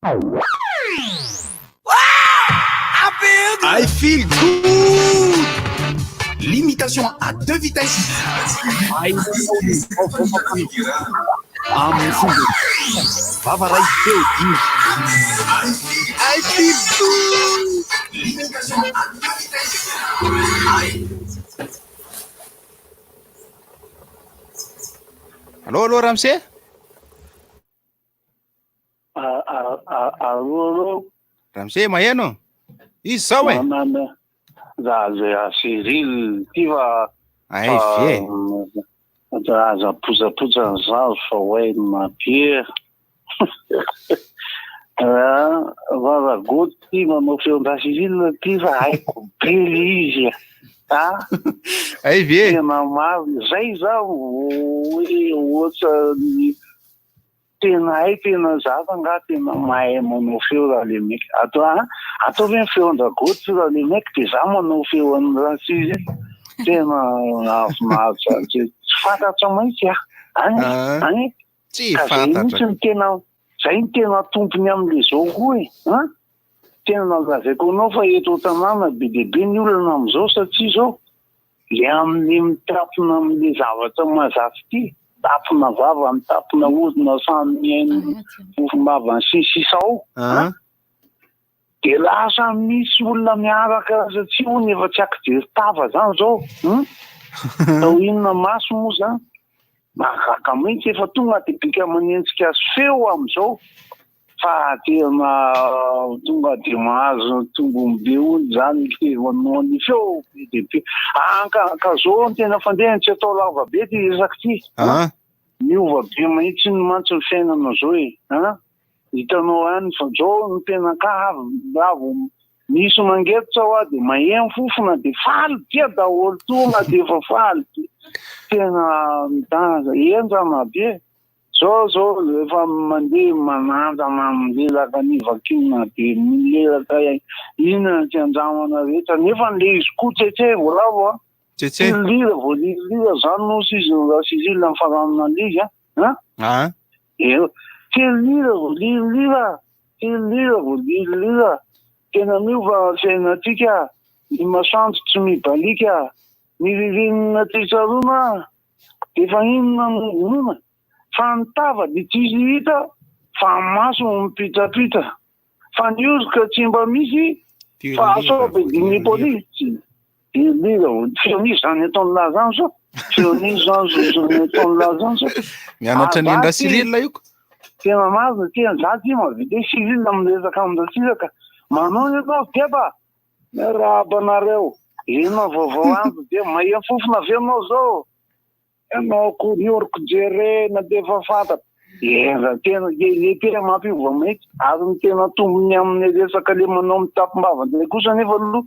I feel good! Limitation à deux vitesses. Amin'ny fomba vava ray feo dimy. I feel good! Limitation à deux vitesses. Allo allo ramose? Allo allo. Ramose maheno? Izy zao e. Manana za za Cyril ty fa Ay ve. Aza potsapotsa ny zazo fa hoay ny mampiera. Vava goty ty manao feon-dra Cyril ty fa haiko be le izy a. Ah. Ay ve. Tena marina zay zaho hoe ohatran'ny Tena hay tena za fa nga tena mahay manao feo raha le mec ato a ataovy hoe ny feon-dRagoty raha le mec de za manao feo an'i Ratsizy tena mahafinaritra tsy fantatra mihitsy a any any Tsy ka zay fantatra. mihitsy no tena zay no tena tompony am'le zao koa e an tena lazaiko anao fa eto an-tanàna be dia be ny olana am'zao satria zao Le amin'ny mitapona amin'le zavatra mahazatra ity, tapona vava, mitapona orona samy mihaino fofom-bavany sy ny sisa ao an! De lasa misy olona miaraka satria hono efa tsy ankijery tava zany zao hum! Atao inona maso moa zany? Mahagaga mihitsy efa tonga de bika manenjika feo amizao. Fa tena tonga dia mahazo tombony be hono zany le manao ny feo be dia be. Anka ka zao ny tena fandehany tsy atao lava be ty resaka ty. Ah. Miova be mihitsy ny mantsy ny fiainana zao e. Ah. Hitanao ihany fa zao ny tena ka raha vao misy mangetotra hoa dia maheno fofona dia faly be daholo tonga dia efa faly be. Tena mitana henjana be. Zao zao efa mandeha manandrana milelaka ny vakiana de milelaka inona ny tsy andramana rehetra nefa le izy koa tsetse voalavo a. Tsetse. Lira vao lira zany no s'izy raha s'izy ny faranana an'izy a. An? Ah. Eo. Telo lira vao lira, telo lira vao lira. Tena miova fiainantsika, ny masoandro tsy mibaliaka, ny ririnina tsy tsaroana. Efa inona no vonoina? Fa ny tava dia tsisy hita fa ny maso no mipitrapitra. Fa ny oroka tsy mba misy fa asao be ny polisy. Delira o. Feon'iza zany ataon'lah zany zao? Feon'iza zany zany ataon'lah zany zao? Mianatra ny endra Cyril io ko. Tena marina, tena za ty mahavita hoe Cyril miresaka amin-dRatsiraka. Manao ny atao deba. Miarahaba anareo. Inona vaovao andro dia maheno fofona ve ianao zao? Ianao ko ny oroko jerena dia efa fantatra. Enja tena le tena mampiova mihitsy ary ny tena tombony amin'ny resaka le manao mitapim-bava ndray kosa anefa aloha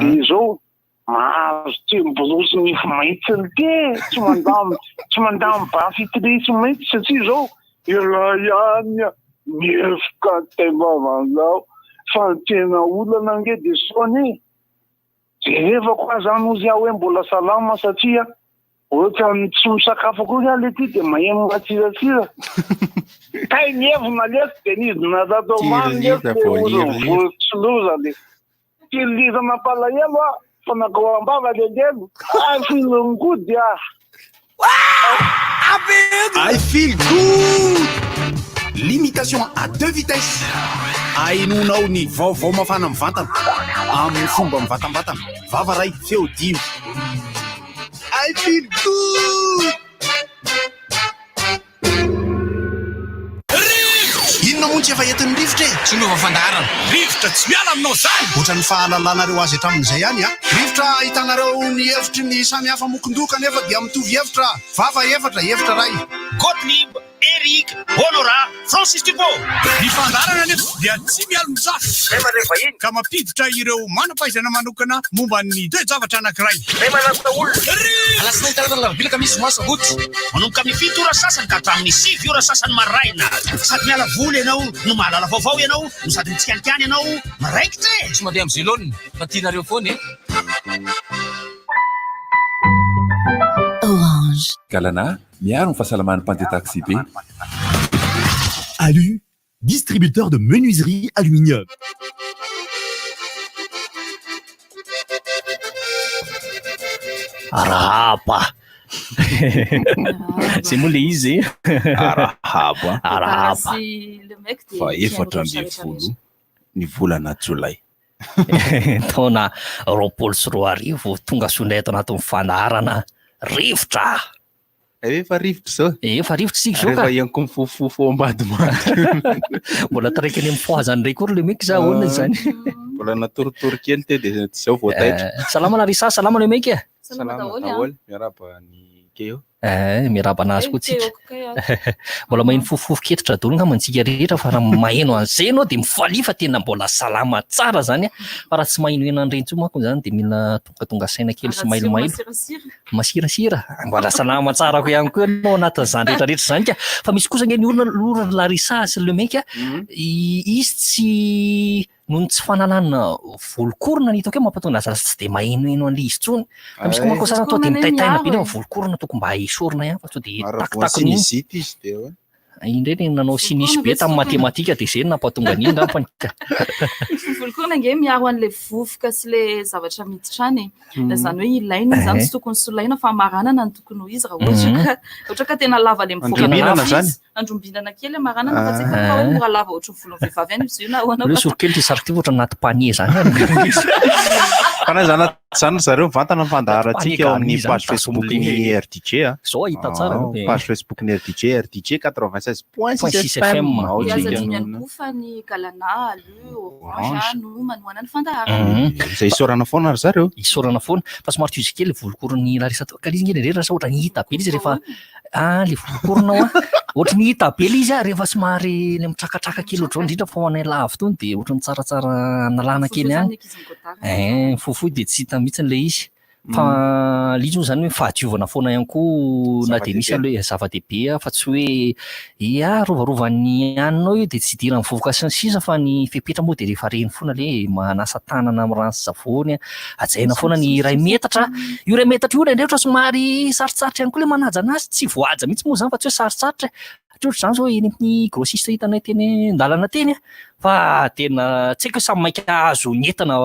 dia izao mahazo tsy miborosy nify mihitsy ny te tsy mandamy tsy mandamy dentifrice mihitsy satria izao Ialahy ihany mihevoka taim-bavanao fa ny tena olana ange dia sao anie jerevako aza any ozy aho hoe mbola salama satria ohatran'ny tsy misakafo akory aho letia dia maheno matsiratsira kay nihevona lesy dia nidina tato ambany lesy dia ohatran'ny voron'ny tsy loza le Telo nampalahelo aho fa nankao am-bava le lelo I feel good ah. I feel good! Limitation à deux vitesses. Ahenoanao ny vaovao mafana mivantana amin'ny fomba mivantambatana. Vava ray, feo dimy. I feel good! Inona moa no tsy efa entin'ny rivotra e? Tsy miova fandaharana. Rivotra tsy miala aminao zany! Ohatran'ny fahalalanareo azy hatramin'izay ihany a! Rivotra ahitanareo ny hevitry ny samy hafa mokon-doha kanefa dia mitovy hevitra, vava efatra, hevitra iray. Gottlieb, Eric, Honorat, Francis Dupont. Ny fandaharana anefa dia tsy mialon-jafy ka mampiditra ireo manam-pahaizana manokana momba ny toe-javatra anankiray. Alatsinainy talata alarobia alakamisy zoma sabotsy manomboka amin'ny fito ora sasany ka hatramin'ny sivy ora sasany maraina. Sady miala voly ianao no mahalala vaovao ianao no sady mitsikanikany ianao miraikitra e! Tsy mandeha amin'ny zelone fa tianareo foana e! Orange. Galana, miaro ny fahasalaman'ny mpandeha taxi-be. Alu. Distributeur de menuiserie aluminium. Arahaba. Zay moa le izy e. Arahaba. Arahaba. Fa 14 ny volana jolay. Taona 2020 tonga soa indray ato anatin'ny fandaharana rivotra. Efa rivotra izao. Efa rivotra isika izao ka. Rehefa ihany koa mifofofofo ao ambadimbadika. Mbola taraiky any amin'ny foazany indray koa ry Lemaiky za ahoana izany? Mbola natoritory kely teo dia tsy izao vao taitra. Eh, Salama Larissa, salama Lemaiky e. Salama daholo, miarahaba ny Keo. Eh, miarahaba anazy koa tsika. Mbola maheno fofofofo ketitra daholo angamba antsika rehetra fa raha maheno an'izay ianao dia mifalia fa tena mbola salama tsara izany. Fa raha tsy mahenoheno an'ireny intsony manko izany dia mila tongatonga saina kely sy mailomailo. Masirasira. Mbola salama tsara ko ihany koa ianao anatin'izany rehetra rehetra izany ka. Fa misy kosa ange ny olona aloha ry Larissa sy Lemaiky a, izy tsy noho ny tsy fananana volokorona ny hitako hoe mampatonga azy lasa tsy dia mahenoheno an'ilay izy intsony. Fa misy koa manko sasany toa dia mitaintaina be nefa volokorona tokony mba esorina ihany fa sao dia takitakon'iny. Sinusite izy dia hoe. Iny indray le nanao sinisy be tamin'ny matematika dia izay no nampatonga an'iny angambany ka. Ny volokorona ange miaro an'ilay vovoka sy ilay zavatra miditra any e. Izany hoe ilaina iny izany, tsy tokony solaina fa amaranana no tokony ho izy raha ohatra ka ohatra ka tena lava ilay mivoaka Andrombinana lava izany? izy. Andrombinana kely amaranana fa tsy haiko fa hoe mora lava ohatry ny volon'ny vehivavy ihany izy io na ahoana Aleo fa. soroka kely ity sariko ity ohatra anaty panier izany. Fa na izany na tsy izany ry zareo mivantana ny fandaharantsika ao amin'ny page Facebook ny RDJ a. Zao ahita tsara Ah, aloha e. Page Facebook ny RDJ, RDJ 96.6 6 FM. FM. Ao Dia aza tsika adino ihany no- koa fa ny Galana, Alu, Orange Orange. no manohana ny fandaharana. Izay isaorana foana ry zareo. Isaorana foana. Fa somary tohizo kely volokoron'i Larissa teo. Ka ilay izy ange indraindray lasa ohatran'ny hita be ilay izy rehefa ah ilay volokorona hoa. Ohatran'ny hita be ilay izy ah rehefa somary ilay mitrakatraka kely ohatr'izao indrindra fa ho anay lavo itony dia ohatran'ny tsaratsara analana kely ihany. Eh, fohifohy dia tsy hita mihitsy ilay izy. Fa ilay izy moa izany hoe fahadiovana foana ihany koa na dia misy aloha hoe zava-dehibe fa tsy hoe ia rovarovan'ny haninao io dia tsy idiran'ny vovoka sy ny sisa fa ny fepetra moa dia rehefa reny foana ilay hoe manasa tanana amin'ny rano sy savony, hajaina foana ny iray metatra. Io iray metatra io indraindray ohatra somary sarotsarotra ihany koa ilay manaja an'azy, tsy voahaja mihitsy moa izany fa tsy hoe sarotsarotra e. Satria ohatr'izany izao eny amin'ny grossiste hitanay teny an-dalana teny an, fa tena tsy haiko hoe samy maika hahazo ny entana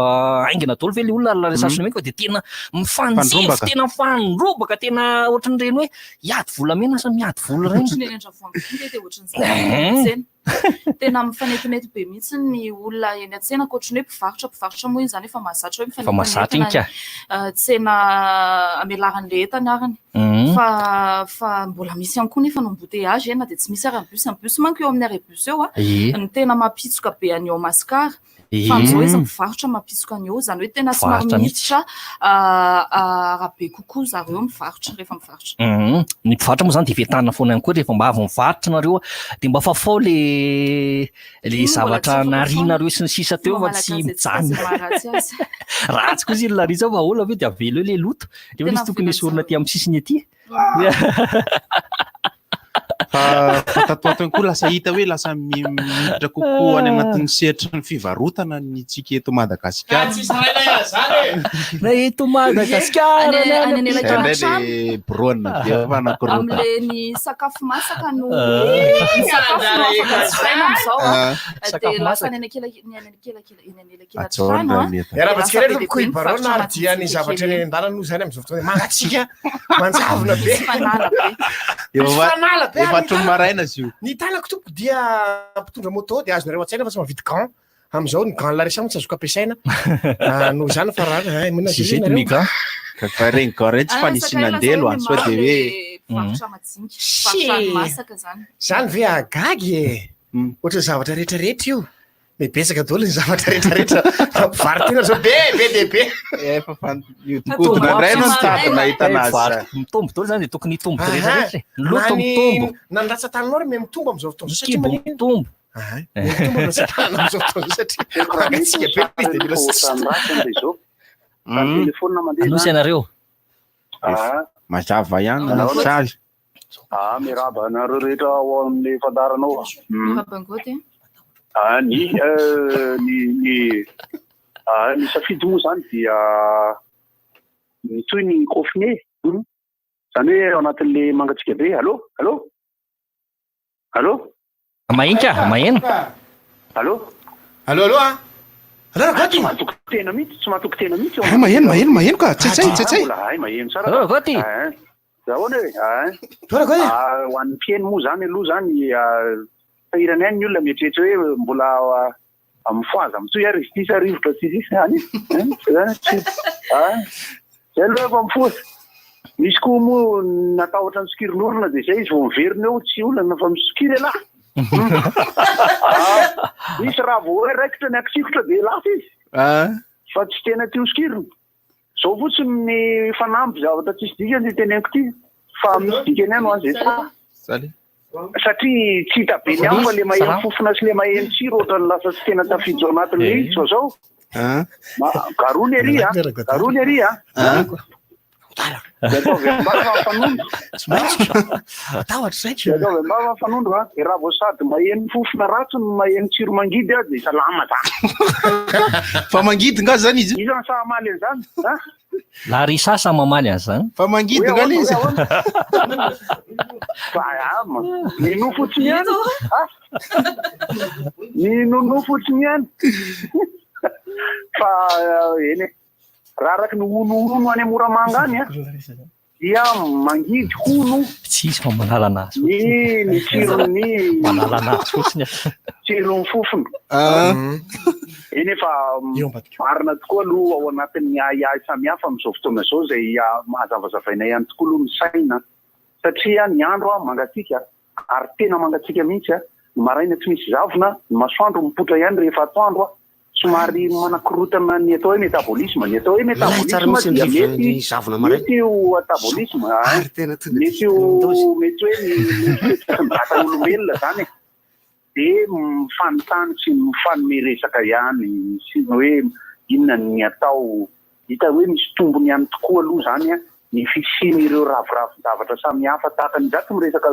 haingana daholo ve ilay olona ary ilay sasany maika dia tena mifanjevo, tena mifandrombaka, tena ohatran'ireny hoe hiady volamena sa miady vola ireny. Ohatran'ny eny Andravoahangy dia ohatran'izany eny an-tsena. Tena mifanetinety be mihitsy ny olona eny an-tsena ankoatry ny hoe mpivarotra, mpivarotra moa izany efa mahazatra hoe Efa mahazatra iny ka. mifanetinety tsena amelaran'ilay entana ariny. Fa fa mbola misy ihany koa nefa ny embouteillage e, na dia tsy misy ary ny bus, ny bus manko eo amin'ny arrêt bus eo a, no tena mampitsoka be an'i Mascar. Fa amin'izao izy mivarotra mampitsoka an'i eo, izany hoe tena somary Mivarotra mihitsy. miditra arabe kokoa zareo mivarotra rehefa mivarotra. Ny mpivarotra moa izany dia vetanina foana ihany koa rehefa mba avy mivarotra nareo dia mba fafao le le Mbola zavatra tsy afaka narianareo sy ny sisa teo Fomba fa tsy malagasy antsika mijanona. izay maharatsy azy. Ratsy koa izy ry Larissa fa ahoana ve dia avela eo le loto. Nefa Tena izy tokony avela esorina aty amin'ny sisiny aty. Fa fa tato ato ihany koa lasa hita hoe lasa miditra kokoa any anatin'ny sehatry ny fivarotana ny tsika eto Madagasikara. Na eto Madagasikara Any- na any any anelakelan'ny Indraindray trano. le broana be fa anankiroa. Amin'ilay ny sakafo masaka no ny sakafo no afaka jifaina amin'izao a. Ah. Dia Sakafo lasa masaka. any anekela- ny any anekela- eny anelakelan-trano Ajaona a. ny entana. Miarahaba antsika rehetra tompoko i Lasa be dia be ny Barona ary dia ny mpivarotra zavatra eny an-dalana moa izany amin'izao fotoana mangatsiaka manjavona be. Misy fanala be. Efa Misy fanala be efa ary ny hatramin'ny tanako. maraina izy io. Ny tanako tompoko dia mpitondra moto dia azonareo an-tsaina fa tsy mahavidy gant. Amin'izao ny gant Larissa moa tsy azoko ampiasaina. Ah, noho izany fa raha eh, mino Zizety nareo. ny gant. Ka fa ireny gant ireny tsy Ah, fanisiana sakay lasa andelo hoe an, sao dia maro hoe le mpivarotra majinika, mpivarotra ny masaka izany. Zany ve ahagaga e? Ohatran'ny zavatra rehetra rehetra io. Me betsaka daholo ny zavatra rehetra rehetra. Mpivaro-tena zao be be dia be. Efa fa nihodinkodina indray no nitady nahita anazy. Mitombo daholo zany dia tokony hitombo Aha. rehetra rehetra e. Ny loto Na ny- mitombo. Na ny ratsan-tananao ry me mitombo amin'izao fotoana izao satria Kibo maninona? mitombo. Aha. Mitombo ny ratsan-tanana amin'izao fotoana izao satria mangatsiaka be izy dia mila Anosy ianareo. Ah. Mazava ihany Manao ny sary. Ah, miarahaba anareo rehetra ao amin'ny fandaharanao. Miarahaba angoty. Ah, ny eh, ny ny ah, ny safidy moa zany dia mitohy ny confiné. Hmm? Zany hoe ao anatin'le mangatsiaka be. Allô? Allô? Allô? Mahinka, maheno. Allô? Allô, allô a! Allô Ragoty? Tsy mahatoky tena mihitsy, tsy mahatoky tena mihitsy. Hay maheno, maheno, maheno ka! Tsaitsay, tsaitsay. Mbola hay maheno tsara. Allô Ragoty? Hein. Ahoana e? Hein. Allô Ragoty? Ah, ho an'ny mpihaino moa zany aloha zany, ah, sahirana ihany ny olona mieritreritra hoe mbola ah, mifohaza mitohy ary izy ity sa rivotra sy sisa any. Hein, zany tsy ah, zay aloha efa mifoha. Misy koa moa natahotra ny sokirin'orona dia izay izy vao miverina eo, tsy olana fa misokiry ialahy. Ah, misy raha vao hoe raikitra ny akisikotra dia lasa izy. Fa tsy tena tia hosokirina. Izao fotsiny ny fanamby zavatra tsisy dikany ity teneniko ity fa misy dikany ihany ho an'izay sahy. Satria tsy hita be ny hafa fa le maheno fofona sy le maheno tsiro ohatran'ny lasa tsy tena tafiditra ao anatin'ilay izy fa zao. Garony ery a! Garony ery a! Dia ataovy am-bava ny fanondro. Matahotra saiko. Dia ataovy am-bava ny fanondro a! Dia raha vao sady maheno fofona ratsy no maheno tsiro mangidy aho dia salama za. Fa mangidy nga zany izy io? Iza no sahy hamaly an'izany? A? Larissa sahy mamaly an'izany. Fa mangidy nga le izy? Fa ama. Minoa fotsiny ihany. A? Minonoa fotsiny ihany. Fa eny e. Raha araka ny honohono any Moramanga any dia mangidy hono. Tsy izy fa manala anazy fotsiny. Ny ny tsiron'ny manala anazy fotsiny. Tsiron'ny fofona. Eny efa marina tokoa aloha ao anatin'ny ahiahy samihafa amin'izao fotoana izao izay hazavazavaina ihany tokoa aloha ny saina satria ny andro mangatsiaka ary tena mangatsiaka mihitsy, ny maraina tsy misy zavona, ny masoandro mipoitra ihany rehefa atoandro somary manakorontana ny atao hoe métabolisme. Ny atao hoe métabolisme dia mety mety ho atabolisme, mety ho mety hoe ny fihetsika ny vatan'olombelona zany e. Dia mifanontany sy mifanome resaka ihany sy ny hoe inona ny atao. Hita hoe misy tombony ihany tokoa aloha zany ny fisian'ireo raviravin-javatra samihafa tahaka ny, izaho tsy miresaka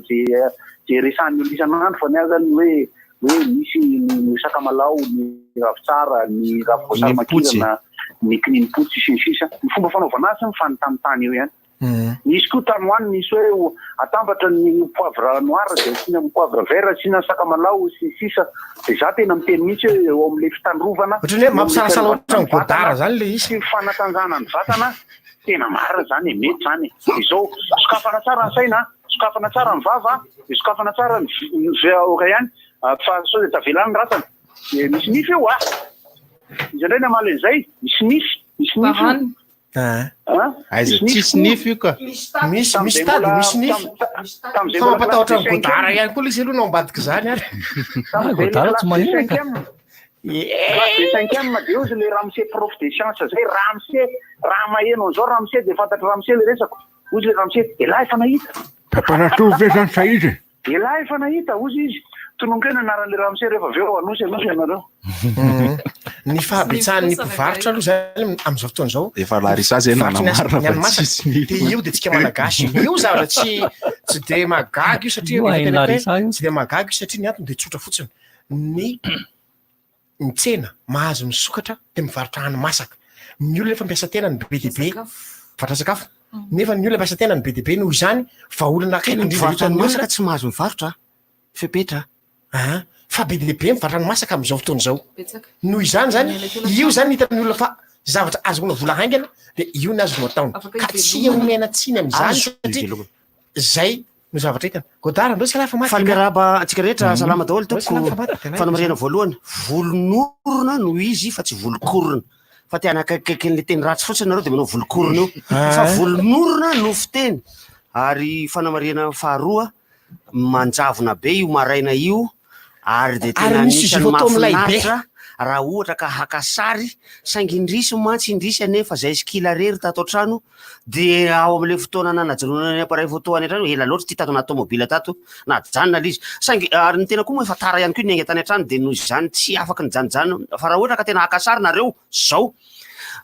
ze ze resahan'ny olona isan'andro fa ny ahy zany ny hoe hoe misy ny sakamalaho, ny ravintsara, ny ravivoasary makirana, ny kininimpotsy sy ny sisa. Ny fomba fanaovana azy mifanontanintany eo ihany. Nisy koa tany ho any nisy hoe atambatra ny poivre noir dia asiana ny poivre vert, asiana sakamalaho sy ny sisa. Dia za tena miteny mihitsy hoe eo amin'ilay fitandrovana, Ohatran'ny hoe mampisalasala ohatran'ny godard zany ilay izy. Sy fanatanjahana ny vatana, tena marina zany e, mety zany e. Izao, sokafana tsara ny saina, sokafana tsara ny vava, dia sokafana tsara ny oka ihany, fa sao dia tavela any ny rantsana. Dia misy nify io ah! Iza indray namaly an'izay? Misy nify, misy nify io. Aiza tsisy nify io ka. Misy misy tady misy nify. Fa mampatahotra ny godara ihany koa ilay izy aloha no ambadika izany ary. Godara tsy maninona ka. Classe de cinquième dia ozy le ramose prof de science zay ramose raha maheno an'izao ramose dia fantatry ramose le resako ozy le ramose elah efa nahita. Paparatoa ve zany sa iza e? Elah efa nahita, hozy izy. Tononiko eo ny anaran'ilay ramose rehefa avy eo anosy anosy ianareo. Ny fahabetsahan'ny mpivarotra aloha zany amin'izao fotoana izao. Efa Larissa zay nanamarina fa tsisy ny. Dia io dia tsika malagasy io zavatra tsy tsy dia mahagaga io satria tsy dia mahagaga io satria ny antony dia tsotra fotsiny. Ny ny tsena mahazo misokatra dia mivarotra hani-masaka. Ny olona efa miasa tena ny be dia be, mivarotra sakafo. Nefa ny olona miasa tena ny be dia be noho izany vahaolana akaiky indrindra Mivarotra hitan'ny hani-masaka olona. tsy mahazo mivarotra fepetra. Aa fa be dia be mivarotra hani-masaka amin'izao fotoana izao. Betsaka. Noho izany zany, io zany ny hitan'ny olona fa zavatra azahoana vola haingana dia io ny azo no ataony. Afaka Ka tsy hivelomana. omena tsiny amin'izany Azo satria hivelomana. zay no zavatra hitany. Godard, andao isika lahy fa maty. Faly miarahaba antsika rehetra, salama daholo Andao isika lahy tompoko. fa maty, tena Fanamarihana voalohany, volon'orona no izy fa tsy volokorona. Fa te hanakaikaiky an'ilay teny ratsy fotsiny nareo dia manao volokorona eo. Fa volon'orona no fiteny. Ary fanamarihana faharoa, manjavona be io maraina io ary dia tena Ary misy anisan'ny photo milay be. mahafinaritra raha ohatra ka haka sary, saingy indrisy mantsy indrisy anefa zay sy kila rery tato an-trano dia ao amin'ilay fotoana nanajanonana ny appareil photo any an-trano, ela loatra ity tato anaty tomobile tato, najanona ilay izy, saingy ary ny tena koa moa efa tara ihany koa niainga tany an-trano dia noho izany tsy afaka nijanojanona, fa raha ohatra ka tena haka sary nareo zao,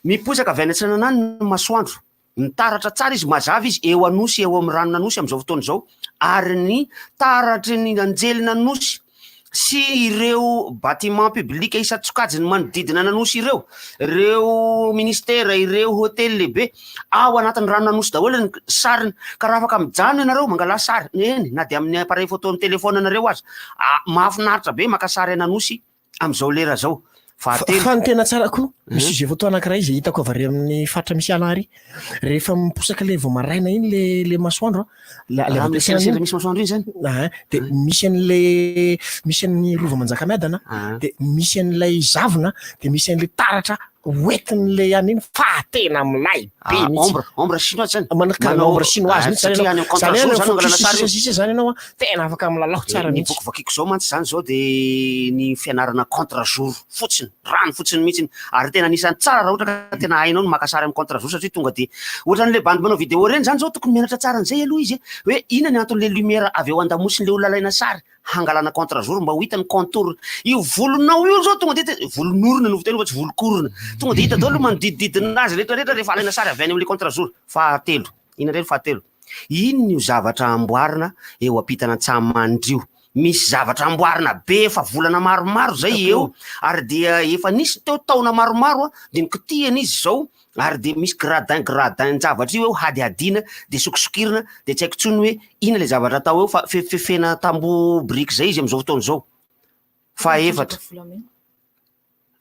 miposaka avy any atsinanana any ny masoandro, Mitaratra tsara izy, mazava izy eo Anosy, eo amin'ny ranon'Anosy amin'izao fotoana izao, ary ny taratry ny anjelin'Anosy. sy ireo bâtiment public isan-tsokajiny manodidina an'Anosy ireo, ireo ministera, ireo hotely lehibe, ao anatin'ny ranon'Anosy daholo ny sariny, ka raha afaka mijanona ianareo mangalà sary, eny na dia amin'ny appareil photo amin'ny telephone anareo aza, mahafinaritra be maka sary an'Anosy amin'izao lera izao. Fahatelo. Fa ny tena tsara koa, misy sujet photo anankiray izay hitako avy ary amin'ny faritra misy ala ary, rehefa miposaka le vao maraina iny le le masoandro an, la la Raha misy sendra misy masoandro iny zany? Ahan, de misy an'le misy an'ny Rova Manjakamiadana, de misy an'ilay zavona, de misy an'le taratra hoentin'le any iny fa tena milay be Ah, mihitsy. ombre, ombre chinoise zany. Manao karaha Manao- ombre chinoise Ah, mihitsy zany satria ianao. any amin'ny Zany hoe contre-jour any zany amin'ny angalana focus sary io. sisa sisa zany ianao an, tena afaka milalao tsara Ny mihitsy. boky vakiko zao mantsy zany zao de ny fianarana contre jour fotsiny, rano fotsiny mihitsiny. Ary tena anisan'ny tsara raha ohatra ka tena hainao ny maka sary amin'ny contre jour satria tonga de ohatran'le bandy manao vidéo reny zany zao tokony mianatra tsara an'izay aloha izy e, hoe inona ny anton'le lumière avy eo andamosin'le olona alaina sary. hangalana contre jour mba ho hita ny contour io volonao io zao tonga de hita volon'orona no fiteny fa tsy volokorona tonga de hita daholo manodidididina azy rehetra rehetra rehefa alaina sary avy any amin'le contre jour fahatelo inona indray ny fahatelo inona io zavatra amboarina eo ampitana Antsahamandry io misy zavatra amboarina be efa volana maromaro zay eo ary dia efa nisy teo taona maromaro a de nokitihana izy zao Ary dia misy gradin gradin-javatra io eo hadihadiana dia sokisokirina dia tsy haiko intsony hoe inona ilay zavatra atao eo fa fefifefena tamboho biriky izay izy amin'izao fotoana izao. Fahaefatra.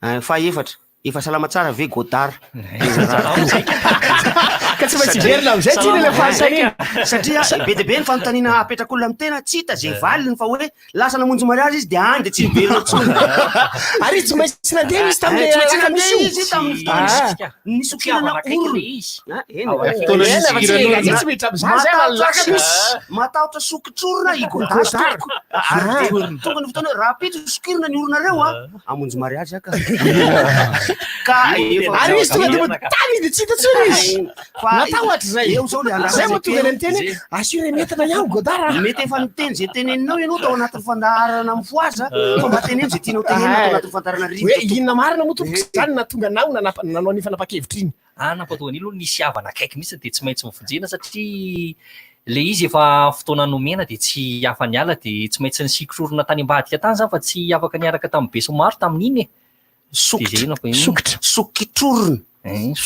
Eh, fahaefatra. Efa salama tsara ve Godard? Ka tsy maintsy hiverina amin'izay ty ilay fanontaniana. Satria be dia be ny fanontaniana apetrak'olona amin'ny tena, tsy hita izay valiny fa hoe Lasa namonjy mariazy izy dia any dia tsy niverina intsony. Ary izy tsy maintsy nandeha izy tamin'ilay Tsy maintsy alakamisy nandeha io. izy tamin'ny fotoana Ah. nisokirana orona. Ah, eny. Fotoana Eny, fa tsy nisokirana tsy orona. miditra amin'izany zay fa alakamisy. Matahotra sokitr'orona i Godard tompoko. Ary dia tonga ny fotoana hoe rahampitso sokirina ny oronareo a. Hamonjy mariazy aho ka. Ka efa Ary izy tonga dia tany izy dia tsy hita intsony izy. Fa Natahotra izay. Eo zao le andrasana Zay mahatonga zay ny miteny hoe asio remetana ihany Godard a. Mety efa niteny zay teneninao ianao tao anatin'ny fandaharana mifohaza fa mba teneno zay tianao tenenina tao anatin'ny fandaharana Hoe rivotra tompoko. inona marina moa tompoko izany nahatonga anao nanapa- nanao an'iny fanapahan-kevitra iny? Ah nampatonga an'iny aloha nisy havana akaiky mihitsy dia tsy maintsy novonjena satria le izy efa fotoana nomena dia tsy afa-niala dia tsy maintsy nisikitrorona tany ambadika tany zany fa tsy afaka niaraka tamin'ny besinimaro tamin'iny e. Sokitra. Sokitra. Sokitrorona.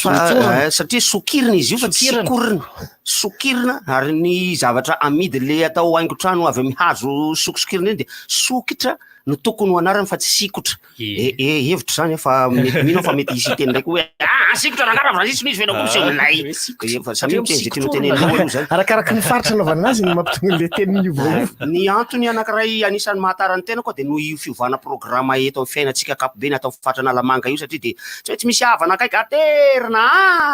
Fa satria sokirina izy io fa tsy sikorina. Sokirina ary ny zavatra amidy le atao haingon-trano avy amin'ny hazo sokisokirina iny dia sokitra no tokony ho anarany fa tsy sikotra. E, e, hevitro zany fa mety mino aho fa mety hisy hiteny ndraiky hoe ah sikotra rangahy raha Francis misy feno akoho miseho milay. Efa samy miteny zay tianao tenenina aloha zany. Arakaraky ny faritra anaovana azy no mampitonga an'ilay teny miovaova. Ny antony anankiray anisan'ny mahatara ny tena koa dia noho io fiovana programa eto amin'ny fiainantsika ankapobeny ato amin'ny faritra Analamanga io satria dia tsy maintsy misy havana akaiky aterina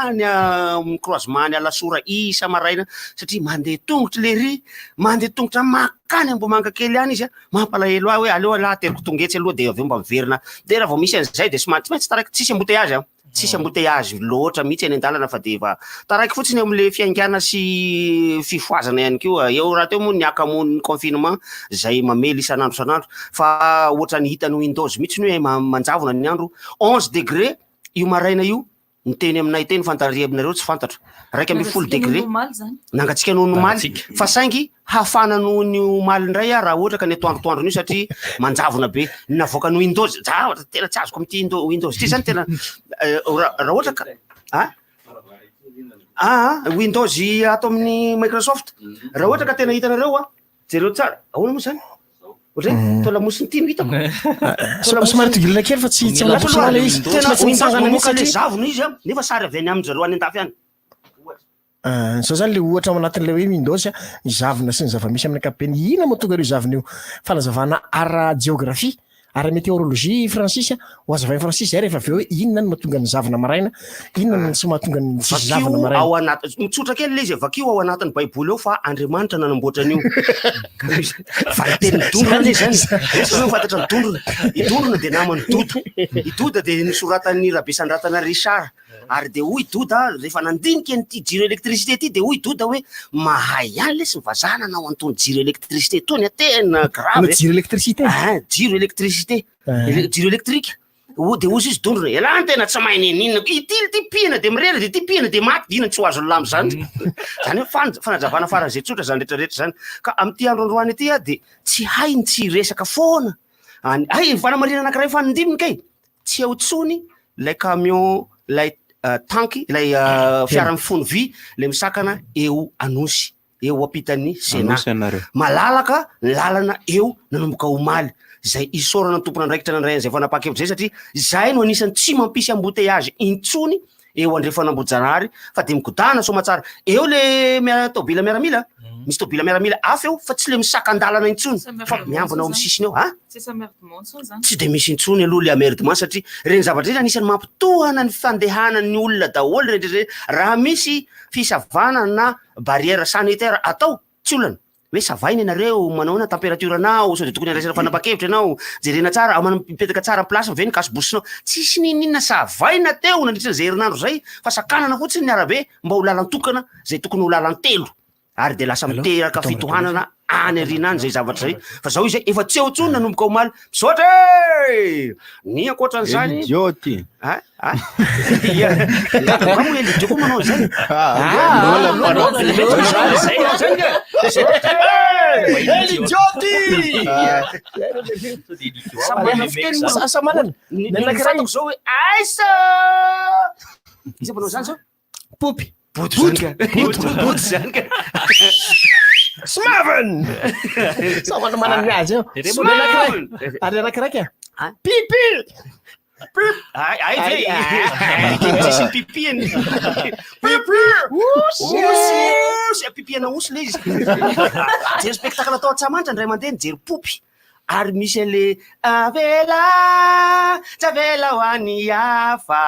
any amin'ny croisement any Alasora isa-maraina satria mandeha tongotra lery, mandeha tongotra makany Ambohimangakely any izy a, mampalahelo ahy hoe aleo aloha ateriko tonga etsy aloha dia avy eo mba miverina, dia raha vao misy an'izay dia somary tsy maintsy taraiky, tsisy embouteillage an. Tsisy embouteillage loatra mihitsy eny an-dalana fa dia efa taraiky fotsiny eo amin'ilay fiaingàna sy fifohazana ihany koa. Eo rahateo moa ny hakamoan'ny confinement izay mamely isan'andro isan'andro fa ohatran'ny hitan'ny Windows mihitsy ny hoe manjavona ny andro. 11 degré io maraina io ny teny aminay teny fa ny tary aminareo tsy fantatro. 11 degré. Nangatsiaka noho ny omaly fa saingy Hafana noho ny omaly indray aho raha ohatra ka ny atoandrotoandron'io satria manjavona be. Ny navoakan'ny Windows, zavatra tena tsy azoko amin'ity Indo- Windows ity zany tena eh, raha raha ohatra ka ah? Ah, Windows ato amin'ny Microsoft. Raha ohatra ka tena hitanareo a, jereo tsara. Ahoana moa zany? Ohatran'ny hoe toa lamosiny ity no hitako. Toa Somary lamosiny. tongilana kely fa tsy tsy Lasa lamosina aloha, ilay izy. Tsy Tena maintsy Windows mitsangana mamoaka mihitsy le satria zavona izy a, nefa sary avy any amin-dry zareo any an-dafy any. Izao izany ilay ohatra ao anatin'ilay hoe Windows, ny zavona sy ny zava-misy amin'ny ankapobeny. Inona moa tonga ireo zavona io? Fanazavana ara-jeografia, ara-meteorologie Francis, ho hazavain'i Francis izay rehefa avy eo hoe inona no mahatonga ny zavona maraina, inona no tsy mahatonga ny tsisy zavona Vakio maraina. ao anaty, mitsotra kely ilay izy e, vakio ao anatin'ny baiboly ao fa Andriamanitra nanamboatra an'io. Valin-tenin'ny dondrona anie izany. Iza moa mahafantatra ny dondrona? I dondrona dia naman'i Doda. I Doda dia nosoratan'i Rabesandratana Richard. Ary dia hoy Doda, rehefa nandinika an'ity jiro électricité ity dia hoy Doda hoe, mahay ihany lesy ny vazaha nanao an'itony jiro électricité itony a, tena grave e. Jiro électricité? Ah, jiro électricité, jiro électrique. Ho dia hozy izy dondrona, elah ny tena tsy mahay n'inon'inona, ity ity pihina dia mirehitra, dia ity pihina dia maty, inona tsy ho azon'ny lamo izany. Izany hoe fan- fanazavana faran'izay tsotra izany rehetra rehetra izany. Ka amin'ity andro androany ity aho dia tsy hay ny tsy hiresaka foana. Any, ay, fanamarihana anankiray fanindiminy kay, tsy eo intsony ilay camion, ilay tanky, ilay fiara mifono vy, ilay misakana eo Anosy, eo ampitan'ny Sénat. Anosy ianareo. Malalaka ny lalana eo nanomboka omaly. Izay isaorana ny tompon'andraikitra nandray an'izay fanapahan-kevitra izay satria izay no anisan'ny tsy mampisy embouteillage intsony eo andrefan'Ambohijanahary fa de migodàna soamatsara eo le mia- tôbila miaramila, misy tôbila miaramila hafa eo fa tsy le misakan-dalana intsony fa miambina ao amin'ny sisiny eo, a? Tsisy emmerdement intsony zany. Tsy de misy intsony aloha le emmerdement satria ireny zavatra ireny anisan'ny mampitohana ny fandehanan'ny olona daholo rehetra ireny, raha misy fisavana na barrière sanitaire atao tsy olana, hoe savaina ianareo, manao ahoana température anao, sao de tokony handraisana fanapahan-kevitra ianao, jerena tsara, ao mana- mipetraka tsara am place ve ny cache-bouche-nao, tsisy n'inon'inona savaina teo nandritra an'izay herinandro izay fa sakanana fotsiny ny arabe mba ho lalan-tokana izay tokony ho lalan-telo. ary dia lasa miteraka fitohanana any aoriana any izay zavatra izay fa zao izy efa tsy eo intsony nanomboka omaly misaotra e ny ankoatran'izany Elidioty ah ah ia nga moa Elidio koa manao izay Elidioty Samy manana fiteny moa. Samy manana. Ny ny fantako zao hoe aiza iza manao izany zao Popy. Boto zany ka. Boto, boto zany ka. Smaven! Sao manana manana ny azy eo. Smaven! Ary anankiray ka. Pipi! Ay, ay ve. Tsisy ny pipiany. Pipi! Osy! Osy! Pipiana osy le izy. Jery spectacle atao Antsahamanitra indray mandeha nijery popy. Ary misy an'le avela tsy avela ho an'ny hafa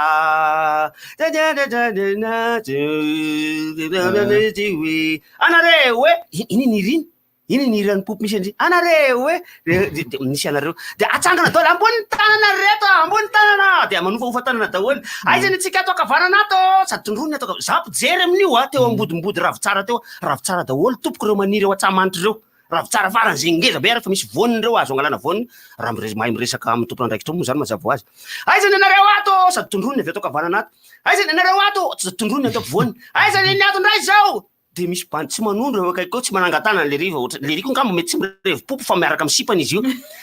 anareo e iny ny hiriny iny ny hiran'ny poopy misy an'dry anareo e de misy anareo de atsangana daholo ambony tanana reto ambony tanana de manofahofa tanana daholo aiza ny antsika ato ankavanana ato sady tondroiny ato za mpijery amin'io a teo ambodimbody ravitsara teo ravitsara daholo tompoko ireo maniry eo Antsahamanitra ireo Ravitsara farany izay ngeza be ary efa misy voany ireo azo angalana voany raha mire- mahay miresaka amin'ny tompon'andraikitra ao moa izany mazava ho azy. Aiza ny anareo ato? Sady tondroiny avy ato ankavanana ato. Aiza ny anareo ato? Sady tondroiny ato ampovoany. Aiza ny ato indray izao? Dia misy bandy tsy manondro eo akaiky eo, tsy manangan-tanana le ry fa ohatra, le ry koa angamba mety tsy mirevy popo fa miaraka amin'ny sipany izy io.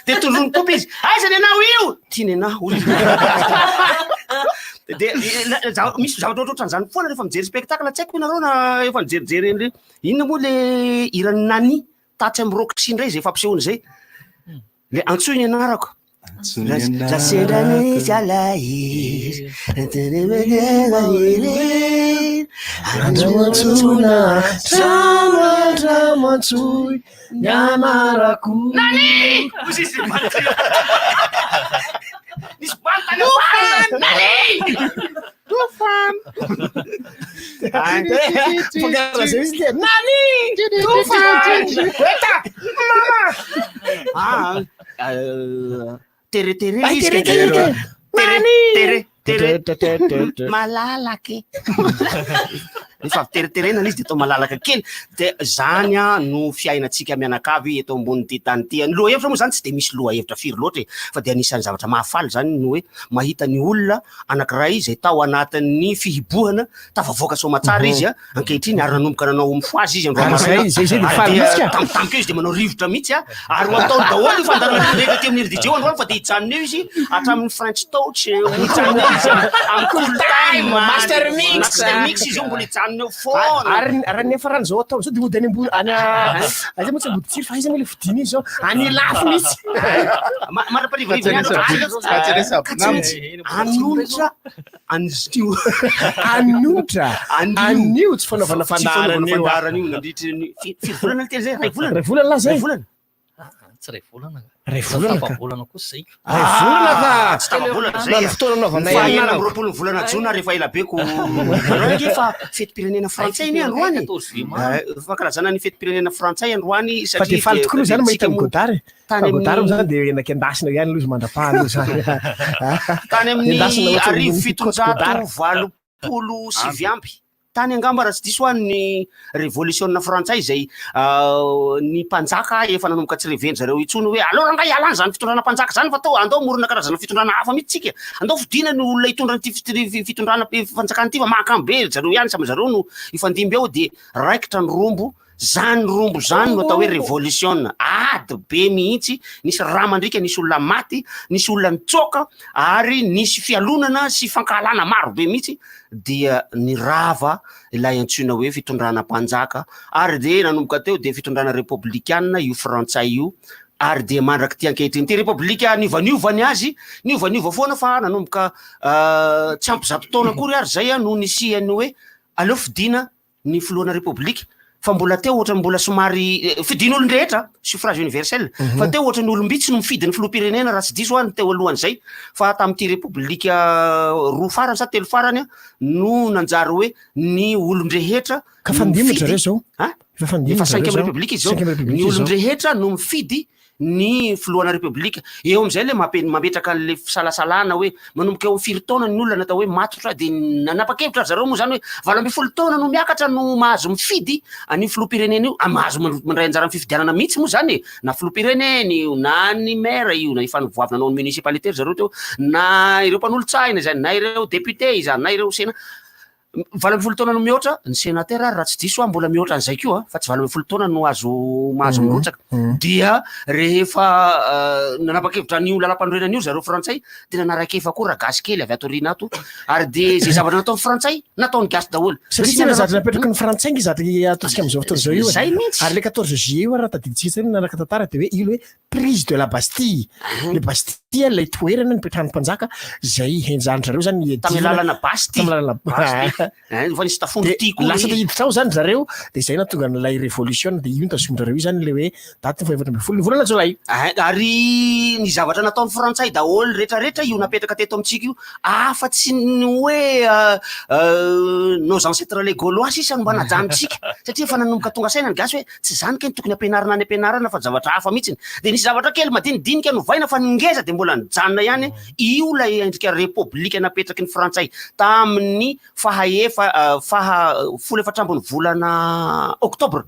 Dia tondroiny popo izy. Aiza ny anao io? Ty ny anahy hoy izy. Dia misy zavatra ohatrohatran'izany foana rehefa mijery spectacle, tsy haiko ianareo na efa nijerijery an'ireny. Inona moa le hiran'i Nani tatsy amin'ny Roxy indray izay fampisehoana izay? Le antsoy ny anarako. Raha sendra nisy alahelo, Andramo antsoina, andramo, andramo antsoy ny anarako. Nani! Hoy izy Nisy bandy tany am-parana. Nani! Tofan! Fangarona zay izy le Nani! Tofan! Eta! Mama! Ah, euh, tere tere Ay, izy tere, ka. tere, tere. Tere, Nani! tere, tere. Malalaka e. Rehefa avy teriterena izy de atao malalaka kely. De zany a no fiainantsika mianakavy eto ambonin'ity tany ity. Ny lohahevitra moa zany tsy de misy lohahevitra firy loatra e, fa de anisan'ny zavatra mahafaly zany ny hoe mahita ny olona anankiray izay tao anatin'ny fihibohana, tafavoaka soamatsara izy a, ankehitriny ary nanomboka nanao mifohaza izy androany Ary maraina. zay- zay- zay de Ary faly dia mihitsy ka. tampotampoka eo izy de manao rivotra mihitsy a, ary ho ataony daholo io fandaharana rehetra aty amin'ny RDJ io androany fa de hijanona eo izy hatramin'ny French touch, hijanona eo izy amin'ny cool time, Master mix. Master mix izy io mbola hijanona eo foana. Ary raha ny niafarany zao ataony zao de hody any ambony any aiza moa tsy Amboditsiry fa aiza moa le fodiana izy zao any Ilafy mihitsy. Mandra-parivariva ny andro Ka tsy mihitsy. Anonitra an'io. Anonitra an'io tsy fanaovana Tsy fanaovana fandaharana io. fandaharana io nandritry ny firy volana teny zay? Ray volana. Ray volana lahy zay. Ray volana. Tsy ray volana. Ray volana ka. Tapa-bolana kosa zay. Ray volana ka. Tsy tapa-bolana zay. Na ny fotoana nanaovanay Faha anarako. 26 ny volana jona rehefa ela be ko. Androany ange fa fetim-pirenena frantsay anie androany. Eh, Fankalazana ny fetim-pirenena frantsay androany Fa dia faly tokoa aloha zany mahita an'i Godard e. Tany Fa Godard moa amin'ny- zany dia enakendasina ihany aloha izy mandrapaha aloha zany. Tany amin'ny Endasina ohatra ny Godard. 1789 tany angamba raha tsy diso aho ny revolisiona frantsay izay ny mpanjaka efa nanomboka tsy reven-dry zareo intsony hoe aleo rangahy hialana izany fitondrana mpanjaka izany fa toa andao hamorona karazana fitondrana hafa mihitsy tsika, andao fidiana ny olona hitondra an'ity fitondrana fanjakana ity fa mahakamo be ry zareo ihany samy zareo no hifandimby ao dia raikitra ny rombo. Zany rombo zany no atao hoe revolisiona, ady be mihitsy, nisy rà mandriaka, nisy olona maty, nisy olona nitsoaka ary nisy fialonana sy fankahalana maro be mihitsy dia nirava ilay antsoina hoe fitondrana mpanjaka ary dia nanomboka teo dia fitondrana repoblikana io frantsay io ary dia mandrak'ity ankehitriny ity repoblika niovaniova ny azy, niovaniova foana fa nanomboka tsy ampy zato taona akory ary zay no nisian'ny hoe aleo fidiana ny filohana repoblika fa mbola teo ohatran'ny mbola somary fidin'olon-drehetra, suffrage universel, fa teo ohatran'ny olom-bitsy no mifidy ny filoham-pirenena raha tsy diso aho ny teo alohan'izay fa tamin'ity repoblika roa farany sa telo farany no nanjary hoe ny olon-drehetra Ka no fandimby ry mifidy zareo zao. Hein? Efa fandimby Efa ry zareo cinquième zao. république izy zao. Cinquième république Ny izy zao. olon-drehetra no mifidy ny filohana repoblika. Eo amin'izay ilay mampe- mametraka an'ilay fisalasalana hoe manomboka eo amin'ny firy taona ny olona natao hoe matotra dia nanapa-kevitra ry zareo moa izany hoe 18 taona no miakatra no mahazo mifidy an'io filoham-pirenena io, ah, mahazo man- mandray anjara amin'ny fifidianana mihitsy moa izany e, na filoham-pirenena io, na ny maire io, na efa nivoavy nanao ny municipalité ry zareo teo, na ireo mpanolotsaina izany, na ireo député izany, na ireo sénat. 18 taona no mihoatra, ny sénateur ary raha tsy diso aho mbola mihoatra an'izay koa fa tsy 18 taona no azo mahazo mirotsaka. Dia rehefa nanapa-kevitra an'io lalam-panorenana io zareo frantsay dia nanara-kefa koa ragasy kely avy ato aoriana ato ary dia izay zavatra nataon'ny frantsay nataon'ny gasy daholo. Satria tena zavatra napetraky ny frantsay nge zavatra ataontsika amin'izao fotoana izao io e. Zay mihitsy. Ary le 14 juillet io ary raha tadidintsika tsara nanaraka tantara dia hoe io le hoe prise de la Bastille. Le Bastille ilay toerana nipetrahan'ny mpanjaka izay henjahan-dry zareo zany Tamin'ny hiadivana. alalanà basy ty. Tamin'ny alalanà Basy ty. Eh, efa nisy tafondro Dia ty koa lasa le te hiditra ao zany zareo, dia izay nahatonga an'ilay révolution, dia io notazomin-dry zareo io zany ilay hoe daty faha-14 ny volana jolay. Eh, ary ny zavatra nataon'ny frantsay daholo retraretra io napetraka teto amintsika io, afa-tsy ny hoe nos ancêtres les gaulois sisa no mba najanontsika, satria efa nanomboka tonga saina ny gasy hoe Tsy izany kay no tokony ampianarina any am-pianarana fa zavatra hafa mihitsiny. Dia nisy zavatra kely madinidinika novaina fa ny ngeza dia mbola nijanona ihany. Io ilay endrika repoblika napetraky ny frantsay tamin'ny faha efa faha folo efatra ambin'ny volana oktobra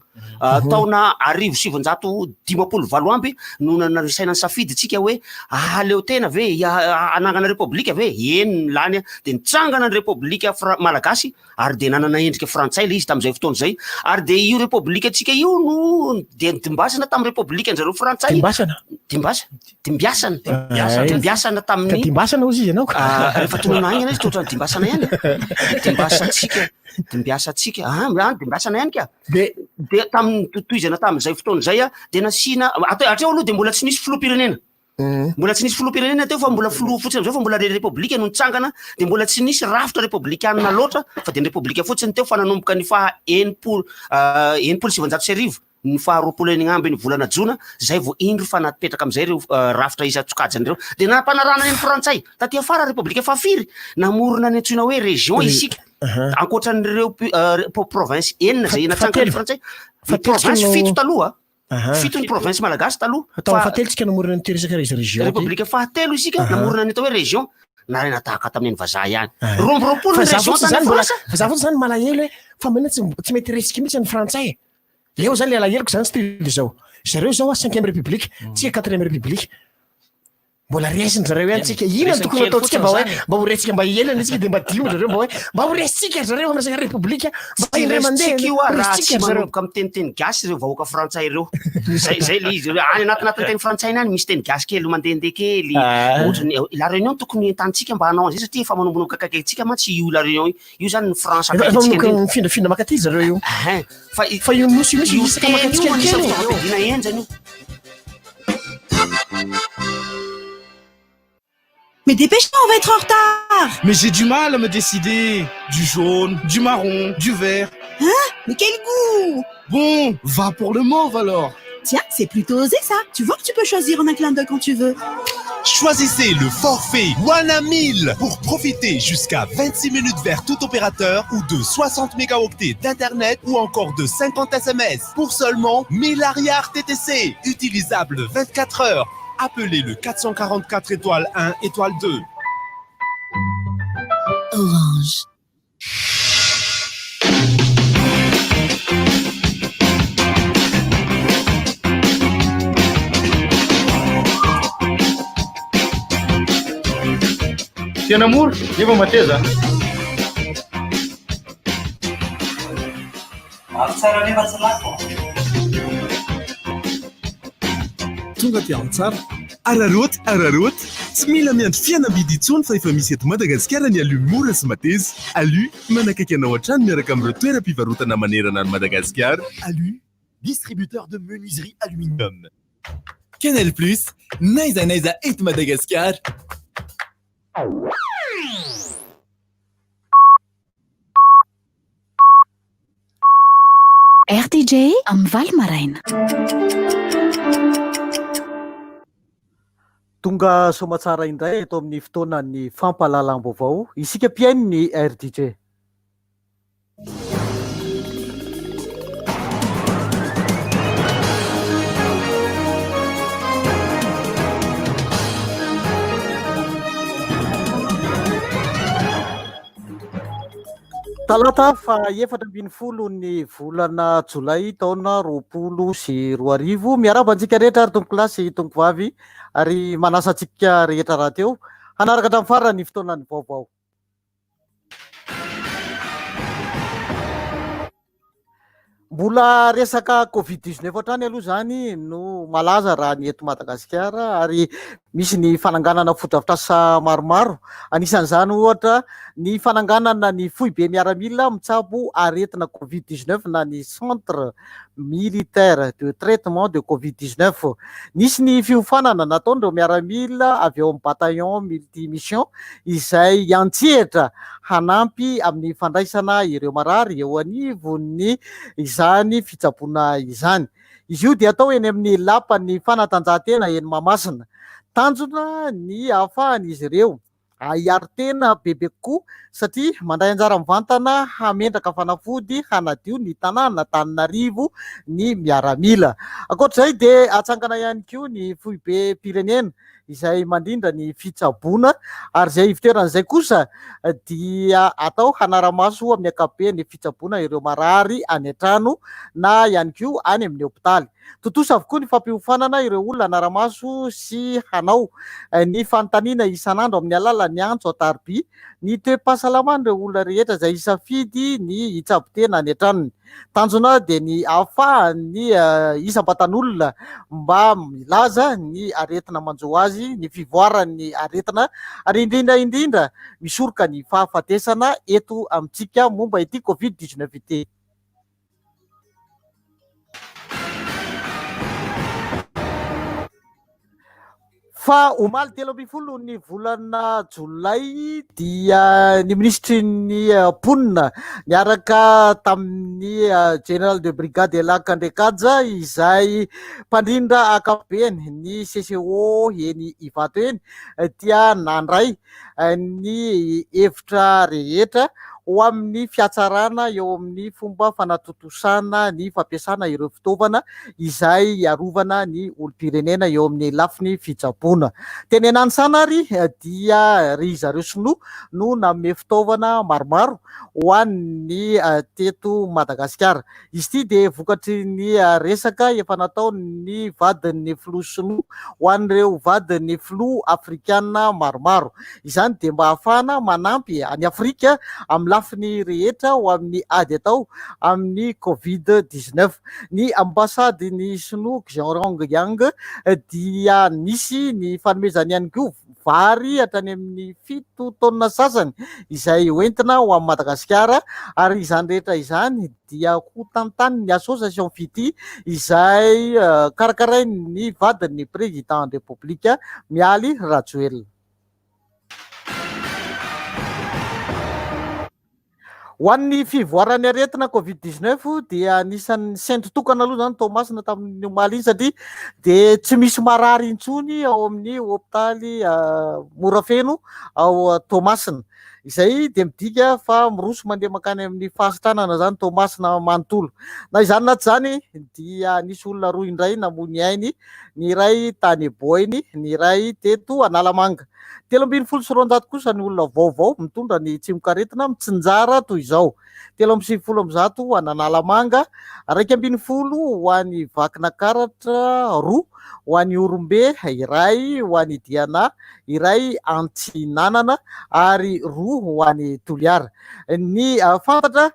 taona 1958 no nanasaina ny safidy tsika hoe ahaleo tena ve hanangana repoblika ve? Eny ny lany dia nitsangana ny repoblika malagasy ary dia nanana endrika frantsay ilay izy tamin'izay fotoana izay, ary dia io repoblikantsika io no dia nidimbasana tamin'ny repoblikan-dry zareo frantsay. Dimbasana? Dimbasa? Dimbiasana. Ay. Dimbiasana tamin'ny. Ka dimbasana hozy izy ianao ka. Ah, rehefa tonona haingana izy toa ohatran'ny dimbasana ihany. Dimbasantsika, dimbiasantsika, ah, ah, dimbasana ihany ka. Dia Dia tamin'ny tohizana tamin'izay fotoana izay ah, dia nasiana, hatreo aloha dia mbola tsy nisy filoham-pirenena. Mbola tsy nisy filoham-pirenena teo fa mbola filoha fotsiny amizao fa mbola le repoblika no nitsangana dia mbola tsy nisy rafitra repoblikanina loatra fa dia ny repoblika fotsiny teo fa nanomboka ny faha 1960 ny faha 26 ny volana jona zay vao indro fa napetraka amizay ireo rafitra isan-tsokajiny ireo dia nampanarahana ny frantsay taty afara repoblika fahafiry namorona ny antsoina hoe région isika ankoatran'ireo province enina zay natsangan'ny frantsay province fito taloha Fito ny province malagasy taloha. Tao amin'ny fahatelo tsika namorona an'ity resaka région ity. République fahatelo isika namorona ny atao hoe région. Naraina tahaka tamin'ny an'ny vazaha ihany. 22 ny région tany France. Fa za fotsiny zany malahelo hoe fa maninona tsy tsy mety resika mihitsy ny frantsay e. Eo zany le alaheloko zany style zao. Zareo zao a cinquième république, tsika quatrième république. Mbola resin-dry zareo ihany tsika. Inona no tokony hataontsika mba hoe mba ho resika mba hielana isika dia mba dimy zareo mba hoe mba ho resintsika ry zareo amin'ny resaka repoblika mba indray mandeha io ah, raha resintsika tsy ry zareo. manomboka miteniteny gasy ireo vahoaka frantsay ireo. Zay zay le izy. Any anatinatiny teny frantsay any misy teny gasy kely mandehandeha kely. Ah. Ohatran'ny La Réunion tokony entanintsika mba hanao an'izay satria efa manombonomboka akaiky antsika mantsy io La Réunion io. Io zany ny France Efa akaiky efa antsika manomboka indrindra. mifindrafindra makaty zareo io. Ahin. Fa Fa io nosy io mihitsy io isaka teny makaty io anisan'ny kelikely. fitaovam-piadiana henjana io. Mais dépêche-toi, on va être en retard Mais j'ai du mal à me décider. Du jaune, du marron, du vert. Hein Mais quel goût Bon, va pour le mauve alors. Tiens, c'est plutôt osé ça. Tu vois que tu peux choisir en un clin d'œil quand tu veux. Choisissez le forfait One 1000 pour profiter jusqu'à 26 minutes vers tout opérateur ou de 60 mégaoctets d'internet ou encore de 50 SMS pour seulement 1000 ariary TTC, utilisable 24 heures. Appelez le 444 étoile 1 étoile 2. Orange. Tena mora nefa mateza. Mamaky tsara nefa tsy lafo an! Tonga dia ao tsara. Araraoty, araraoty! Tsy mila miandry fihenam-bidy intsony fa efa misy eto Madagasikara ny Alu mora sy mateza. Alu, manakaiky anao hatrany miaraka amin'ireo toeram-pivarotana manerana an'i Madagasikara. Alu, distributeur de menuiserie aluminium. Canal Plus, n'aiza n'aiza eto Madagasikara. Rtj amin'ny valo maraina. Tonga soamatsara indray eto amin'ny fotoanan'ny fampahalalam-baovao isika mpihaino ny rtj. Talata faha 14 ny volana jolay taona 2020. Miarahaba antsika rehetra ary tompokolahy sy tompokovavy ary manasa antsika rehetra rahateo hanaraka hatramin'ny farany ny fotoanan'ny vaovao. Mbola resaka Covid 19 hatrany aloha izany no malaza raha ny eto Madagasikara ary misy ny fananganana fotodrafitrasa maromaro. Anisan'izany ohatra ny fananganana ny foibe miaramila mitsabo aretina Covid 19 na ny centre militaire de traitement de Covid 19. Nisy ny fiofanana nataon'ireo miaramila avy ao amin'ny bataillon multimission izay hiantsehatra hanampy amin'ny fandraisana ireo marary eo anivon'ny izany fitsaboana izany. Izy io dia atao eny amin'ny lapan'ny fanatanjahantena eny Mahamasina. Tanjona ny hahafahan'izy ireo hiaro tena bebe kokoa satria mandray anjara mivantana hamendraka fanafody hanadio ny tanàn'Antananarivo ny miaramila. Ankoatra izay dia hatsangana ihany koa ny foibem-pirenena izay mandrindra ny fitsaboana ary izay ivotoerana izay kosa dia atao hanara-maso amin'ny ankapobeny ny fitsaboana ireo marary any an-trano na ihany koa any amin'ny hopitaly. Tontosa avokoa ny fampiofanana ireo olona hanara-maso sy hanao ny fanontaniana isan'andro amin'ny alalan'ny antso an-tariby ny toe-pahasalaman'ireo olona rehetra izay hisafidy ny hitsabo tena any an-tranony. Tanjona dia ny ahafahan'ny isam-batan'olona mba milaza ny aretina manjo azy, ny fivoaran'ny aretina ary indrindra indrindra misoroka ny fahafatesana eto amintsika momba ity Covid 19 ity. Fa omaly 13 ny volana jolay dia ny minisitry ny mponina niaraka tamin'ny Général de brigade Elack Andriakaja izay mpandrindra ankapobeny ny CCO eny Ivato eny dia nandray ny hevitra rehetra ho amin'ny fihatsarana eo amin'ny fomba fanatontosana ny fampiasana ireo fitaovana izay hiarovana ny olom-pirenena eo amin'ny lafiny fitsaboana. Teny Nanisana ary dia ry zareo sinoa no nanome fitaovana maromaro ho an'ny teto Madagasikara. Izy ity dia vokatry ny resaka efa nataon'ny vadin'ny filoha sinoa ho an'ireo vadin'ny filoha afrikana maromaro. Izany dia mba hahafahana manampy an'i Afrika amin'ny lafiny rehetra ho amin'ny ady atao amin'ny Covid 19. Ny ambasadin'ny sinoa Xiaorong Yang dia nisy ny fanomezany ihany koa vary hatrany amin'ny 7 taonina sasany izay hoentina ho amin'i Madagasikara ary izany rehetra izany dia ho tantanin'ny Association Fitia izay karakarain'ny vadin'ny Président Repoblika Mialy Rajoelina. Ho an'ny fivoaran'ny aretina Covid 19 dia anisan'ny sento tokana aloha izany Toamasina tamin'ny omaly iny satria dia tsy misy marary intsony ao amin'ny hopitaly Morafeno ao Toamasina. Izay dia midika fa miroso mandeha mankany amin'ny fahasitranana izany Toamasina manontolo. Na izany na tsy izany dia nisy olona roa indray namoy ny ainy, ny iray tany Boeny, ny iray teto Analamanga. 213 kosa ny olona vaovao mitondra ny tsimokaretina mitsinjara toy izao, 193 ho an'Analamanga, 11 ho an'i Vakinakaratra, roa ho an'Ihorombe, iray ho an'i Diana, iray Antsinanana ary roa. roa ho any Toliara. Ny fantatra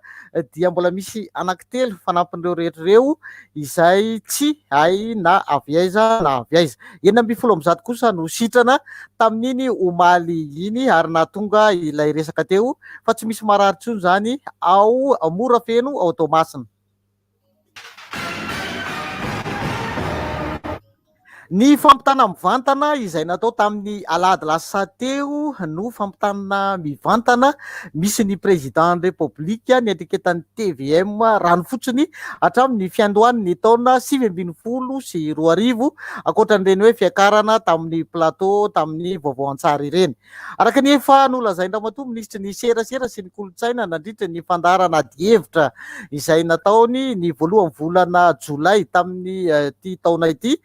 dia mbola misy anankitelo fanampin'ireo rehetra ireo izay tsy hay na avy aiza na avy aiza. 116 kosa no sitrana tamin'iny omaly iny ary nahatonga ilay resaka teo fa tsy misy marary intsony izany ao Morafeno ao Toamasina. Ny fampitana mivantana izay natao tamin'ny alahady lasa teo no fampitana mivantana misy ny Président ny Repoblika niandraiketan'ny tvm rano fotsiny hatramin'ny fiandohan'ny taona 2019 ankoatra an'ireny hoe fiakarana tamin'ny plateau tamin'ny vaovao an-tsary ireny. Araka ny efa nolazain-dRamatoa Minisitry ny Serasera sy ny Kolontsaina nandritra ny fandaharana adihevitra izay nataony ny voalohan'ny volana jolay tamin'ity taona ity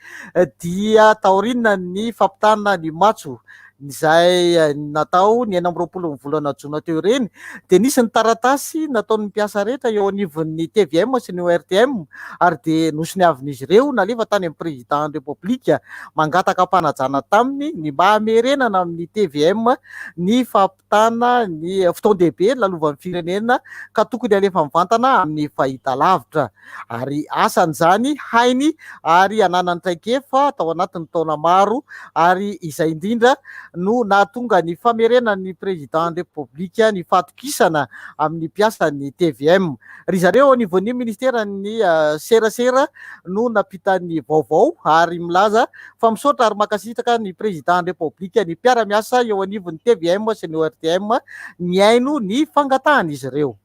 dia taorian'ny fampitana ny matso izay natao ny 26 ny volana jona teo ireny dia nisy ny taratasy nataon'ny mpiasa rehetra eo anivon'ny tvm sy ny ORTM ary dia nosoniavin'izy ireo nalefa tany amin'ny Président ny Repoblika mangataka am-panajana taminy ny mba hamerenana amin'ny tvm ny fampitana ny fotoan-dehibe lalovan'ny firenena ka tokony halefa mivantana amin'ny fahitalavitra ary asany izany hainy ary ananany traikefa tao anatin'ny taona maro ary izay indrindra no nahatonga ny famerenan'ny Président ny Repoblika ny fahatokisana amin'ny mpiasan'ny tvm. Ry zareo eo anivon'ny ministeran'ny serasera no nampita ny vaovao ary milaza fa misaotra ary mankasitraka ny Président ny Repoblika ny mpiara-miasa eo anivon'ny tvm sy ny ORTM nihaino ny fangatahan'izy ireo.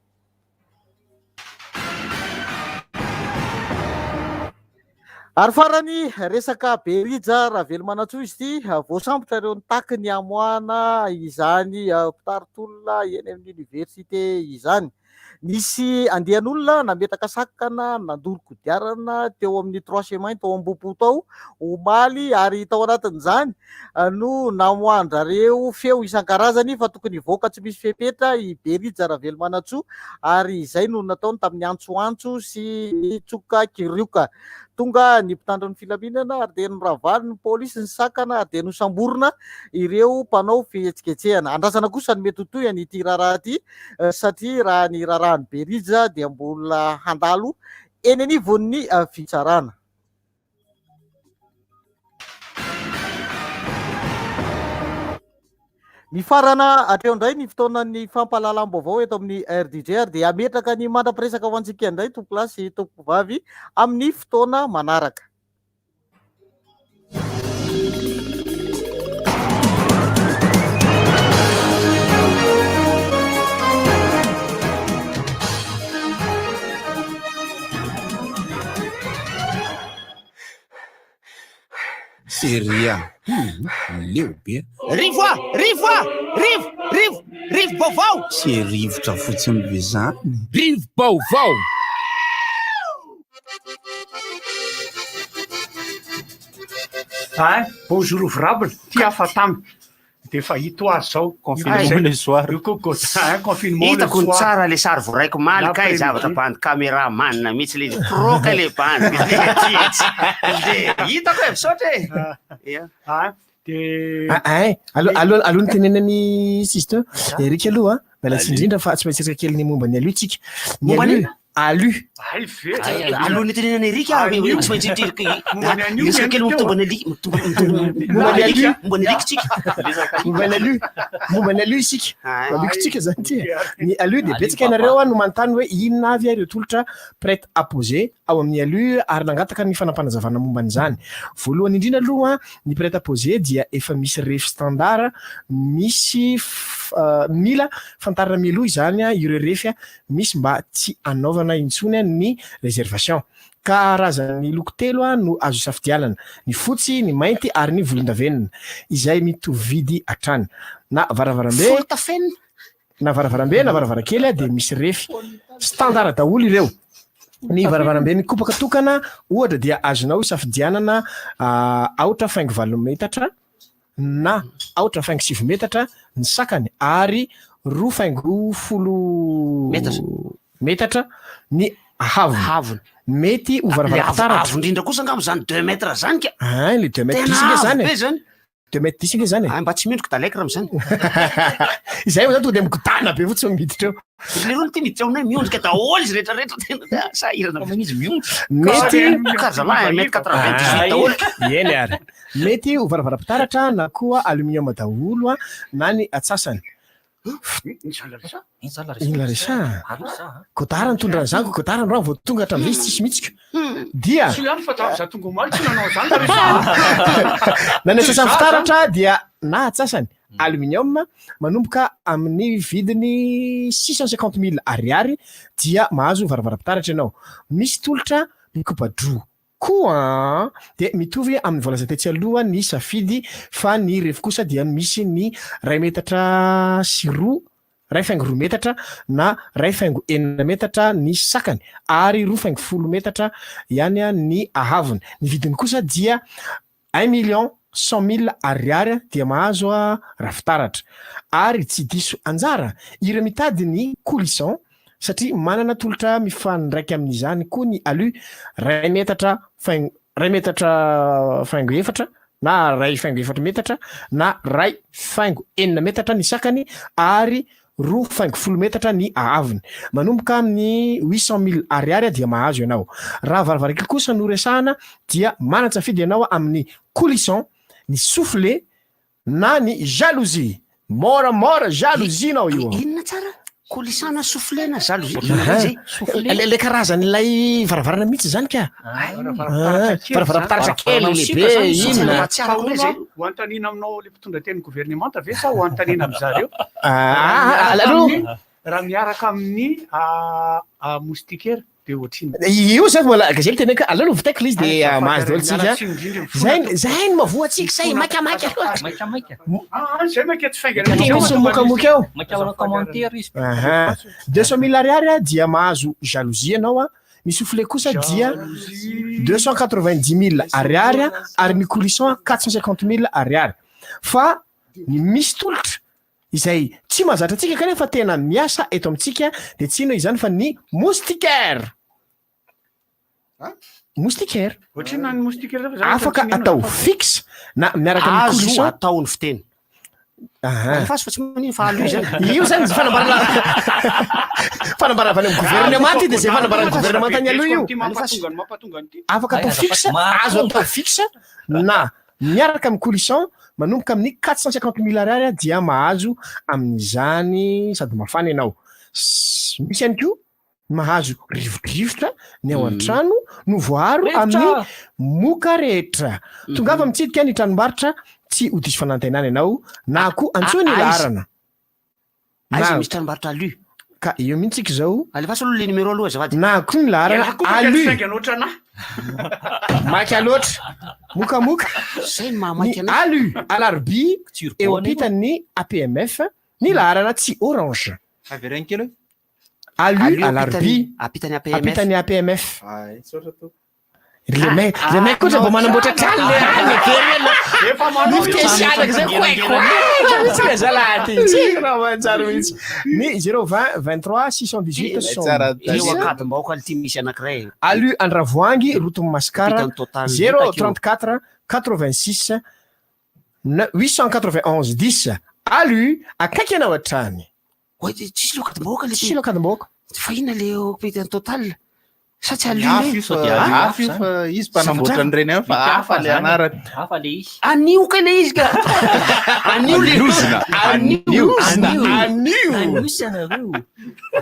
Ary farany, resaka Berija Ravelomanantsoa izy ity, voasambotra ireo nitaky ny hamoahana izany mpitari-tolona eny amin'ny oniversite izany. Nisy andian'olona nametraka sakana nandoro kodiarana teo amin'ny Trois Chemins tao Ambohipo tao omaly ary tao anatin'izany no namoahan-drareo feo isan-karazany fa tokony hivoaka tsy misy fepetra i Berija Ravelomanantsoa ary izay no nataony tamin'ny antsoantso sy ny tsoka kirioka. Tonga ny mpitandro ny filaminana ary dia noravan'ny polisy ny sakana ary dia nosamborina ireo mpanao fihetsiketsehana. Andrasana kosa ny mety ho tohin'ity raharaha ity satria raha ny raharahan'i Berija dia mbola handalo eny anivon'ny fitsarana. Mifarana hatreo indray ny fotoanan'ny fampahalalam-baovao eto amin'ny RDJ ary dia hametraka ny mandra-piresaka ho antsika indray tompokolahy sy tompokovavy amin'ny fotoana manaraka. Seria, hum, leo be. Rivo a! Rivo a! Rivo! Rivo! Rivo-baovao! Tsy rivotra fotsiny ve zany? Rivo-baovao! Hein, bonjour ouvrable, ty hafa tamy de efa hita ho azy zao. Confinement le soir. Io koa Godin, hein, confinement le Hitako ny soir. tsara le sary voaraiko omaly kay L'après-midi. zavatra bandy caméra man mihitsy le izy pro kay le bandy de hitako e misaotra e. Ia. Hein, de Ah, hein, alo- alo- aloha ny tenenan'i sister Eric aloha a, miala tsiny indrindra fa tsy maintsy resaka kely ny momba ny alu tsika. Ny Momba alu, ny? alu. Ay ve? Alohan'ny tenenana Eric ah, Anio. tsy maintsy ity- Momba ny anio resaka kely ny momba ny ali- Momba ny alu. momba ny Eric tsika. Momba ny alu, momba ny alu isika. Ah. Aluko tsika zany ty. Ny alu dia betsaka ianareo a no manontany hoe inona avy ireo tolotra prêt à poser ao amin'ny alu ary nangataka ny fanampanazavana momba an'izany. Voalohany indrindra aloha ny prêt à poser dia efa misy refy standard misy mila fantarina mialoha izany ireo refy misy mba tsy hanaovana intsony ny réservation. Karazan'ny loko telo no azo isafidianana, ny fotsy, ny mainty ary ny volondavenona, izay mitovy vidy hatrany. Na varavarambe. Volotafenina. Na varavarambe na varavarankely dia misy refy standard daholo ireo. Ny varavarambe mikopaka tokana ohatra dia azonao isafidianana aotra faingo valo metatra na aotra faingo sivy metatra ny sakany ary roa faingo folo Metatra. metatra ny haavony. Haavony. Mety ho Le avo varavaram-pitaratra. avo indrindra kosa angamba zany deux mètres zany ka. Ein, le deux mètres Tena dix nge avo zany e. be zany. Deux mètres dix ange zany e. Ah, mba tsy miondrika Dalek raha am'zany. Izay moa zany tonga de migodana be fotsiny miditra eo. Le rony ty miditra ao aminay miondrika daholo izy rehetra rehetra tena sahirana. Fa izy miondrika. Mety Ka zalahy un mètre 98 daholo. Eny ary. Mety ho varavaram-pitaratra na koa aluminium daholo na ny atsasany. Inona Larissa? Godard nitondra an'izany ko Godard androany vao tonga hatramin'izay izy tsisy mihitsy ko. Dia Tsy ihany fa za tonga omaly tsy nanao an'izany Larissa. Na ny atsasany fitaratra dia na atsasany aluminium manomboka amin'ny vidiny 650 000 ariary dia mahazo varavaram-pitaratra ianao. Misy tolotra mikopa-droa Koa an! Dia mitovy amin'ny voalaza tetsy aloha ny safidy fa ny refy kosa dia misy ny ray metatra sy roa, ray faingo roa metatra na ray faingo enina metatra ny sakany ary roa faingo folo metatra ihany ny ahavony. Ny vidiny kosa dia un million cent mille ariary dia mahazo rafitaratra. Ary tsy diso anjara ireo mitady ny coulissant satria manana tolotra mifandraika amin'izany koa ny alu ray metatra faingo ray metatra faingo efatra na ray faingo efatra metatra na ray faingo enina metatra ny sakany ary roa faingo folo metatra ny haavony. Manomboka amin'ny 800 000 ariary dia mahazo ianao. Raha varavarankely kosa no resahana dia manan-tsafidy ianao amin'ny coulissant, ny soufflé na ny jalousie. Moramora jalousie nao io. Inona tsara? Coulissant na soufflé na jalousie? Inona indray zay? Soufflé. Le karazan'ilay varavarana mihitsy izany ka. Varavaram-pitaratra kely lehibe inona. Tsy arako indray zay. Ho anontaniana aminao le mpitondra tenin'ny governemanta ve sa ho anontaniana amin-dry zareo? Ah, aloha. Raha miaraka amin'ny moustiquaire dia ohatrinona? Io zany mbola zay no teneniko hoe aleo aloha vitaiko ilay izy dia mahazo daholo tsika. Zay zay no mahavoa antsika zay maikamaika loatra. Maikamaika. Ah, zay maika tsy faingana. Tena misy mokamoka eo. Maika manao commentaire izy. Aha. 200 000 ariary dia mahazo jalousie ianao a. Ny soufflé kosa dia 290 000 ariary ary ny coulissant 450 000 ariary. Fa ny misy tolotra izay tsy mahazatra antsika kanefa tena miasa eto amintsika dia tsy inona izany fa ny moustiquaire. Moustiquaire. Ohatrinona ny moustiquaire zany? Afaka atao fixe na miaraka amin'ny Azo coulissant. atao ny fiteny. Aha. Alefaso fa tsy manino fa aloha izany. Io zany fanambarana fanambarana avy any amin'ny gouvernement ity dia zay fanambaran'ny gouvernement tany aloha io. Mampatonga mampatonga an'ity. Afaka atao fixe, azo atao fixe na miaraka amin'ny coulissant manomboka amin'ny 450 mille ariary dia mahazo amin'izany sady mafana ianao. Misy ihany koa mahazo rivodrivotra ny ao an-trano no voaaro amin'ny moka rehetra. Tongava mitsidika ny tranombarotra tsy ho diso fanantenana ianao na koa antsoy ny laharana. Aiza misy tranombarotra alu? Ka eo mihitsy tsika izao. Alefaso aloha le numéro aloha azafady. Na koa ny laharana Ialahy koa maika alu. tsy faingana ohatran'ahy. Maika loatra. Mokamoka. Zay no Ny mahamaika anahy. alu alarobia eo ampitan'ny APMF ny laharana tsy orange. Avereno kely hoe. Alu alarobia Ampitan'ny APMF. ampitan'ny APMF. Ay, misaotra tompoko. Ry le mec, le mec koa mba manamboatra trano le any be ela. Efa manao Ny fitesianaka zay koaikoaika mihitsy le zalahy ty. Tsy raha manjary mihitsy. Ny 020 23 618 Tsara 70. Eo Ankadimbahoaka ity misy anankiray. Alu Andravoahangy, route Mascar, Ampitan'ny Total 034 86 891 10. Alu, akaiky anao hatrany. Oay, tsisy leo Ankadimbahoaka le Tsisy leo Ankadimbahoaka. Fa inona le eo ampitan'ny Total? Sa tsy alu Hafa re? io fa hafa io fa izy mpanamboatra an'ireny ihany fa hafa le anarany. Hafa le izy. Anio kay le izy ka. Anio le Anozona. Anio. Anio. Anio. Anio sy anareo.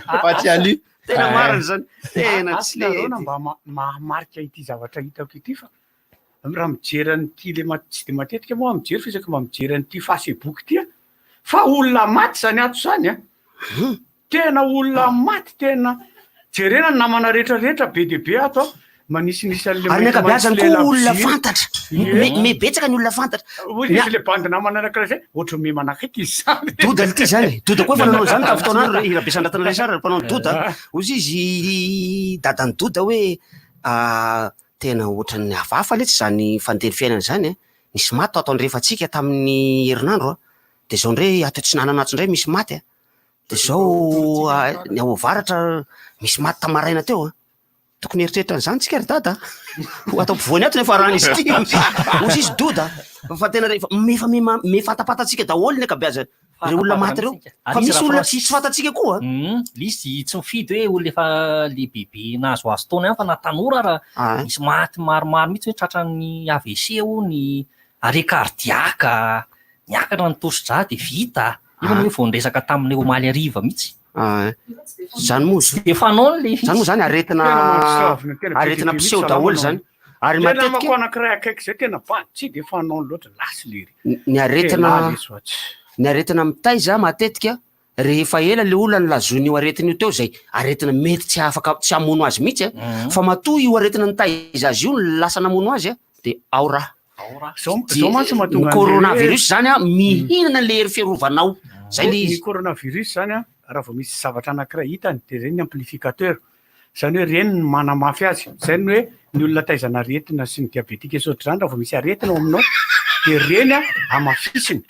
Fa tsy alu. Tena marina zany. Tena tsy le. Nareo na mba mahamarika ity zavatra hitako ity fa raha mijery an'ity le tsy de matetika moa aho mijery fa isaky mba mijery an'ity facebook ity aho fa olona maty zany ato zany a. Tena olona maty tena jerena ny namana rehetra rehetra be dia be ato a manisinisy an'le Ary ny ankabeazany maintimainty koa olona labozia. fantatra. Ie. Me me betsaka ny olona fantatra. Hoy izy le bandy namana anankiray zay ohatry ny manakaiky izy zany. Doda ity zany. Doda koa efa nanao izany tamin'ny fotoan'andro i Rabesandratana Richard mpanao ny Doda. Hoy izy i dadan'i Doda hoe tena ohatran'ny hafahafa letsy izany fandehan'ny fiainana izany a. Nisy maty tato andrefantsika tamin'ny herinandro a. Dia izao indray ato atsinanana ato indray misy maty a. Dia izao ny ao avaratra misy maty tamaraina teo a. Tokony hieritreritra an'izany tsika ry dada a! Ho ato ampovoany ato nefa rano izy ity hozy izy doda fa tena rehefa efa me fantapantatsika daholo ny ankabeazany ireo olona maty ireo fa misy olona tsy tsy fantatsika koa. Lisy tsy mifidy hoe olona efa lehibebe nahazoazo taona ihany fa na tanora ara misy maty maromaro mihitsy hoe tratran'ny AVC hono, arrêt cardiaque, niakatra ny tosi-drà dia vita. Io anie vao niresaka taminay omaly hariva mihitsy. Zany moa Tsy dia fanaony le izy. Zany moa zany aretina Tena mampitravina, tena be aretina dia be mpiseho mihitsy daholo salama zany. Ary Tena matetika namako anankiray akaiky zay tena bandy tsy dia fanaony loatra lasa lery. ny aretina Tena leso a tsy. ny aretina mitaiza matetika rehefa ela le olona nolazoin'io aretina io teo zay aretina mety tsy afaka tsy hamono azy mihitsy a fa matoa io aretina nitaiza azy io no lasa namono azy a de ao raha. Zao zao mantsy mahatonga Ny coronavirus zany a mihinana le hery fiarovanao. Zay le izy. Ny coronavirus zany a raha vao misy zavatra anankiray hitany de reny ny amplificateur. Zany hoe reny no manamafy azy. Zay ny hoe ny olona taizana aretina sy ny diabetika sy ohatr'izany raha vao misy aretina ao aminao de reny a hamafisiny.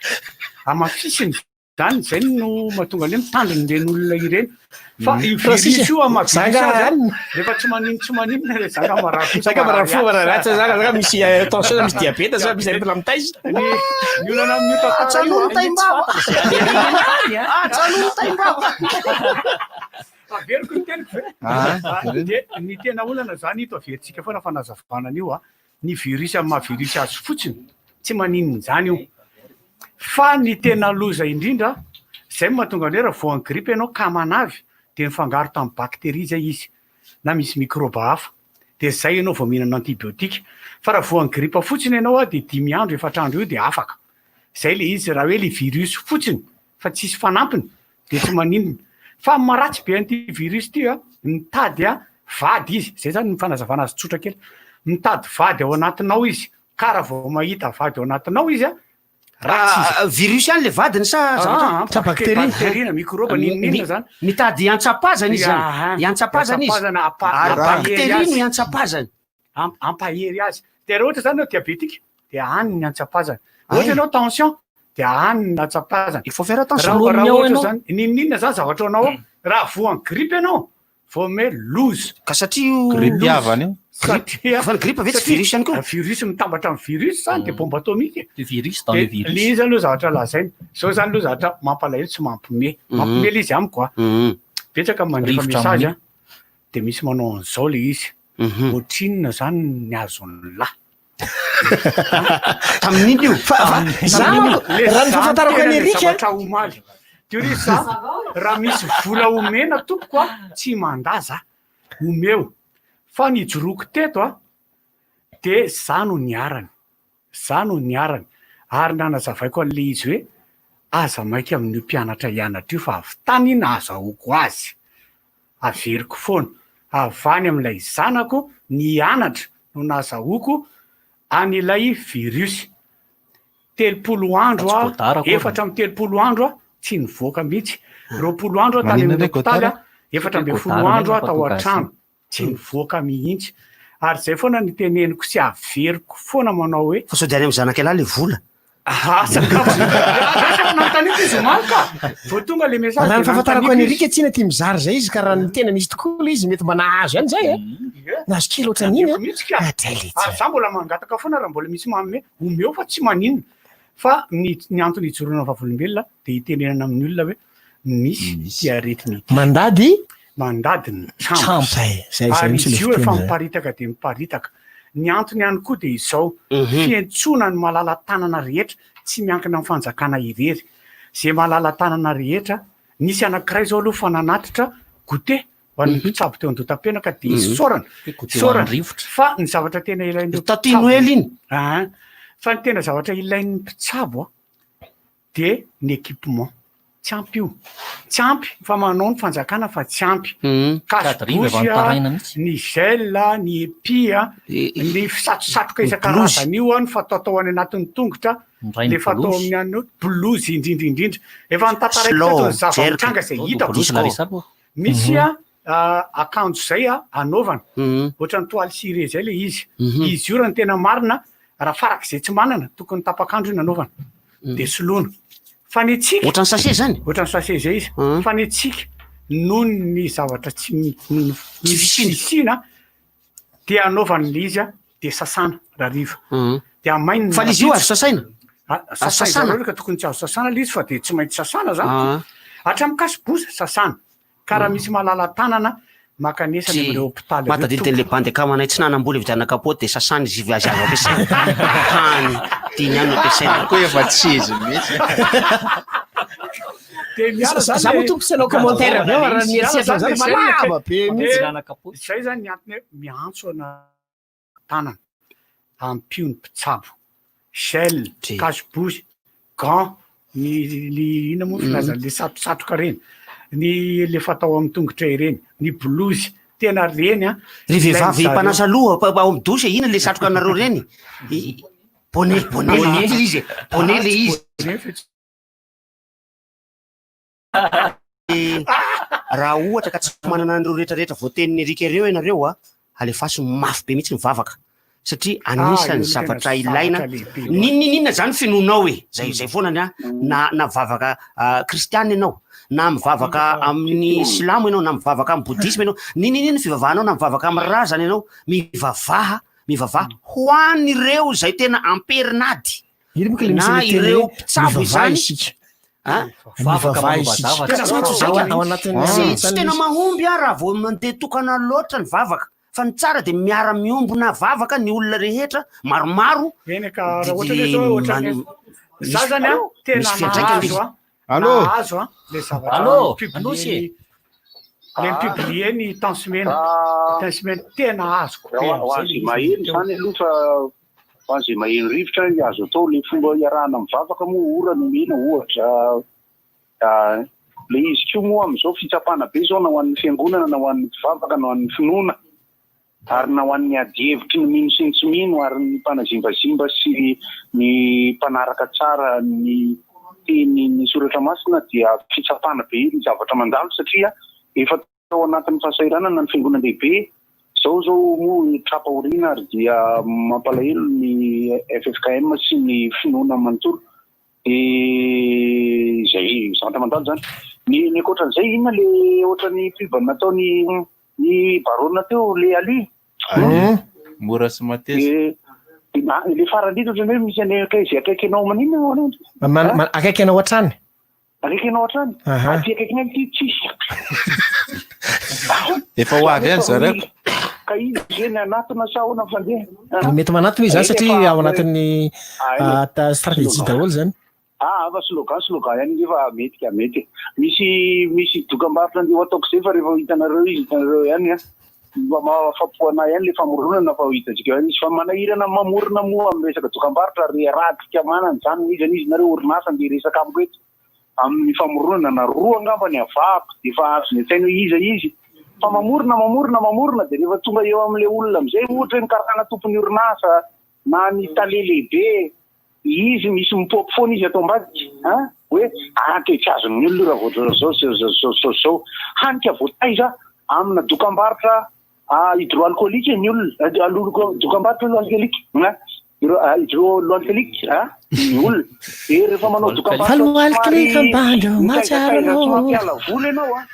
Hamafisiny. Zany zay no mahatonga ny hoe mitandrina ireny olona ireny. Fa io virus io ama virus azy a, rehefa tsy manino tsy maninona re zaka marary fo Zaka marary fo marary ratsy zaka zaka misy tension misy diabeta sa misy aretina mitaiza. Ny ny olana amin'io tantara io Ajanony taimbava. Ajanony taimbava. Averiko ny teniko ve? Ah, Dia ny tena olana zany ito averintsika foana fanazavana an'io a. Ny virus amin'ny maha virus azy fotsiny, tsy maninona izany io. Fa ny tena loza indrindra, izay no mahatonga ny hoe raha voan'ny grippe ianao ka manavy dia nifangaro tamin'ny bactérie izay izy na misy mikrôba hafa dia izay ianao vao mihinana antibiotique. Fa raha voan'ny grippe fotsiny ianao dia dimy andro, efatra andro eo dia afaka. Izay ilay izy, raha hoe ilay virus fotsiny fa tsisy fanampiny dia tsy maninona. Fa ny maharatsy be an'ity virus ity a, mitady vady izy, zay zany ny fanazavana azy tsotra kely, mitady vady ao anatinao izy, ka raha vao mahita vady ao anatinao izy a, ratsy izy. Ah, virus ihany le vadiny sa zavatra? Ah, Sa bactérie? bactérie na microbe n'inon'inona zany. Mitady hiantsapazana izy zany. Ya, Hiantsapazana izy. hiantsapazana, apa- Ary ampahery bactérie azy. no hiantsapazany. Ampahery azy. Dia raha ohatra zany ianao diabetique dia any ny antsapazana. Ohatra ianao tension dia any ny antsapazana. Il faut faire attention. Raha raha ohatra zany n'inon'inona zany zavatra anao raha voan'ny grippe ianao vao me loza. Ka satria io Grippe havana io. Satria Fa ny grippe ve tsy virus ihany koa? Virus mitambatra amin'ny virus zany dia bombe atomique. Le virus dans le virus. Le izy aloha zavatra lazaina. Zao zany aloha zavatra mampalahelo tsy mampime. Mampime le izy amiko a. Betsaka mandefa Rivotra message amin'ny- a. Dia misy manao an'izao le izy. Ohatrinona zany ny azon'ny lahy? Tamin'inona io? Fa fa za manko raha ny fahafantarako an'i Eric a. Zavatra omaly. Dia hoy izy za raha misy vola omena tompoko a tsy mandà za. Omeo. Fa ny ijoroako teto a dia za no niharany. Za no niharany. Ary nanazavaiko an'ilay izy hoe aza maika amin'io mpianatra hianatra io fa avy tany nahazahoako azy. Averiko foana, avy any amin'ilay zanako nianatra no nahazahoako an'ilay virus. 30 andro aho, 34 andro aho tsy nivoaka mihitsy. 20 andro aho tany amin'ny hopitaly, 14 andro aho tao an-trano, tsy nivoaka mihitsy. Ary izay foana no teneniko sy averiko foana manao hoe. Fa sao dia any amin'ny zanak'ialahy ilay vola? Asa angamba. Asa nanontaniako izy omaly ka. Vao tonga le message Raha ny dia fahafantarako nanontaniako an'i izy. Eric tsy tia mizara izay izy ka raha ny tena nisy tokoa ilay izy mety mba nahazo ihany izay e. Nahazo kely ohatran'iny Nanontaniako a. mihitsy ka. Adray letsy. Ary za mbola mangataka foana raha mbola misy manome, omeo fa tsy maninona. Fa ny ny antony ijoroana vavolombelona dia hitenenana amin'ny olona hoe misy ity aretina ity. Mandady? Mandady ny trambo. Zay, zay, zay Ary mihitsy izy ilay io efa fiteny zay. miparitaka dia miparitaka. Ny antony ihany koa dia izao, fiantsoana ny malala-tanana rehetra, tsy miankina amin'ny fanjakana irery. Izay malala-tanana rehetra, nisy anankiray izao aloha fa nanatitra goûter ho an'ny mpitsabo teo Andohatapenaka dia isaorana, Goûter ho an'ny isaorana. rivotra. Fa ny zavatra tena ilain'ireo Taty mpitsabo, Noely iny. Aa, fa ny tena zavatra ilain'ny mpitsabo an, dia ny équipement. Tsy ampy io. Tsy ampy fa manao ny fanjakana fa tsy ampy. Sady rivo efa Cache-bouche, nitaraina mihitsy. ny gel, ny épi, ny fisatosatroka isan-karazany io, ny fataotao any anatin'ny tongotra, Ny rain'ny le fatao blouse. amin'ny an'ny blouse indrindra indrindra. Efa notantaraiko Slow, teto ny zava-mitranga jerk. izay hitako. Blouse Larissa aloha. Misy akanjo izay anaovana, ohatran'ny toile ciré izay ilay izy. Izy io raha ny tena marina, raha farak'izay tsy manana, tokony tapak'andro io nanaovana, dia soloina. Fa ny antsika. Ohatran'ny sachet izany? Ohatran'ny sachet izay izy. Fa ny antsika, noho ny zavatra tsy Tsy fisiana. fisiana, Dia anaovana ilay izy dia sasana rahariva. Dia amainina. Fa ilay izy io azo sasaina? Azo sasana? Ka tokony tsy azo sasana ilay izy fa dia tsy maintsy sasana zany. Ah. Hatramin'ny kasobosa sasana. Ka raha misy malala tanana makanesa any amin'ireo hopitaly ireo. Mahatadidy an'ilay bandy akamanay tsy nanam-bola hividianana kapoty dia sasana izy azy azo ampiasaina. Hany tiany ihany no ampiasaina. Koa efa tsy izy mihitsy. Dia miala zany Za moa tompoko tsy hanao commentaire avy eo raha ny eritreritra zany fa lava be mihitsy. Izay zany ny antony hoe miantso ana tanana, ampio ny mpitsabo, gel, cache-bouche, gant, ny ny inona moa filazana le satrosatroka ireny, ny le fatao amin'ny tongotra ireny, ny blouse, tena ireny an. Ry vehivavy mpanasa loha ao amin'ny douche, inona le satroka anareo ireny? Bonnet, bonnet le izy e, bonnet le izy. Raha ohatra ka tsy manana an'ireo rehetra rehetra voatenin'i Eric ireo ianareo a, alefaso mafy be mihitsy ny vavaka satria anisan'ny zavatra ilaina n'inon'inona zany finoanao e, zay zay foana ny ahy, na na vavaka kristiana ianao, na mivavaka amin'ny silamo ianao, na mivavaka amin'ny bodisma ianao, n'inon'inona fivavahanao, na mivavaka amin'ny razana ianao, mivavaha, mivavaha ho an'ireo izay tena am-perinady. Iny moa ka le misy Na le teny ireo hoe mpitsabo mivavaha izany isika. a Mivavaha isika. Tena tsy maintsy ho zay ka. Ao anatin'ny Tsy tsy zany tena izy. mahomby aho raha vao mandeha tokana loatra ny vavaka fa ny tsara dia miara-miombona vavaka ny olona rehetra maromaro Eny ka raha dia ohatra hoe zao ohatran'ny man- za misy zany a tena misy fiantraikany nahazo a Allô? nahazo a le zavatra Allô? publier Anosy e? le publier ny tensimena tensimena tena azoko be Ho am'izay an'izay le izy maheno teo. izany aloha fa Ho an'izay maheno rivotra, azo atao ilay fomba iarahana mivavaka moa, ora nomena ohatra. Ilay izy koa moa amin'izao fitsapana be izao na ho an'ny fiangonana na ho an'ny mpivavaka na ho an'ny finoana ary na ho an'ny adihevitry ny mino sy ny tsy mino ary ny mpanazimbazimba sy ny mpanaraka tsara ny teny ny soratra masina dia fitsapana be ny zavatra mandalo satria efa Tao anatin'ny fahasahiranana ny fiangonan-dehibe, izao izao moa tra-pahoriana ary dia mampalahelo ny ffkm sy ny finoana manontolo. Dia izay zavatra mandalo izany. Ny ny ankoatran'izay inona le ohatran'ny pub nataon'i i Barona teo le Ali? Ali, mora sy mateza. Dia le farany indrindra ohatran'ny hoe misy an'ilay izay akaiky anao maninona? Akaiky anao hatrany. Akaiky anao hatrany. Aha. Aty akaikinay ity tsisy. Efa ho avy any zareo. Ka izy ve ny hanatona sa ahoana ny fandeha? Mety manatona izy zany satria Efa ao anatin'ny Ah, ah, stratégie daholo zany. Ah, fa slogan slogan ihany izy fa mety ka mety. Misy misy dokambarotra andeha ho ataoko izay fa rehefa ho hitanareo izy hitanareo ihany an. Mba mahafapo anah ihany le famoronana fa ho hitantsika eo ihany izy. Fa manahirana ny mamorona moa amin'ny resaka dokambarotra ary iarahantsika manana izany n'iza n'iza nareo orinasa andeha hiresaka amiko eto amin'ny famoronana na roa angamba ny avahako dia efa azony an-tsaina hoe iza izy. Fa mamorona mamorona mamorona dia rehefa tonga eo amin'ilay olona amin'izay ohatra hoe ny karana tompon'ny orinasa na ny tale lehibe Izy misy mipôpy foana izy ato ambadika an! Hoe ah te tsy azon'ny olona io raha vao zao zao zao zao zao zao. Hany ka voataiza amina dokambarotra hydroalcoolique ny olona, dokambarotra alcoolique an! Hydroalcoolique an! Ny olona. Dia rehefa manao dokambarotra somary mitaizataiza tsy mampiala vola ianao an!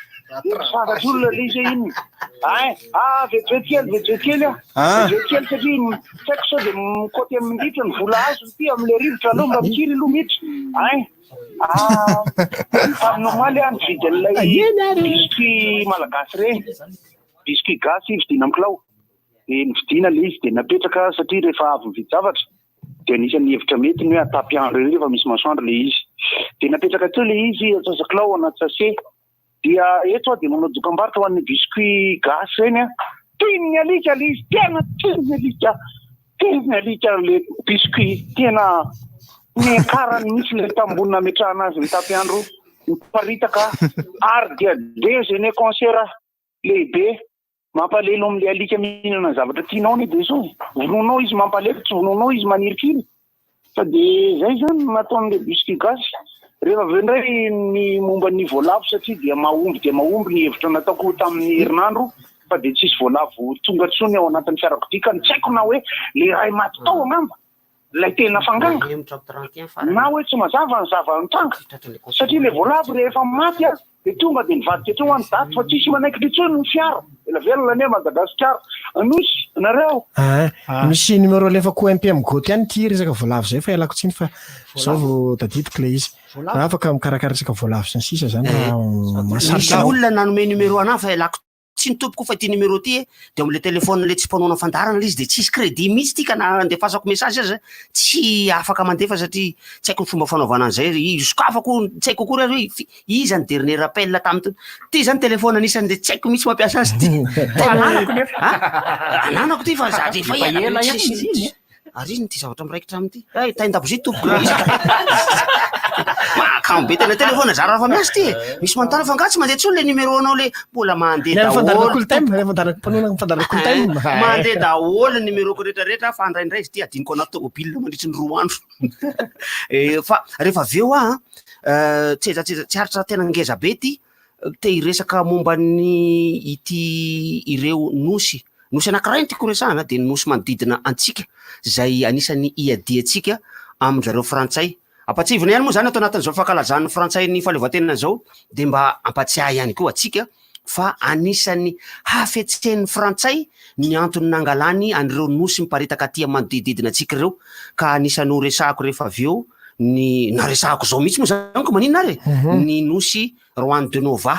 Dia tsy fantatr'olona ilay izy hoe inona. Ein! Ah, vetivety kely, vetivety kely ah. Ah. Vetivety kely satria tsy haiko sao dia mikoty amin'ny ritra ny vola azony ity amin'ilay rivotra aloha mba mikiry aloha miditra. Ein. Ah, tamin'ny omaly aho nividy an'ilay biscuit malagasy ireny. Biscuit gasy vidiana amin'ny kilao. Dia nividiana ilay izy dia napetraka satria rehefa avy mividy zavatra dia anisan'ny hevitra mety ny hoe atapy andro ery rehefa misy masoandro ilay izy. Dia napetraka teo ilay izy antsasa-kilao anaty sachet. Dia eto aho dia manao dokambarotra ho an'ny biscuit gasy ireny an. Tian'ny alika ilay izy, tena tian'ny alika. Tian'ny alika ilay biscuit, tena niakarany mihitsy ilay tambony nametrahana azy ny tapiandro niparitaka ary dia déjeuner concert lehibe. Mampalelo amin'ilay alika mihinana ny zavatra tianao anie dia zao e. Vonoinao izy mampalelo, tsy vonoinao izy manirikiry. Fa dia izay izany no nataon'ilay biscuit gasy. Rehefa avy eo indray ny momba ny voalavo satria dia mahomby dia mahomby ny hevitra nataoko tamin'ny herinandro fa dia tsisy voalavo tonga intsony ao anatin'ny fiarakodia ka ny tsy haiko na hoe ilay iray maty tao angamba ilay tena fanganga na hoe tsy mazava ny zava-nitranga satria ilay voalavo rehefa maty a. Dia tonga dia nivadika hatreo any daty fa tsisy manaikitra intsony ny fiara. Ela velona anie Madagasikara. Anosy nareo. Ah, misy numéro alefako MPM Goty ihany ity resaka voalavo izay fa ialako tsiny fa izao vao tadidiko ilay izy. Raha afaka mikarakara resaka voalavo sy ny sisa izany raha Misy mahasarika anao. olona nanome numéro anah fa ialako Tsy ny tompoko fa ity numéro ity e, de ao amle téléphone le tsy mpanohana fandaharana le izy de tsisy crédit mihitsy ity ka na andefasako message aza tsy afaka mandefa satria tsy haiko ny fomba fanaovana an'izay, sokafako tsy haiko akory ary hoe iza ny dernier appel tamin'itony, ty zany téléphone anisan'ny le tsy haiko mihitsy mampiasa azy ity, Ananako nefa. Ananako ity fa za de efa Efa ela ela ihany izy iny e. Ary inona ity zavatra miraikitra aminy ity? Hay, tain-dakozia tompoko ilay izy ka. Mahakamo be tena téléphone zara raha fa miasa ity e. Misy manontany fa angaha tsy mandeha intsony ilay numéro anao ilay mbola mandeha Ilay fandaharana daholo. cool time, ilay fandaharana mpanohana fandaharana cool time. Mandeha daholo ny numéro-ko rehetra rehetra fa indraindray izy ity adinoko anaty tomobile mandritry ny roa andro. Eh, fa rehefa avy eo aho, eh, tsetsatsetsa tsy aritra tena ngeza be ity, te hiresaka momba ny ity ireo nosy, nosy anankiray no tiako horesahana dia ny nosy manodidina antsika izay anisan'ny iadiantsika amin-dry zareo frantsay. Ampatsiahivina ihany moa izany ato anatin'izao fankalazan'ny frantsay ny fahaleovantenany izao dia mba hampatsiahy ihany koa antsika fa anisan'ny hafetsen'ny frantsay ny antony nangalany an'ireo nosy miparitaka aty amin'ny manodididina antsika ireo ka anisan'ny horesahako rehefa avy eo ny na resahako izao mihitsy moa izany ko maninona ary e ny nosy Juan de Nova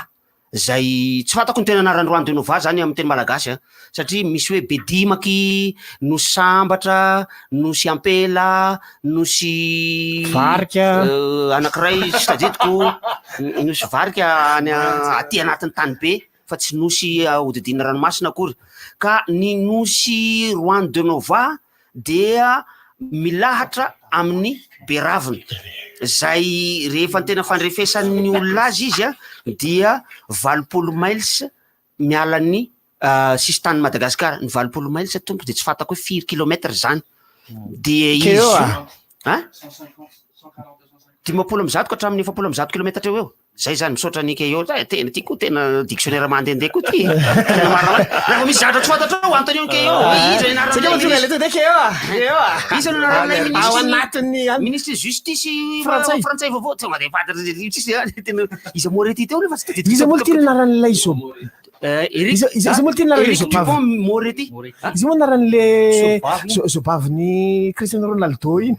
izay tsy fantako ny tena anaran'i Juan de Nova zany amin'ny teny malagasy a satria misy hoe Bedimaky, Nosy Sambatra, Nosy Ampela, Nosy Varika. Anankiray tsy tadidiko, Nosy Varika any aty anatin'ny tany be fa tsy nosy hodidinina ranomasina akory ka ny nosy Juan de Nova dia milahatra amin'ny beravina zay rehefa ny tena fandrefesan'ny olona azy izy a dia 80 miles miala ny sisintanin'i Madagasikara, ny 80 miles tompoko dia tsy fantako hoe firy kilomètre zany dia izy Keo io a. a 150 ka hatramin'ny 140 kilometatra eo eo. Zay zany, misaotra an'i Keio, zay tena ty koa tena dictionnaire mandehandeha koa ty. Tena marina marina. Raha vao misy zavatra tsy fantatrao, anontanio an'i Keio. Hoe iza ny Tsika anaran'ilay moa tonga ministre? le Keio a. Keio a. Iza no anaran'ilay Ao ministre? anatin'ny any. Ministre justice Frantsay. frantsay vaovao. Tonga dia fantatra tsisy tena iza Moretti teo nefa tsy tadidiko. Iza moa ty anaran'ilay zo? Eric Iza iza moa ty anaran'ilay Eric zobavy? Dupont Moretti. Iza moa anaran'le zobavin'i Cristiano Ronaldo iny?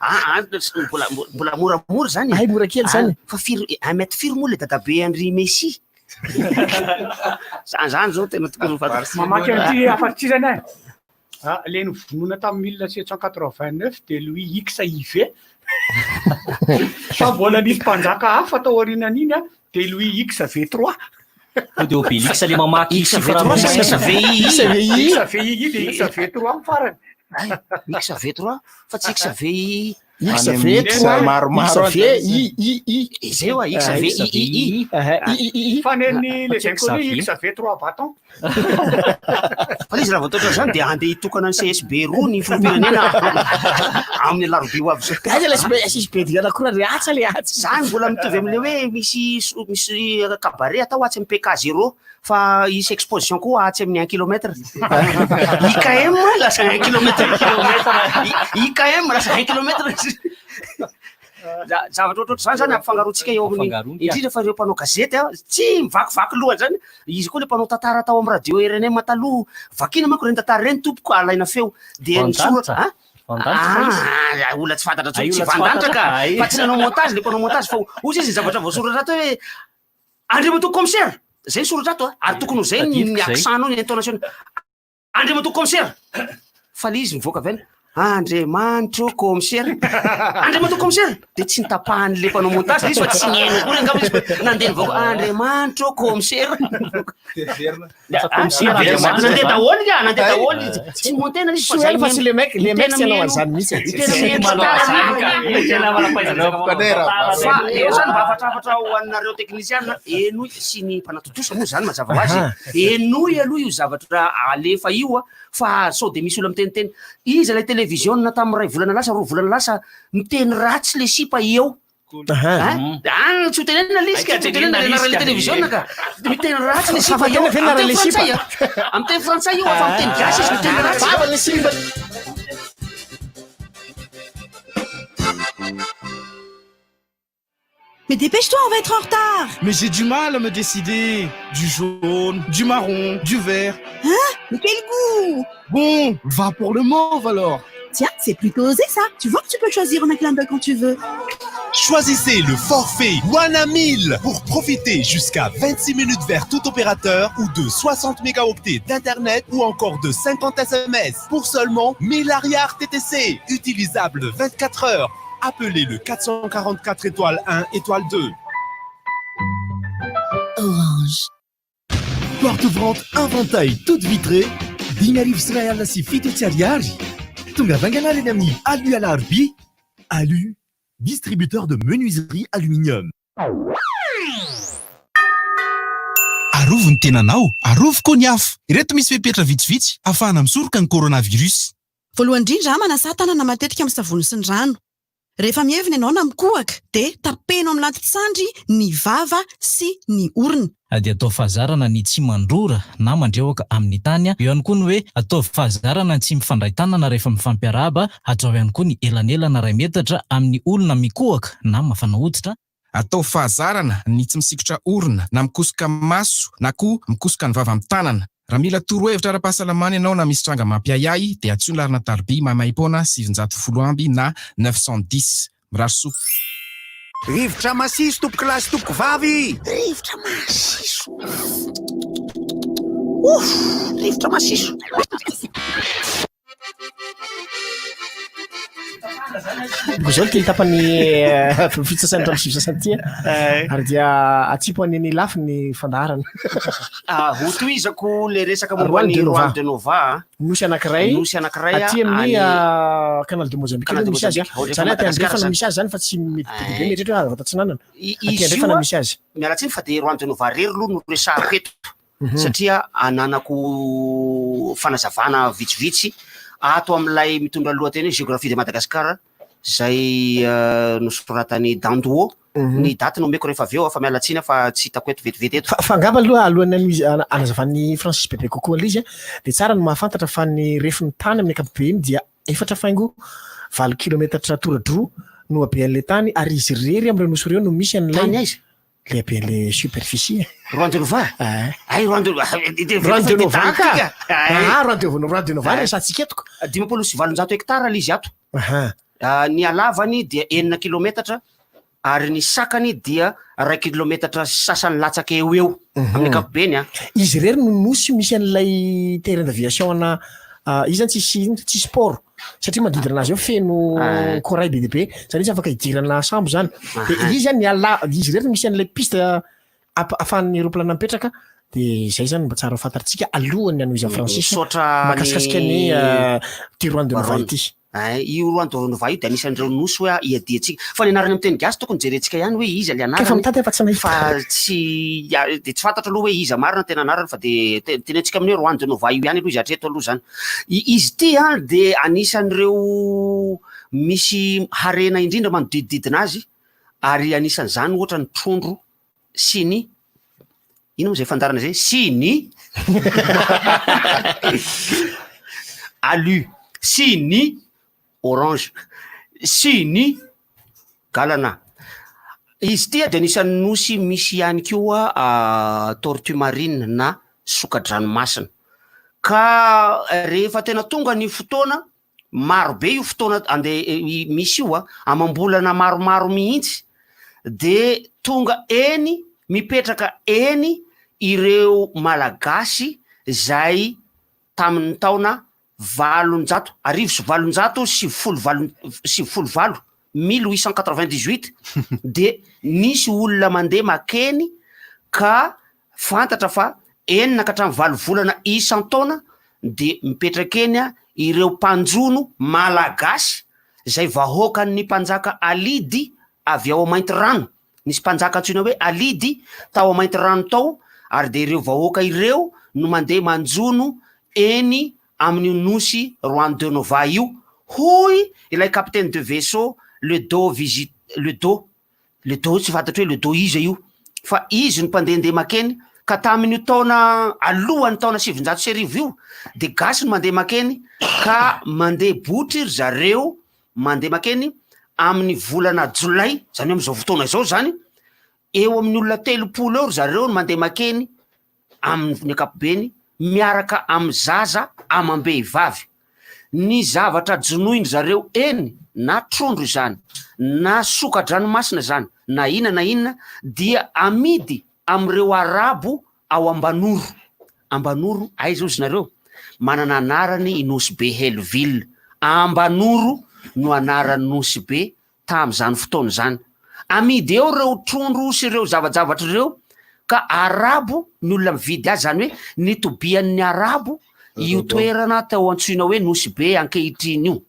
Ah, ah, mbola mbola moramora zany. Ay, mora kely zany. Ah, fa firy un mètre firy moa le dadabe an-dry Messi? Zany zany zao tena tokony ho fantatra. Mamaky an'ity hafatry ity zany aho. Ah, le novonoina tamin'ny 1789 de Louis XIV. Fa mbola nisy mpanjaka hafa tao aorianan'iny a, de Louis XV trois. Tonga de Obélix le mamaky XV chiffre trois sa romain. XVI? XVI. XVI de XV trois ny farany. XV trois fa tsy XVI. XV Any trois maromaro XV I I I. Izay oa XV I I I. I I I. Fa nen'ny les Fa tsy inconnus XV. XV trois bâtons. Fa izy raha vao ataotra zany dia andeha hitokana ny CSB roa ny filoham-pirenena amin'ny alarobia ho avy zao. Aiza ilay SB SSB dingana akory ry atsa le atsa. Zany mbola mitovy amin'ilay hoe misy misy cabaret atao atsy amin'ny PK zéro fa hisy exposition koa atsy amin'ny un kilomètre. IKM lasa un kilomètre. IKM lasa un kilomètre. Zavatra ohatrohatr'izany zany ampifangaroantsika eo amin'ny Ampifangaroana. indrindra fa ireo mpanao gazety a, tsy mivakivaky loha zany. Izy koa le mpanao tantara tao amin'ny radio RNM taloha, vakiana manko ireny tantara ireny tompoko alaina feo dia ny Vandanitra. soratra a Vandanitra fa izy. Ah, olona tsy fantatra Ay, intsony, tsy olona tsy vandanitra ka. fantatra. Ay. Fa tsy nanao montage le mpanao montage fa hozy izy ny zavatra voasoratra ato hoe Andriamatoa commissaire, zay ny soratra ato a, ary tokony ho zay ny Tadidiko zay. accent-nao, ny intonation. Andriamatoa commissaire, fa le izy mivoaka avy any, Andriamanitro commissaire, Andriamatoa commissaire, de tsy nitapahan'le mpanao montage le izy fa tsy nihaino akory angamba izy fa nandeha nivoaka, Andriamanitro commissaire. Lasa commissaire Ah, Andriamanitra nandeha zany. daholo ka, nandeha daholo izy. Tsy montena izy fa Soa zay ihany fa tsy le mec, le mec Tena tsy hanao mihaino. an'izany mihitsy. Tena mihaino Manao tantara an'izany ka. Tena manam-pahaizana Nanomboka anay raha tantara Fa zay. eo zany mba hafatrafatra ho anareo teknisiana, henoy sy ny mpanatontosa moa zany mazava ho azy. Henoy aloha io zavatra alefa io a, fa sao de misy olona miteniteny. Iza ilay televiziona tamin'ny iray volana lasa, roa volana lasa, miteny ratsy le sipa eo. Hein? Ah, tsy ho tenenina le izy ka, tsy ho tenenina le anaran'ilay televiziona ka. Miteny ratsy le sipa eo. Fa tena ve Amin'ny anaran'ilay teny sipa? frantsay a. Amin'ny teny frantsay io, fa amin'ny teny gasy izy miteny ratsy. Vava le sipa. Mais dépêche-toi, on va être en retard Mais j'ai du mal à me décider Du jaune, du marron, du vert. Hein Mais quel goût Bon, va pour le mauve alors Tiens, c'est plutôt osé ça Tu vois que tu peux choisir en un clin d'œil quand tu veux Choisissez le forfait One 1000 pour profiter jusqu'à 26 minutes vers tout opérateur ou de 60 mégaoctets d'internet ou encore de 50 SMS pour seulement 1000 ariary TTC, utilisable 24 heures. Appelez le 444 étoile 1 étoile 2. Orange. Porte ouvrante inventail toute vitrée, 750 ariary. Tonga vaingana ary any amin'ny Alu Alarobia. Alu, distributeur de menuiserie aluminium. Arovy ny tenanao, arovy koa ny hafa. Ireto misy fepetra vitsivitsy ahafahana misoroka ny coronavirus. Voalohany indrindra, manasà tanana matetika amin'ny savony sy ny rano. Rehefa mievina ianao na mikohaka dia tapeno amin'ny lantin-tsandry ny vava sy ny orona. Dia ataovy fahazarana ny tsy mandrora na mandrehoka amin'ny tany. Eo ihany koa ny hoe ataovy fahazarana ny tsy mifandray tanana rehefa mifampiarahaba. Hajao ihany koa ny elanelana iray metatra amin'ny olona mikohaka na mafana hoditra. Ataovy fahazarana ny tsy misikotra orona na mikosoka maso na koa mikosoka ny vava amin'ny tanana. Raha mila torohevitra ara-pahasalamana ianao na misy tranga mampiahiahy dia antsoy ny laharana tariby maimaimpoana 910 na 910. Mirary soa. Rivotra masiso tompokolahy sy tompokovavy! Rivotra masiso! Ouf! Rivotra masiso! Zao ty tapany fito sasany hatramin'ny sivy sasany ty ary dia atsipo any ny lafy ny fandaharana. Ah, hotohizako le resaka momba ny Roi de Nova. Nosy anankiray. Nosy anankiray aty amin'ny Canal de Mozambique Canal de misy azy. Mozambique. Zany aty Madagascar andrefana zany. misy azy zany fa tsy mety be dia be mieritreritra hoe avy atsinanana. Aty Izy andrefana io a, misy azy. miala tsiny fa de Roi de Nova rery aloha no resahako eto. Satria ananako fanazavana vitsivitsy ato amin'ilay mitondra ny lohateny hoe Géographie de Madagascar izay nosoratan'i Dandoua. Ny daty no omeko rehefa avy eo fa miala tsiny aho fa tsy hitako eto vetivety eto. Fa fa angamba aloha alohan'ny hanohiz- hana- hanazavan'i Francis bebe kokoa an'ilay izy an, dia tsara ny mahafantatra fa ny refin'ny tany amin'ny ankapobeny dia efatra faingo valo kilometatra tora-droa no habean'ilay tany ary izy irery amin'ireo nosy ireo no misy an'ilay Tany aiza? Lehibe le superficie e. Roi de Nova? Ay, Roi de Roi de Nova ka. Ah, Roi de Roi de Nova resahantsika eto ka. 850 hectare le izy ato. Ah, ny halavany dia enina kilometatra ary ny sakany dia iray kilometatra sy sasany latsaka eo ho eo amin'ny ankapobeny an. Izy irery no nosy misy an'ilay terrain d'aviation ana izy zany tsisy tsisy port. satria manodidina anazy eo feno corail be dia be, zany hoe tsy afaka hidirana sambo zany, de izy zany miala, izy irery no misy an'ilay piste ahafahan'ny aeroplane mipetraka, de zay zany mba tsara ho fantatritsika alohan'ny hanohizan'i Francis Misaotra mahakasikasika ny ity Roi de Nova ity. Ay, io Roi de Nova io de anisan'ireo nosy hoe iadiantsika, fa ny anarany amin'ny teny gasy tokony jerentsika ihany hoe iza le Ka efa anarany, mitady aho fa tsy nahita. fa tsy de tsy fantatro aloha hoe iza marina ny tena anarany fa de tenentsika amin'ny hoe Roi de Nova io ihany aloha izy hatreto aloha zany. Izy ity an dia anisan'ireo misy harena indrindra manodidididina azy ary anisan'izany ohatra ny trondro sy ny inona moa izay fandaharana izay? Sy ny alu sy ny orange sy ny galana. Izy ity dia anisan'ny nosy misy ihany koa tortue marine na soka-dranomasina. Ka rehefa tena tonga ny fotoana, maro be io fotoana andeha misy io an, amam-bolana maromaro mihitsy, dia tonga eny, mipetraka eny ireo Malagasy izay tamin'ny taona 800, 1898, 98, 1898, dia nisy olona mandeha makeny ka fantatra fa enina ka hatramin'ny valo volana isan-taona dia mipetraka eny ireo mpanjono malagasy izay vahoakan'ny mpanjaka Alidy avy ao Maintirano. Nisy mpanjaka antsoina hoe Alidy tao Maintirano tao ary dia ireo vahoaka ireo no mandeha manjono eny amin'io nosy Juan de Nova io, hoy ilay capitaine de vaisseau Le Do Visit Le Do Le Do tsy fantatro hoe Le Do iza io fa izy no mpandehandeha makeny ka tamin'io taona alohan'ny taona 1900 io dia gasy no mandeha makeny ka mandeha botry ry zareo mandeha makeny amin'ny volana jolay, zany hoe amin'izao fotoana izao zany. Eo amin'ny olona 30 eo ry zareo no mandeha makeny amin'ny ankapobeny miaraka amin'ny zaza amam-behivavy. Ny zavatra jonoin-dry zareo eny na trondro izany na soka-dranomasina izany na inona na inona dia amidy amin'ireo arabo ao Ambanoro. Ambanoro, aiza ozy nareo? Manana anarany i Nosy Be Hellville. Ambanoro no anaran'i Nosy Be tamin'izany fotoana izany. Amidy eo ireo trondro sy ireo zavajavatra ireo ka arabo ny olona mividy azy, izany hoe nitobian'ny arabo io toerana tao antsoina hoe Nosy Be ankehitriny io.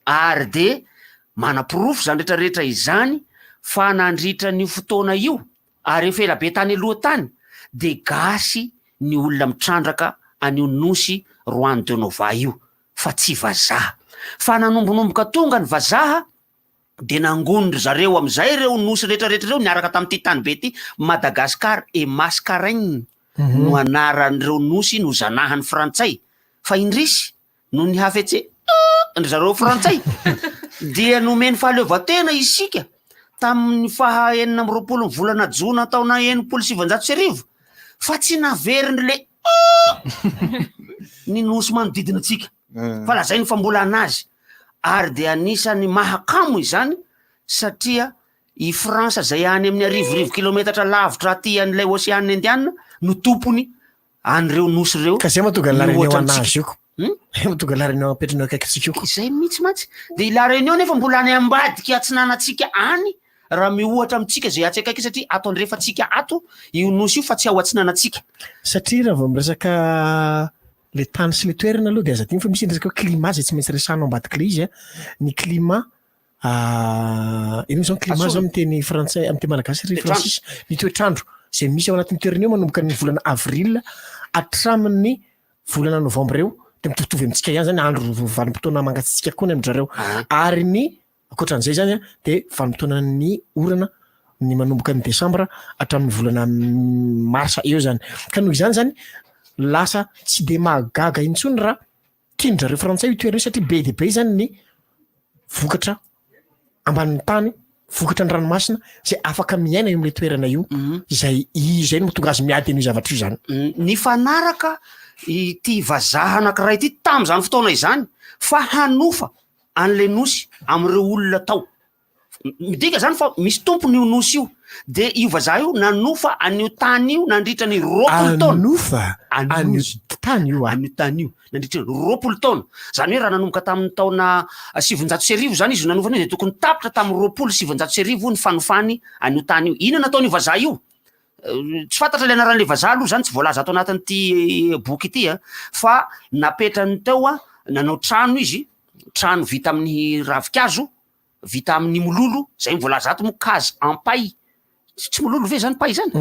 Ary dia manaporofo izany rehetrarehetra izany fa nandritra an'io fotoana io ary efa ela be tany aloha tany dia gasy ny olona mitrandraka an'io nosy Juan de Nova io fa tsy vazaha. Fa nanombonomboka tonga ny vazaha dia nangonin-dry zareo amin'izay ireo nosy rehetrarehetra ireo niaraka tamin'ity tanibe ity, Madagascar et Mascareignes no anaran'ireo nosy nozanahan'ny frantsay. Fa indrisy, noho ny hafetse ndry zareo frantsay dia nomeny fahaleovantena isika tamin'ny faha 26 ny volana jona taona 1960 fa tsy naverindry le ny nosy manodidina antsika fa lazainy fa mbola anazy ary dia anisan'ny mahakamo izany satria i France zay any amin'ny arivorivo kilometatra lavitra aty an'ilay oseana Indiana no tompony an'ireo nosy ireo. Ka zay mahatonga an'i La Réunion mihoatra antsika. anazy io ko. Zay mahatonga La Réunion apetrany eo akaikintsika io ko. Izay mihitsy mantsy. Dia i La Réunion nefa mbola any ambadika atsinanantsika any raha miohatra amintsika izay atsy akaiky satria ato andrefantsika ato io nosy io fa tsy ao atsinanantsika. Satria raha vao miresaka le tany sy le toerana aloha dia aza adino fa misy ny resaka hoe climat izay tsy maintsy resahana ao ambadik'ilay izy a. Ny climat Ino moa zany climat zao amin'ny teny frantsay, amin'ny teny malagasy ry Francis? Ny toetr'andro izay misy ao anatin'ny toerana io manomboka ny volana avril hatramin'ny volana novambra eo dia mitovitovy amintsika ihany zany andro vanim-potoana mangatsiatsiaka koa ny amin-dry zareo. Ary ny ankoatran'izay zany a dia vanim-potoanan'ny orana ny manomboka ny desambra hatramin'ny volana marsa eo zany. Ka noho izany zany lasa tsy dia mahagaga intsony raha Tian-dry zareo frantsay io toerana io satria be dia be izany ny vokatra ambanin'ny tany, vokatra ny ranomasina izay afaka miaina eo amin'ilay toerana io, izay izay no mahatonga azy miady an'io zavatra io izany. Nifanaraka ity vazaha anankiray ity tamin'izany fotoana izany fa hanofa an'ilay nosy amin'ireo olona tao. Midika zany fa misy tompony io nosy io. De io vazaha io nanofa an'io tany io nandritra ny 20 taona. Anofa an'io tany io An'io tany io nandritra ny 20 taona. Zany hoe raha nanomboka tamin'ny taona 1900 zany izy no nanofa an'io de tokony tapitra tamin'ny 1920 ny fanofany an'io tany io. Inona nataon'io vazaha io? Tsy fantatra ilay anaran'ilay vazaha aloha zany tsy voalaza ato anatin'ity boky ity a, fa napetrany teo a, nanao trano izy, trano vita amin'ny ravinkazo, vita amin'ny mololo, zay ny voalaza ato moa case en paille, tsy mololo ve zany paille zany?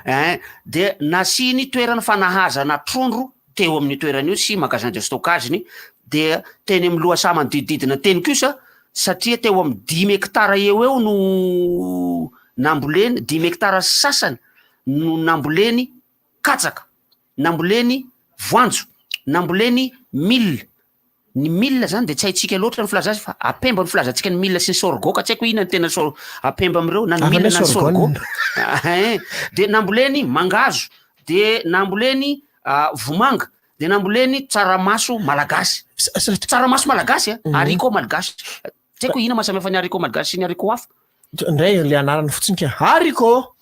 Ein, de nasiany toerana fanahazana trondro teo amin'io toerana io sy magasin de stockage-ny, de teny amin'ny lohasaha manodidididina teny kosa satria teo amin'ny dimy hectara eo eo no namboleny, dimy hectara sy sasany no namboleny katsaka, namboleny voanjo, namboleny mil, Ny mil zany de tsy haintsika loatra ny filaza azy fa apemba no filazantsika ny mil sy ny sorgho ka tsy haiko hoe inona ny tena sor- apemba amin'ireo na ny mil na ny sorgho. Ein, de namboleny mangahazo, de namboleny vomanga, de namboleny tsaramaso malagasy. Tsaramaso malagasy a, haricot malgache. Tsy haiko hoe inona mahasamihafa ny haricot malgache sy ny haricot hafa. Ndray le anarany fotsiny ka haricot.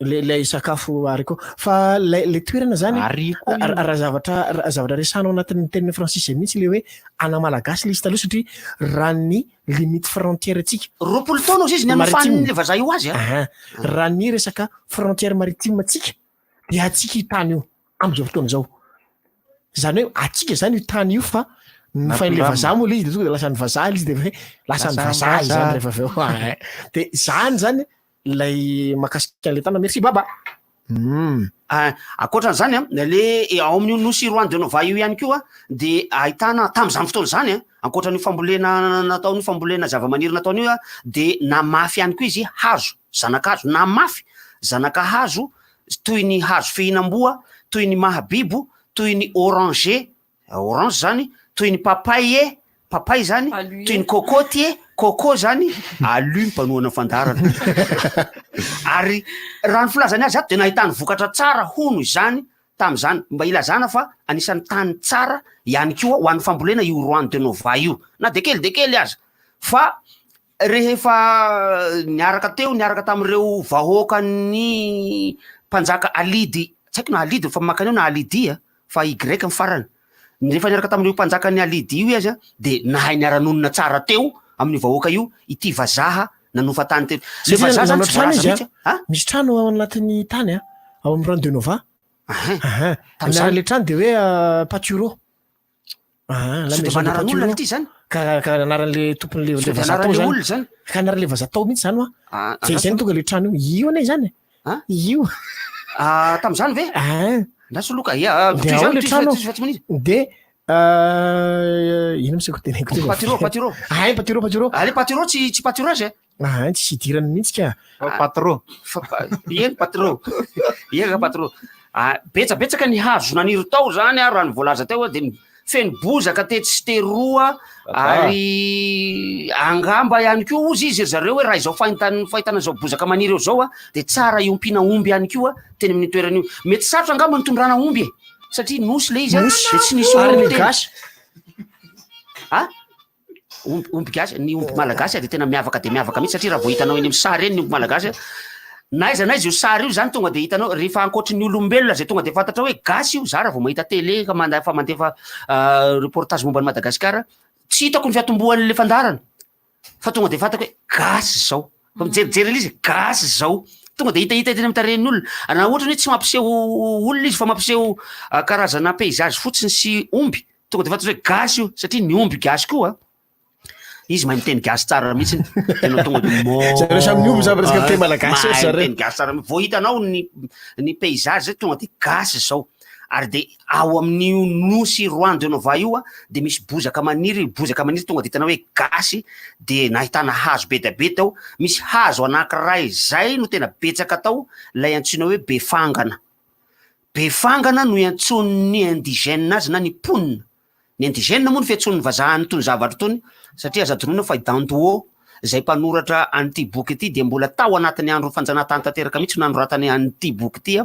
Le ilay sakafo haricot. Fa lay le toerana zany raha zavatra raha zavatra resahana ao anatin'ny tenin'i Francis zay mihitsy le hoe ana malagasy le izy taloha satria raha ny limite frontière antsika 20 taona ozy izy ny anofan'ny vazaha io azy a. Ahan. Raha ny resaka frontière maritime antsika dia antsika io tany io amin'izao fotoana izao. Zany hoe antsika zany io tany io fa nofain'ilay vazaha moa le izy de tonga de lasan'ny vazaha le izy de hoe lasan'ny vazaha izany rehefa avy eo. De zany zany Ilay mahakasika an'ilay tanana, merci baba. Hum. Ah, ankoatran'izany an, le ao amin'io nosy Juan de Nova io ihany koa dia ahitana tamin'izany fotoana izany an, ankoatran'io fambolena nataony io, fambolena zavamaniry nataony io an, dia namafy ihany koa izy hazo, zana-kazo, namafy zanaka hazo toy ny hazo fihinam-boa, toy ny mahabibo, toy ny oranger, Orange zany toy ny papaye, papay zany, toy ny cocotier, coco zany, alu mpanohana fandaharana. Ary raha ny filazany azy ato dia nahitany vokatra tsara hono izany tamin'izany. Mba ilazana fa anisan'ny tany tsara ihany koa ho an'ny fambolena io Juan de Nova io. Na dia kely dia kely aza. Fa rehefa niaraka teo, niaraka tamin'ireo vahoakan'ny mpanjaka Alidy, tsy haiko na Alidy fa maka an'io na Alidy fa Y ny farany. Rehefa niaraka tamin'io mpanjakan'ny Alidy io izy dia nahay niara-nonina tsara teo amin'io vahoaka io ity vazaha nanofa tany teo. Le Satria vazaha zany nanao tsy trano voalaza izy mihitsy a. Misy trano ao anatin'ny tany a, ao amin'ny Rano de Nova. Ahin. Tamin'izany- Anaran'ilay trano dia hoe ah, Paturo. Ah, la Sao dia maison de mba anaran'olona Paturo. ity zany? Ka ka anaran'le tompon'le Sao le dia vazaha tao anaran'le zany. olona zany? Ka anaran'le vazaha tao mihitsy zany hoa. Ah, Zay zay no tonga le trano io. Io anie zany e. Io. Ah, tamin'izany ve? Ah. Andraso aloha ka. Ia, Dia toy ao izany, le toy izany, trano. toy izany, tsy maninona. Dia euh, ino moa seko teneniko teo? Paturo, paturo. Ah, paturo, paturo. Ah, le paturo tsy tsy pâturage eh. Ah, tsy idirany mihitsy ka. Patro. Eny patro. Eny patro. Ah, betsabetsaka ny hazo naniry tao zany ah, raha ny voalaza teo ah, dia feno bozaka tetsy sy teroa ary angamba ihany koa ozy izy ry zareo hoe raha izao fahitan- fahitana izao bozaka maniry eo izao ah, dia tsara iompiana omby ihany koa teny amin'ny toerana io. Mety sarotra angamba ny tondrana omby e satria nosy le izy ah, Nosy. dia tsy nisy Ary omby ny teny. gasy. Ah? Omby, omby gasy, ny omby malagasy dia tena miavaka dia miavaka mihitsy satria raha vao hitanao eny amin'ny sary eny ny omby malagasy, na aiza na aiza io sary io zany tonga dia hitanao rehefa ankoatry ny olombelona zay tonga dia fantatra hoe gasy io, za raha vao mahita télé ka manda- fa mandefa reportage momba an'i Madagasikara, tsy hitako ny fiatombohan'le fandaharana fa tonga dia fantako hoe gasy zao. Fa mijerijery an'izy izy, gasy zao. Tonga dia hitahita eny amin'ny tarehin'ny olona. Na ohatra ny hoe tsy mampiseho olona izy fa mampiseho karazana paysage fotsiny sy omby, tonga dia fantatra hoe gasy io satria ny omby gasy koa izy mahay miteny gasy tsara mihitsy. Tena tonga dia mo. Zareo samy omby zany resaka miteny malagasy eo Mahay zareo. miteny gasy tsara mihitsy. Vao hitanao ny ny paysage zay tonga dia gasy zao. Ary dia ao amin'io nosy Juan de Nova io a, dia misy bozaka maniry, bozaka maniry tonga dia hitanao hoe gasy, dia nahitana hazo be dia be tao. Misy hazo anankiray zay no tena betsaka tao, ilay antsoina hoe befangana. Befangana no iantsoan'ny indigène azy na ny mponina. Ny indigène moa no fiantsoan'ny vazaha an'itony zavatra itony, satria aza adinoina fa i Dandoô izay mpanoratra an'ity boky ity dia mbola tao anatin'ny andron'ny fanjanahantany tanteraka mihitsy no nanoratany an'ity boky ity,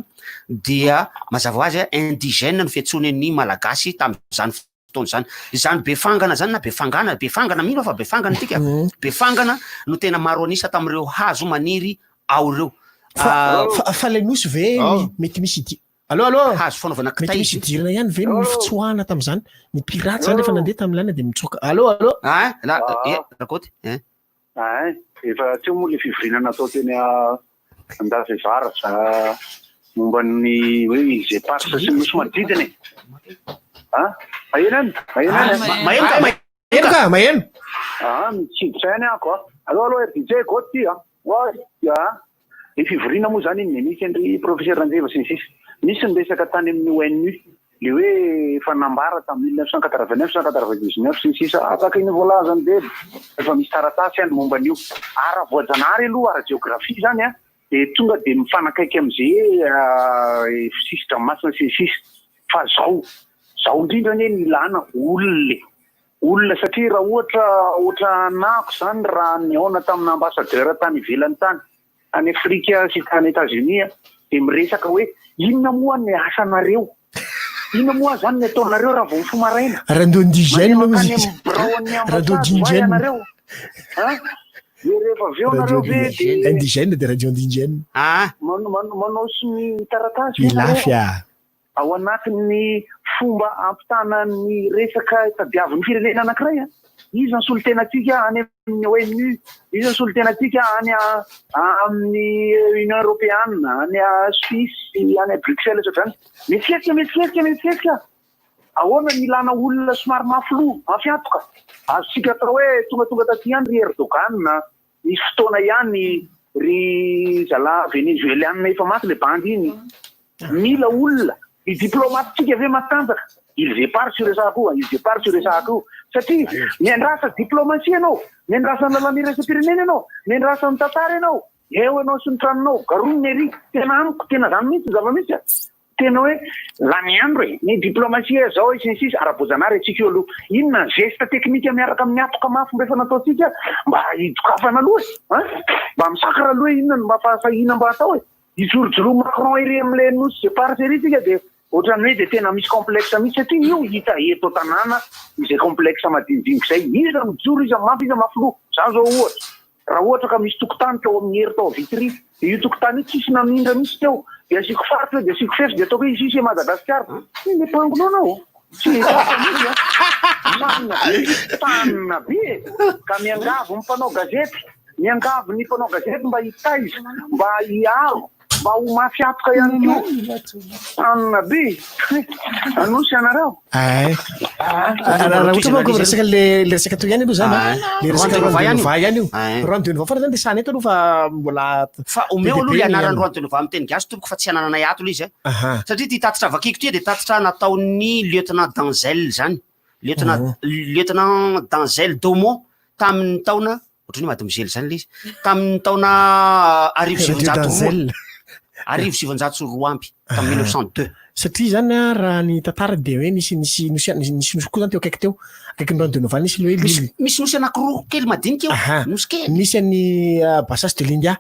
dia mazava ho azy indigène no fiantsoany ny Malagasy tamin'izany fotoana izany. Izany befangana izany na befangana, befangana, mino aho fa befangana ity ka, befangana no tena maro an'isa tamin'ireo hazo maniry ao ireo. Fa fa fa ilay nosy ve mety misy idi- Allo allo. Hazo fanaovana Mety kitay misy izy. idirana ihany ve ny fitsoahana tamin'izany? Ny pirate zany rehefa nandeha tamin'ny lalana dia mitsoaka. Allo allo. Ah, la, eh, Rakoto, eh. Ay, efa teo moa le fivoriana natao teny Andafy Avaratra momba ny hoe Zepax sy ny nosy manodidina e. Ah, maheno any? Maheno any? Maheno ka, maheno ka, maheno. Ah, mitsiditra ihany ako ah. Allo allo RDJ, Goty ty ah. Oay, ah. Ny fivoriana moa izany iny misy an-dry Professeur Ranjeva sy ny sisa. Nisy ny resaka tany amin'ny ONU, le hoe efa nambara tamin'ny 1989, 1999 sy ny sisa, araka iny voalazan'i Deba, efa misy taratasy any momba an'io. Ara-voajanahary aloha, ara-jeografia izany an, dia tonga dia mifanakaiky amin'izay sisi-dranomasina sy ny sisa. Fa zao, zao indrindra anie no ilana olona e. Olona satria raha ohatra ohatra anahako izany raha nihaona tamina ambassadeur tany ivelany tany, tany Afrika sy tany Etats Unis dia miresaka hoe inona moa ny asanareo? Inona moa izany ny ataonareo raha vao mifoha maraina? Rando indigène Mandeha hozy mankany izy. amin'ny biraon'ny Rando ambassade va indigène. ianareo? An? Dia rehefa avy eo Radio nareo ve dia indigène dia radio indigène. manao manao sonia taratasy ve nareo? Ilafy ah. Ao anatin'ny fomba ampitana ny resaka tadiavin'ny firenena anankiray, iza ny solontenantsika any amin'ny ONU, iza ny solontenantsika any amin'ny Union Europeana, any Suisse, any Bruxelles sy ohatr'izany. Mihetsiketsika, mihetsiketsika, mihetsiketsika. Ahoana ny ilana olona somary mafy loha, mafy antoka? Azontsika atao hoe tongatonga taty ihany ry Erdogan, Nisy fotoana ihany ry zalahy Venezueliana efa maty le bandy iny. Mila olona. Ny diplomatintsika ve matanjaka? Ils éparses io resahako io, ils éparses io resahako io. Satria miandrasa diplomatie ianao, miandrasa ny lalàna iraisam-pirenena ianao, miandrasa ny tantara ianao. Eo ianao sy ny tranonao, garonina ery. Tena amiko, tena zany mihitsy ny zava-misy a. Tena hoe lany andro e! Ny diplomatie zao e sy ny sisa, ara-boajanahary antsika io aloha. Inona ny geste technique miaraka amin'ny hatoka mafy mba efa nataontsika mba hidokafana aloha e! Hein? Mba misakra aloha e, inona no mba fahasahiana mba atao e? Hijorojoroa Macron ery amin'ilay nosy éparses ery tsika dia ohatran'ny hoe dia tena misy complexe mihitsy satria io hita eto an-tanàna izay complexe madinidinika izay. Iza mijoro, iza mafy, iza mafy loha. Za zao ohatra. Raha ohatra ka misy tokotany tao amin'ny hery tao Vitry, dia io tokotany io tsisy namindra mihitsy teo, dia asiako faritra eo, dia asiako fefy, dia ataoko hoe ici c'est Madagascar. Tsy mipangona anao. Tsy mipangona mihitsy an. Tanina be, tanina be e. Ka miangavy ny mpanao gazety, miangavy ny mpanao gazety mba hitaiza, mba hiaro. Mba ho mafy hatoka ihany koa. Tanina be. Anosy ianareo. Ay. Raha ohatra manko resaka le le resaka teo ihany aloha zany a. Le resaka Roi de Nova ihany io. Roi de Nova fa zany resahana eto aloha fa mbola Fa omeo aloha le anaran'ny Roi de Nova amin'ny teny gasy tompoko fa tsy anananay ato le izy a. Satria ity tatitra vakiko ity dia tatitra nataon'ny lieutenant Danzel zany. Lieutenant lieutenant Danzel Daumont tamin'ny taona Ohatran'ny hoe mademoiselle zany le izy. Tamin'ny taona 1902. 1902, tamin'ny 1902. Satria zany a, raha ny tantara dia hoe nisy nisy nosy nisy nosy koa zany teo akaiky teo, akaikin'ny Roi de Nova nisy le hoe Misy misy nosy anankiroa kely madinika eo, Aha. nosy kely. Nisy an'i Bassas de l'India.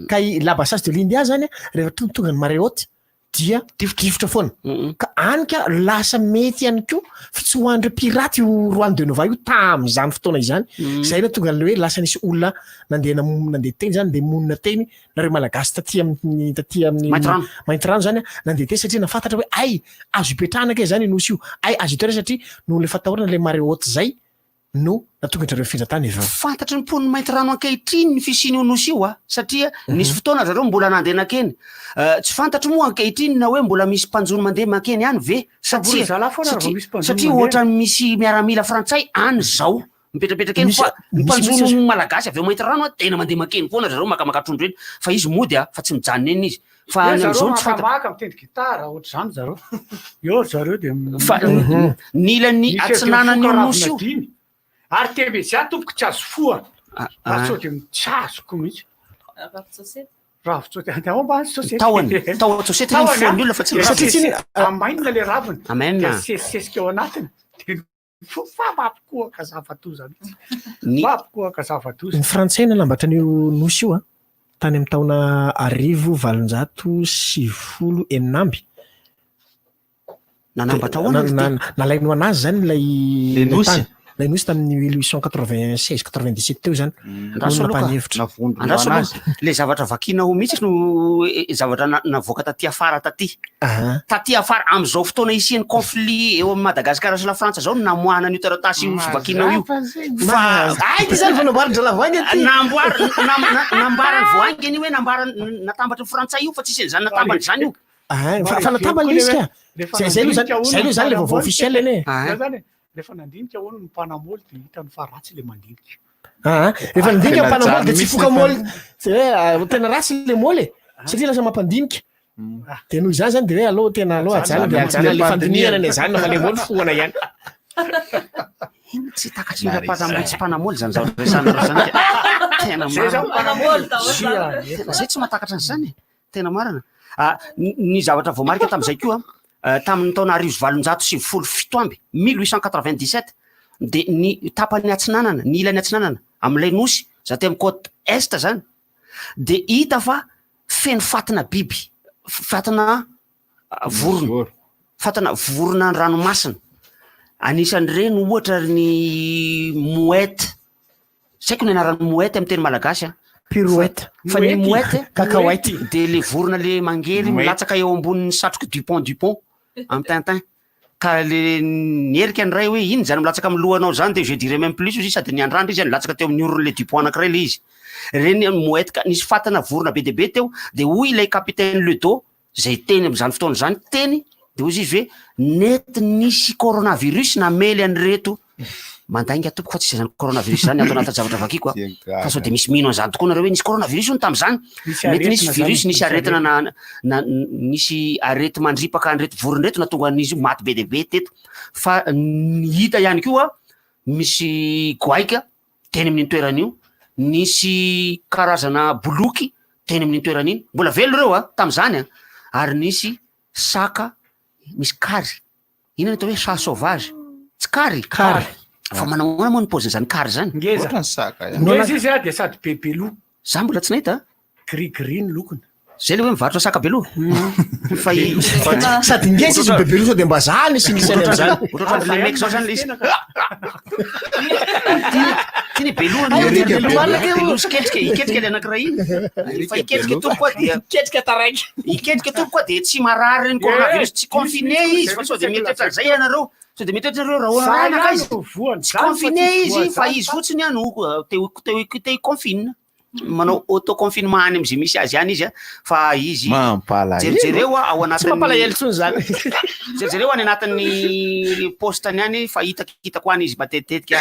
Ka i La Bassas de l'India zany a, rehefa tonga ny marée haute dia difotra foana ka any ka lasa mety ihany koa fa tsy ho an'ireo piraty io Roi de Nova io tamin'izany fotoana izany mm. zay no tonga an'le hoe lasa nisy olona nandeha nandeha teny zany nandeha monina teny nareo malagasy taty amin'ny taty amin'ny maintirano zany nandeha teny satria nafantatra hoe ay azo ipetrahana kay zany nosy io ay azo itoerana satria noho le fatahorana le marée haute zay no nahatonga an-dry zareo nifindra tany avy eo. Fantatry ny mponin'i Maintirano ankehitriny ny fisian'io nosy io a, satria nisy fotoana ry zareo mbola nandeha nankeny. Tsy fantatro moa ankehitriny na hoe mbola misy mpanjono mandeha mankeny any ve sa Samborin'ny tsia, zalahy foana raha vao satria misy mpanjono satria mandeha. ohatran'ny misy miaramila frantsay any izao mipetrapetraka eny Misy fa ny misy mpanjono mihitsy aza. malagasy avy eo Maintirano a tena mandeha mankeny foana ry zareo makamaka trondro eny fa izy mody a, fa tsy mijanona eny izy. Fa Eo any zareo amin'izao no tsy fantatra. makamaka mitendry gitara ohatr'izany zareo. Eo ry zareo dia Fa m- ny ilany misy eo dia atsinanan'io mifoka nosy ravina io. dimy. Ary Temezia tompoko tsy azo fohana. Fa ah. sao dia tsy azoko mihitsy. Ravin-tsosety. Ravin-tsosety. Ao mba sosety. Tahony. Tahon-tsosety no Tahony, fohan'ny olona fa tsy Dia ny Satria tsy sesy- Amainina le raviny. Amainina. Dia sesisesika ao anatiny. Dia Fa mampikohaka zava-doza mihitsy. Ny Mampikohaka zava-doza. Ny frantsay nanambatra an'io nosy io tany amin'ny taona 1896. Nanambatra ahoana ry ty? Nalainy ho an'azy zany ilay Ilay nosy? tany. Ilay nosy tamin'ny 1896, 97 teo zany. No Andraso aloha ka. nampahany hevitra. Navondrona Andraso aloha. anazy. Ilay zavatra vakianao mihitsy no zavatra navoaka taty afara taty. Taty afara, amin'izao fotoana hisian'ny conflit eo amin'i Madagasikara sy Lafrantsa izao no namoahana an'io taratasy io sy vakianao io. Fa Ay, ty zany vao namboarin-dRalavoahangy aty. Namboary, nambaran'i Voahangy anie hoe nambaran'ny, natambatry ny Frantsay io fa tsisy an'izany natambany izany io. Ah, fa natambany ilay izy ka. Rehefa Zay zay aloha zany, nandinika zay aloha zany ilay vaovao hono ny officiel anie. Zay zany e, rehefa nandinika hono ny mpanamoly dia hitany fa ratsy ilay mandinika. Ah, rehefa nandinika Tena mpanamoly dia mijaly tsy mihitsy foka nefa. moly. Zay hoe ah, tena ratsy ilay moly e. Satria lasa mampandinika. Dia noho izany zany dia hoe aleo tena aleo ajanona dia ajanona ilay fandinihana ny ajanona fa ilay moly fohana ihany. Ino tsy takatry ny mpanamoly tsy mpanamoly zany zavatra resahanareo zany ka. Tena Zay zao marina. mpanamoly. Tena zay tsy mahatakatra an'izany e. Tena marina. Ah, ny zavatra voamarika tamin'izay koa, ah, tamin'ny taona 1897, 1897, dia ny tapany atsinanana, ny ilany atsinanana amin'ilay nosy, izay aty amin'ny côte est zany, dia hita fa feno fatina biby, fatina vorona, fatina vorona an-dranomasina. Anisan'ireny ohatra ny mouette, tsy haiko ny anaran'ny mouette amin'ny teny malagasy an. Pirouette. Fa ny mouette Cacahuète. dia le vorona le mangery Mouette. milatsaka eo ambonin'ny satroky Dupont Dupont amin'ny Tintin. Ka le nierika ny ray hoe ino zany milatsaka amin'ny lohanao zany de je dirai même plus izy sady niandrandra izy nilatsaka teo amin'ny oron'le Dupont anankiray le izy. Ireny mouette ka nisy fatina vorona be dia be teo de hoy ilay capitaine Ledo zay teny amin'izany fotoana izany teny de hoy izy hoe nety nisy coronavirus namely an'ireto mandainga tompoko fa tsy izany coronavirus izany ato anatin'ny zavatra vakiko a fa sao de misy mino an'izany tokoa nareo hoe nisy coronavirus hono tamin'izany Nisy mety nisy aretina virus zany, nisy nisy aretina na, na nisy arety mandripaka an'ireto vorona ireto natonga an'izy io maty be dia be teto fa ny hita ihany koa misy goaika teny amin'iny toerana io nisy karazana boloky teny amin'iny toerana iny mbola velona ireo a tamin'izany a ary nisy. Saka misy kary. Inona ny atao hoe chat sauvage? Tsy kary? Kary. Fa manao ahoana moa ny paozin'izany kary izany? Ngeza. Ohatran'ny saka ihany. Ngeza izy a dia sady be be loha. Za mbola tsy nahita a. Gris gris ny lokony. Zay le hoe mivarotra saka be loha. Fa i Sady ngeza izy no bebe loha sao dia mba za no isinisany amin'izany. Ohatrohatran'ny le mec zao zany le izy. Ty ny beloha ny Erika beloha Beloha. beloha sy ketrika iketrika le anankiray iny. Fa iketrika tompoko a dia Ketrika taraiky. iketrika tompoko a dia tsy marary ny coronavirus tsy confiné izy fa sao dia mieritreritra an'izay ianareo. Sao dia mieritreritra nareo raha Za anaka ihany izy. no voany Tsy zany fa confiné tsisy izy fa voa izy fotsiny a no te te te hi-confine. Manao auto confinement any amin'izay misy azy any izy a fa izy Mampalahelo. jerijereo a ao Tsy anatin'ny mampalahelo intsony zany. Jerijereo any anatin'ny poste-ny any fa hitako hitako any izy matetitetika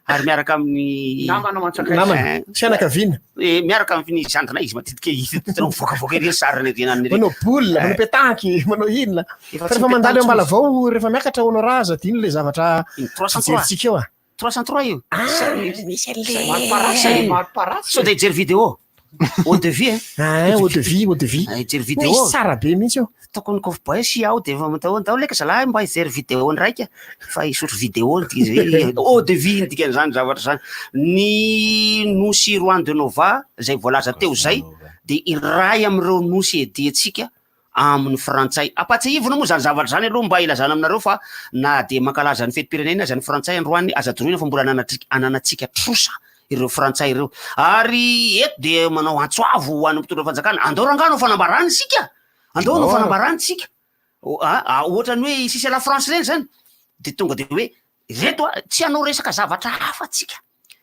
ary miaraka amin'ny Namana mantsakaiza. Namana, fianakaviana. Eh, miaraka amin'ny zandrinay izy matetika hitanao mivoakavoaka ery ny sariny ery anany ery. Manao boule, manao petanque, manao inona. Efa Fa tsy rehefa mandalo eo petanque Ambalavao, rehefa miakatra Honora, aza adino le zavatra Iny 303. fijerintsika eo a. 303 io. Ah, misy an'le. Mariparasy, mariparasy. Sao dia hijery vidéo. Eau de vie. Ah, eau de vie, eau de vie. Ah, hijery vidéo. Misy tsara be mihitsy eo. Tokony cowboy sy aho dia efa mandao andao leka zalahy mba hijery vidéo ndraika fa hisotro vidéo ny dikan'izay. Eau de vie ny dikan'izany zavatra izany. Ny nosy Juan de Nova izay voalaza teo izay dia iray amin'ireo nosy ediantsika amin'ny frantsay. Ampahatsiahivina moa izany zavatra izany aloha mba hilazana aminareo fa na dia mankalaza ny fetim-pirenena aza ny frantsay androany, aza adinoina fa mbola ananatri- ananantsika trosa ireo frantsay ireo. Ary eto dia manao antso avo ho an'ny mpitondra fanjakana, andao rangaha hanao fanambarana isika! Andao hanao fanambarana isika! O- a- a- Ohatran'ny hoe ici c'est la France ireny izany, dia tonga dia hoe ireto a, tsy hanao resaka zavatra hafa tsika.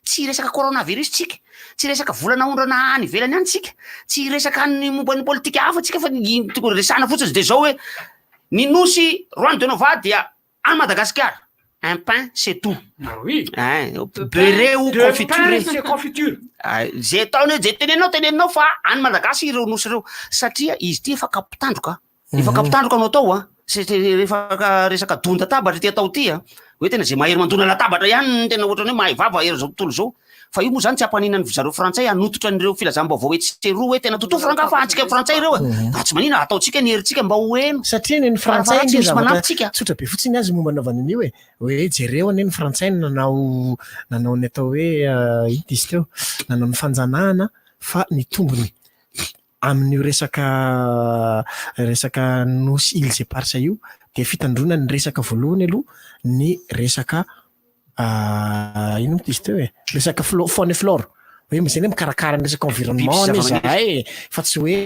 Tsy hiresaka coronavirus tsika, tsy hiresaka vola naondrana any ivelany any tsika, tsy hiresaka ny momba ny politika hafa tsika fa ny tokony resahana fotsiny de zao hoe ny nosy Juan de Nova dia any Madagasikara, un pain c'est tout. Ah oui. Hein, beurré ou De confiture. pain c'est confiture. Ah, Zay ataony hoe zay teneninao teneninao fa any Malagasy ireo nosy ireo satria izy ity efa kapotandroka. Efa kapotandroka no atao a. C'est rehefa resaka don-databatra ity atao ity a. Hoe tena zay mahery mandona latabatra ihany no tena ohatran'ny hoe mahay vava eran'izao tontolo izao. Fa io moa zany tsy hampanina ny zareo frantsay hanototra an'ireo filazam-baovao etsy sy eroa hoe tena totofo rangaha fa antsika frantsay ireo e. Fa tsy manina ataontsika ny herintsika mba ho heno. Satria ny frantsay Farafaharatsi ange misy zavatra manampy tsika. tsotra be fotsiny azy momba anaovana an'io e. Hoe jereo anie ny frantsay no nanao nanao ny atao hoe inona izy teo? Nanao ny fanjanahana fa ny tombony amin'io resaka resaka nosy îles éparses io dia fitandroana ny resaka voalohany aloha ny resaka inona moa izy teo e resaka flo- faune et flore hoe zay ny mikarakara ny resaka environnement anie zahay e fa tsy hoe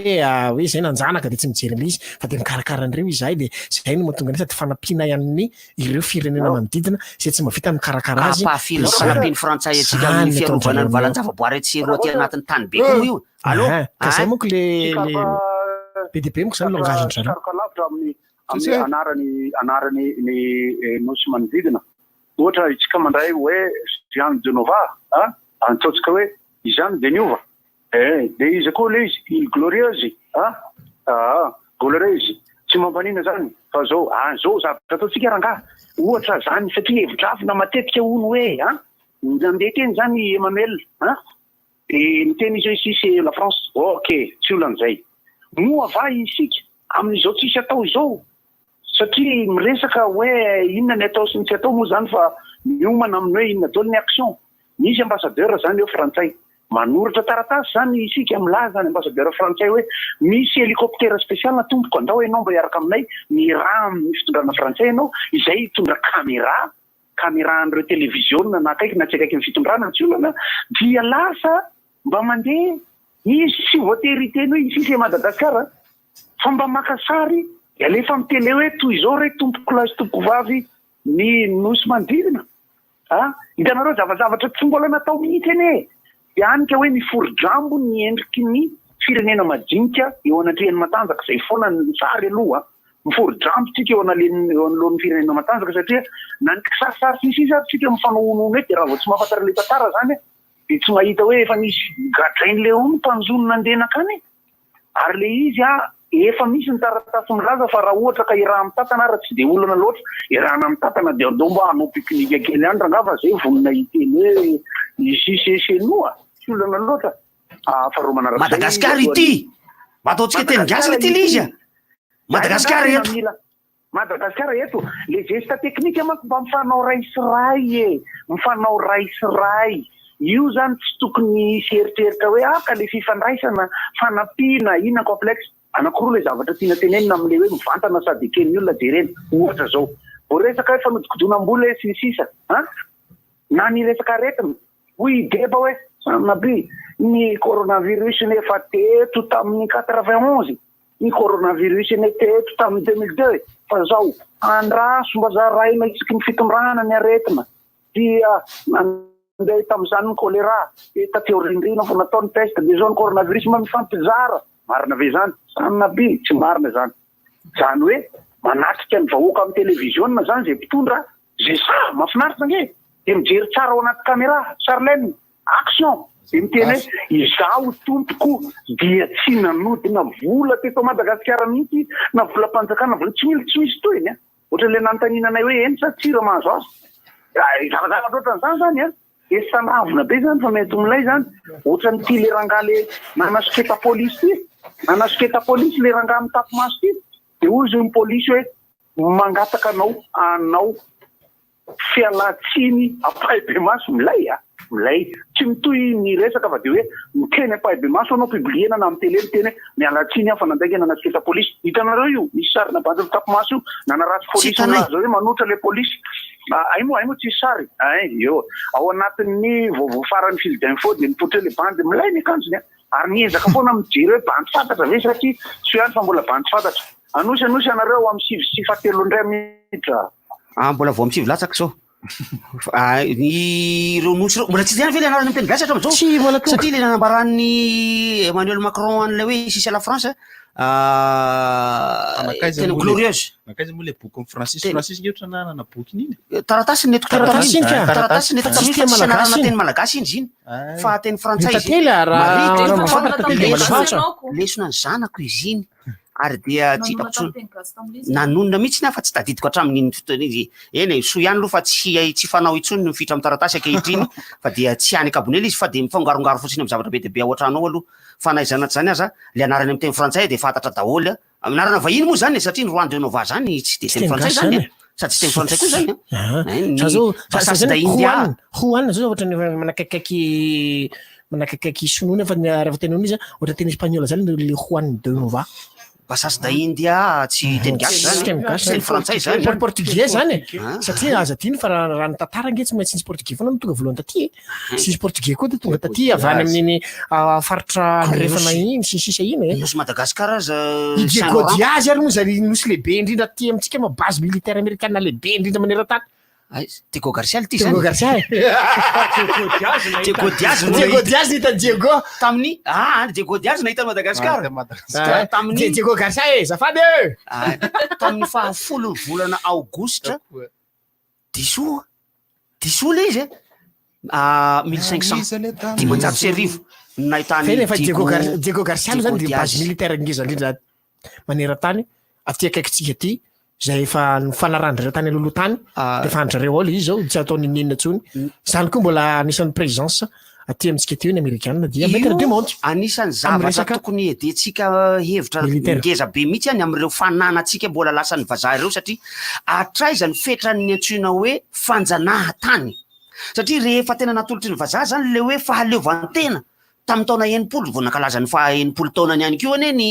hoe zay nanjanaka dia tsy mijery an'ilay izy fa dia mikarakara an'ireo izahay dia zay no mahatonga an'ilay sady fanampiana ihany ireo firenena manodidina izay tsy mahavita mikarakara azy Ampahafiry ny fanampian'ny frantsay antsika amin'ny fiarovana ny valan-javaboary etsy sy eroa aty anatin'ny tany be koa io. Allô? Ahin, ka zay Ahin. manko le le be dia be manko zany langage-ndry zareo. Karoka lavitra amin'ny amin'ny anarany anarany ny nosy manodidina. Ohatra isika mandray hoe Jean de Nova a, antsointsika hoe izany dia niova. Eh, dia iza koa ilay izy? Île Glorieuse a, aa, Glorieuse. Tsy mampanina zany fa zao, ah, zao zavatra ataontsika rangaha. Ohatra zany satria hevi-dravina matetika hono hoe a, nandeha teny zany i Emmanuel a, Dia niteny izy hoe ici c'est la France. Ok, tsy olana izay. Moa va isika amin'izao tsisy atao izao? Satria miresaka hoe inona ny atao sy ny tsy atao moa izany fa miomana amin'ny hoe inona daholo ny action. Misy ambassadeur izany eo frantsay. Manoratra taratasy izany isika milaza any ambassadeur frantsay hoe misy hélicoptère spécial tompoko andao ianao mba hiaraka aminay miaraha amin'ny fitondrana frantsay ianao izay hitondra caméra caméra an'ireo televiziona na akaiky na tsy akaiky ny fitondrana tsy olana dia lasa mba mandeha izy tsy voatery hiteny hoe ici c'est Madagascar fa mba maka sary dia alefa amin'ny télé hoe toy izao re tompokolahy sy tompokovavy ny nosy manodidina a hitanareo zavazavatra tsy mbola natao mihitsy anie e Dia any ka hoe miforodrambo ny endriky ny firenena majinika eo anatrehan'ny matanjaka, izay foana ny sary aloha a! Miforodrambo tsika eo analen'ny eo anoloan'ny firenena matanjaka satria na ny kisarisary sy ny sisa ary tsika mifanaohonohono eto dia raha vao tsy mahafantatra ilay tantara izany dia tsy mahita hoe efa nisy gadrain'i Léon ny mpanjono nandeha nankany e! Ary le izy a, efa misy ny taratasy milaza fa raha ohatra ka iaraha-mitantana ary tsy dia olana loatra, iarahana mitantana dia andao mba hanao pique-nique kely any rangaha fa zay vonona hiteny hoe ici c'est chez nous a, tsy olana loatra. Ah, faharoa manarak'izay Madagasikara ity! Mba ataontsika teny gasy le ty le izy a! Madagasikara eto. Madagasikara eto. Le geste technique manko mba mifanao ray sy ray e. Mifanao ray sy ray. Io zany tsy tokony hisy eritreritra hoe ah ka le fifandraisana, fanampiana, inona complexe. Anakiroa le zavatra tiana tenenina amle hoe mivantana sady eken'ny olona jerena. Ohatra zao. Voaresaka hoe fanodikodonam-bola e sy ny sisa an. Na ny resaka aretina. Hoy i Deba hoe, Sanabria, ny coronavirus nefa teto tamin'ny 91, ny coronavirus anie teto tamin'ny 2002 e, fa zao, andraso mba zaraina isaky ny fitondrana ny aretina, dia nandeha tamin'izany ny choléra, dia taty aoriandriana vao natao ny test, dia zao ny coronavirus mba mifampizara, marina ve izany? Sanabria, tsy marina izany. Izany hoe manatrika ny vahoaka amin'ny televiziona izany izay mpitondra, izay sahy, mahafinaritra ange! Dia mijery tsara ao anaty camera, Charlène, action! Dia miteny hoe izaho tompoko dia tsy nanodina vola teto Madagasikara mihitsy na volam-panjakana, vola tsy mila, tsy misy tohiny an! Ohatran'ilay nanontaniana anay hoe eny sa tsia raha mahazo azy. Zavazavatra ohatran'izany izany an! Dia sanavina be zany fa mety ho milay zany. Ohatran'ity le rangahy le nanasoketa polisy ity. Nanasoketa polisy le rangahy mitapy-maso ity. Dia hoy izy ny polisy hoe mangataka anao hanao fialan-tsiny ampahibemaso. Milay a! Milay. Tsy mitohy ny resaka fa dia hoe miteny ampahibemaso anao publier-na na amin'ny télé miteny hoe miala tsiny aho fa nandainga nanasoketa polisy. Hitanareo io? Misy sarina bandy mitapy-maso io nanaratsy polisy milaza hoe manohitra ilay polisy. Hay moa, hay moa tsisy sary ein, eo. Ao anatin'ny vaovao farany fil d'info dia mipoitra eo le bandy, milay ny akanjony an! Ary miezaka foana mijery hoe bandy fantatra ve sa tsia, soa ihany fa mbola bandy fantatra. Anosy Anosy ianareo ao amin'ny 9 sy fahatelo indray minitra. Ah, mbola vao amin'ny 9 latsaka izao. Ah, ny ireo nosy ireo, mbola tsy ihany ve le anarany amin'ny teny gasy hatramin'izao? Tsy mbola tonga. Satria le nanambaran'ny Emmanuel Macron an'ilay hoe ici c'est la France, ah, tena glorieuse. Nankaiza moa ilay bokin'i Francis? Francis nge ohatran'ny nanana bokiny iny. Eh, taratasy nentiko Taratasy iny ka. Taratasy nentiko Tsisy tamin'iny fa teny tsy anarana malagasy iny. teny malagasy iny izy iny. Fa teny frantsay Ny izy iny. tantely ah, raha Maria, raha tena mahafantatra tantely dia mbola lesona fantatra. lesona ny zanako izy iny. Ary dia tsy hitako Nanonona intsony. tamin'ny teny gasy tamin'ilay izy. Nanonona mihitsy aho fa tsy tadidiko hatramin'iny fotoana iny. Eny e, soa ihany aloha fa tsy tsy fanao intsony ny mifitra amin'ny taratasy ankehitriny fa dia tsy any an-kabone ilay izy fa dia mifangarongaro fotsiny amin'ny zavatra be dia be ao an-trano ao aloha. Fa na izany na tsy izany aza, ilay anarany amin'ny teny frantsay dia fantatra daholo Anarana vahiny moa izany e, satria ny Roi de Nova izany tsy dia teny frantsay izany e. Sady tsy teny frantsay koa izany e. Ny Za zao, za Bassas zany da India. Juan, Juan zao zavatra ny manakaikaiky manakaikaiky sinoa nefa ny rehefa teny izy ohatra teny espagnol zany le Juan de Nova. Bassas da India tsy teny gasy Tsy izany, teny gasy tsy teny frantsay izany. Por- Portugais zany e. Ah. Satria aza adino fa raha raha ny tantara ange tsy maintsy nisy portugais foana no tonga voalohany taty e. Sy nisy portugais koa dia tonga taty avy any amin'iny ah, faritra andrefana iny sy ny sisa iny e. Nosy Madagascar aza I Diego Diaz ary moa izay nosy lehibe indrindra aty amintsika ma base militaire amerikana lehibe indrindra maneran-tany. Diego Garcia ity zany. Diego Garcia e. Diego Diaz no Diego Diaz nahita an'i Diego. Tamin'ny ah Diego Diaz nahita an'i Madagasikara. Ah, Tamin'ny Diego Garcia e, azafady e. Ah, tamin'ny fahafolo ny volana aogositra Diso diso le izy e. Ah, 1500 1500 no nahitany Feno efa Diego Diego Gar- Diego Garcia aloha zany Diego dia base Diaz. militaire ngeza indrindra maneran-tany aty akaikintsika aty izay efa nifanarahan-dry zareo tany alohaloha tany dia efa an-dry zareo ao ilay izy zao tsy atao n'inon'inona intsony. Izany koa mbola anisan'ny présence aty amintsika aty ny amerikana dia maître du monde. Anisan'ny Amin'ny zavatra resaka tokony hiadiantsika hevitra militaire. ngeza be mihitsy any amin'ireo fananantsika mbola lasan'ny vazaha ireo satria hatraiza ny fetran'ny antsoina hoe fanjanahantany satria rehefa tena natolotry ny vazaha zany le hoe fahaleovantena tamin'ny taona 60, vao nankalaza ny faha 60 taonany ihany koa anie ny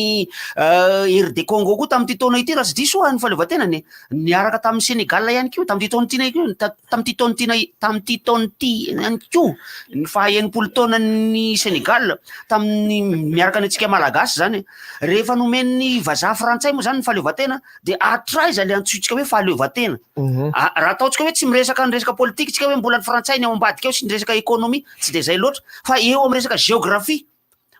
RD Congo koa tamin'ity taona ity raha tsy diso aho ny fahaleovantenany e, niaraka tamin'i Sénégal ihany koa tamin'ity taona ity ihany koa, tamin'ity taona ity tamin'ity taona ity ihany koa ny faha 60 taonan'ny Sénégal tamin'ny miaraka ny antsika Malagasy zany, rehefa nomen'ny vazaha frantsay moa zany ny fahaleovantena dia hatraiza le antsointsika hoe fahaleovantena? Raha ataontsika hoe tsy miresaka ny resaka politika tsika hoe mbola ny frantsay ny ao ambadika ao sy ny resaka économie tsy dia zay loatra fa eo amin'ny resaka géographie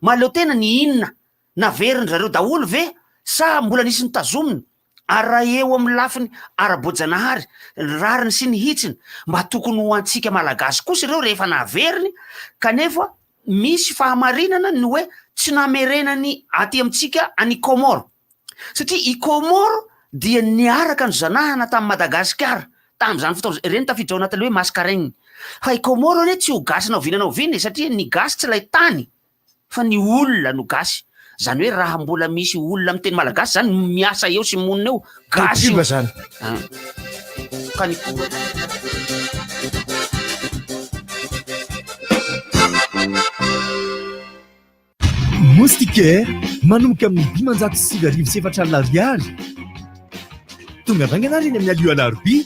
mahaleo tena ny inona? Naverin-dry zareo daholo ve sa mbola nisy notazomina? Ary raha eo amin'ny lafiny ara-boajanahary, ny rariny sy ny hitsiny, mba tokony ho antsika Malagasy kosa ireo rehefa naveriny kanefa misy fahamarinana ny hoe tsy namerenany aty amintsika any Comores. Satria i Comores dia niaraka nozanahana tamin'i Madagasikara tamin'izany fotoana izany, ireny tafiditra ao anatin'ilay hoe Mascareigne. Fa i Comores anie tsy ho gasy na oviana na oviana e, satria ny gasy tsy ilay tany fa ny olona no gasy. Zany hoe raha mbola misy olona miteny malagasy zany miasa eo sy monina eo, gasy io. Pub zany. Ah. Ka ny Moustiquaire, manomboka amin'ny 95 400 ariary. Tonga vaingana ary eny amin'ny Alu Alarobia.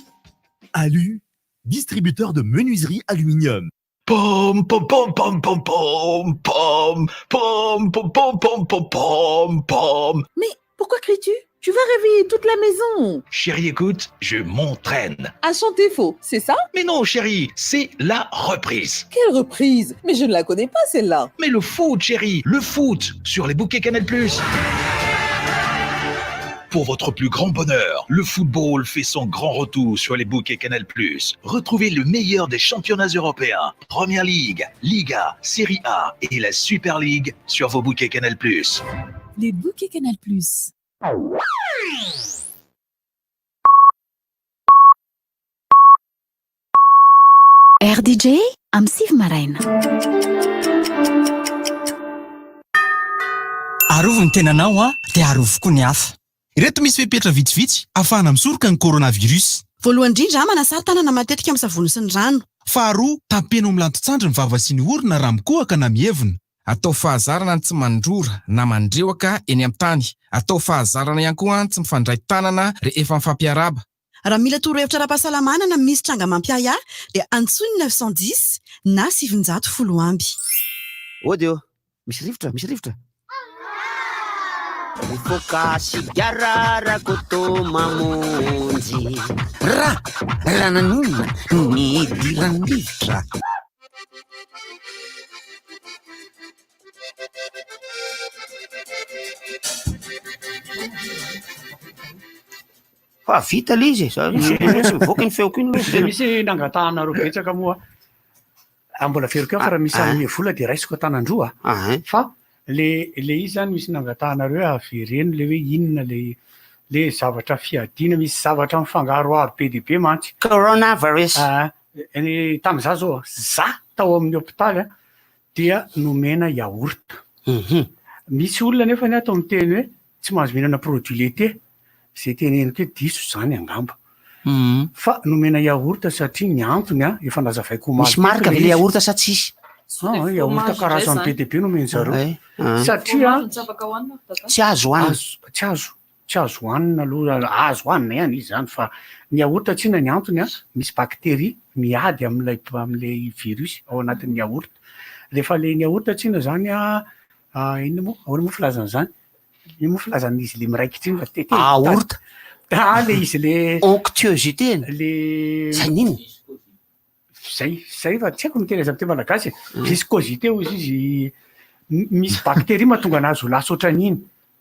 Alu, distributeur de menuiserie aluminium. Pom pom pom pom pom pom pom pom pom pom pom pom pom pom. Mais pourquoi cries-tu Tu vas réveiller toute la maison. Chérie, écoute, je m'entraîne. À chanter faux, c'est ça Mais non, chérie, c'est la reprise. Quelle reprise Mais je ne la connais pas celle-là. Mais le foot, chérie, le foot sur les bouquets Canal+. Pour votre plus grand bonheur, le football fait son grand retour sur les bouquets Canal+. Retrouvez le meilleur des championnats européens, Première Ligue, Liga, Série A et la Super League sur vos bouquets Canal+. Les bouquets Canal+. RDJ amin'ny sivy maraina. Arovy ny tenanao an, dia arovy koa ny hafa. Ireto misy fepetra vitsivitsy ahafahana misoroka ny coronavirus. Voalohany indrindra, manasà tanana matetika amin'ny savony sy ny rano. Faharoa, tampeno amin'ny lanton-tsandry ny vava sy ny orona raha mikohaka na mievina. Atao fahazarana ny tsy mandrora na mandrehoka eny amin'ny tany. Atao fahazarana ihany koa ny tsy mifandray tanana rehefa mifampiarahaba. Raha mila torohevitra ara-pahasalamana na misy tranga mampiahiahy dia antsoy ny 910 na 910 amby. Ody ô! Misy rivotra, misy rivotra. Mifoka sigara Rakoto Mamonjy. Ra, raha naninona no nidiran'ny rivotra? Fa vita le izy e, za tsy mivoaka iny feoko iny aloha. Dia misy nangatahanareo betsaka moa, ah, mbola averiko ihany fa raha misy hanome vola dia raisiko an-tanan-droa fa le le izy zany misy nangatahanareo hoe avereno le hoe inona le le zavatra fiadiana, misy zavatra mifangaroharo be dia be mantsy. Coronavirus. Ah, ny tamin'izaho zao, za tao amin'ny hopitaly dia nomena yaourt. Misy olona nefa ny ato miteny hoe tsy mahazo mihinana produit laitier, izay teneniko hoe diso izany angamba. Fa nomena yaourt satria ny antony an, efa nazavaiko omaly Misy teto marque ilay ve le izy. yaourt sa tsisy? Ah, yaourt karazany be dia be nomen-dry zareo. Satria Fromage tsy afaka hohanina ry dada. Tsy azo hohanina. Tsy azo. Tsy azo hohanina aloha, azo hohanina ihany izy izany fa ny yaourt tsinona ny antony an, misy bactérie miady amin'ilay amin'ilay virus ao anatin'ny yaourt. Rehefa ilay ny yaourt tsinona izany an, inona moa, ahoana moa filazana izany? Inona moa filazana izy le miraikitra iny fa te- te- Yaourt. Ah, le izy le Onctuosité. Le Zay n'inona? Zay, zay fa tsy haiko miteny azy amin'ny teny malagasy e. Viscosité hozy izy, misy bactérie mahatonga anazy ho lasa ohatran'iny.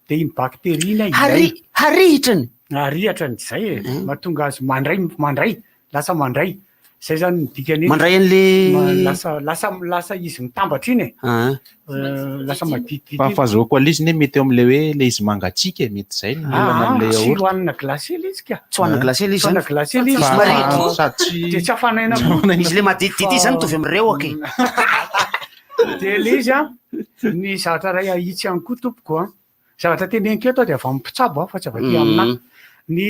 De iny bactérie iny Hari- ilaina. Harihitrany. Harihitrany, zay e. Mahatonga azy mandray, mandray, lasa mandray. Zay zany ny dikany hoe Mandray an'le- ma- lasa, lasa, lasa izy mitambatra iny e. Ah. Lasa maditidity. Fa fahazoako an'ilay izy ne mety eo amin'ilay hoe ilay izy mangatsiaka e, mety izay no olana Ah, amin'ilay tsy yaourt. hohanina glacé ilay izy ka. Tsy hohanina glacé ilay izy Tsy hohanina zany. glacé ilay izy. Fa- Fa- sady tsy- Dia tsy hafanaina koa. Izy le maditidity zany mitovy amin'ny rehoka e. Dia ilay izy an, ny zavatra iray ahitsy ihany koa tompoko an, zavatra teneniko eto dia avy amin'ny mpitsabo an, fa tsy avy aty aminahy. Ny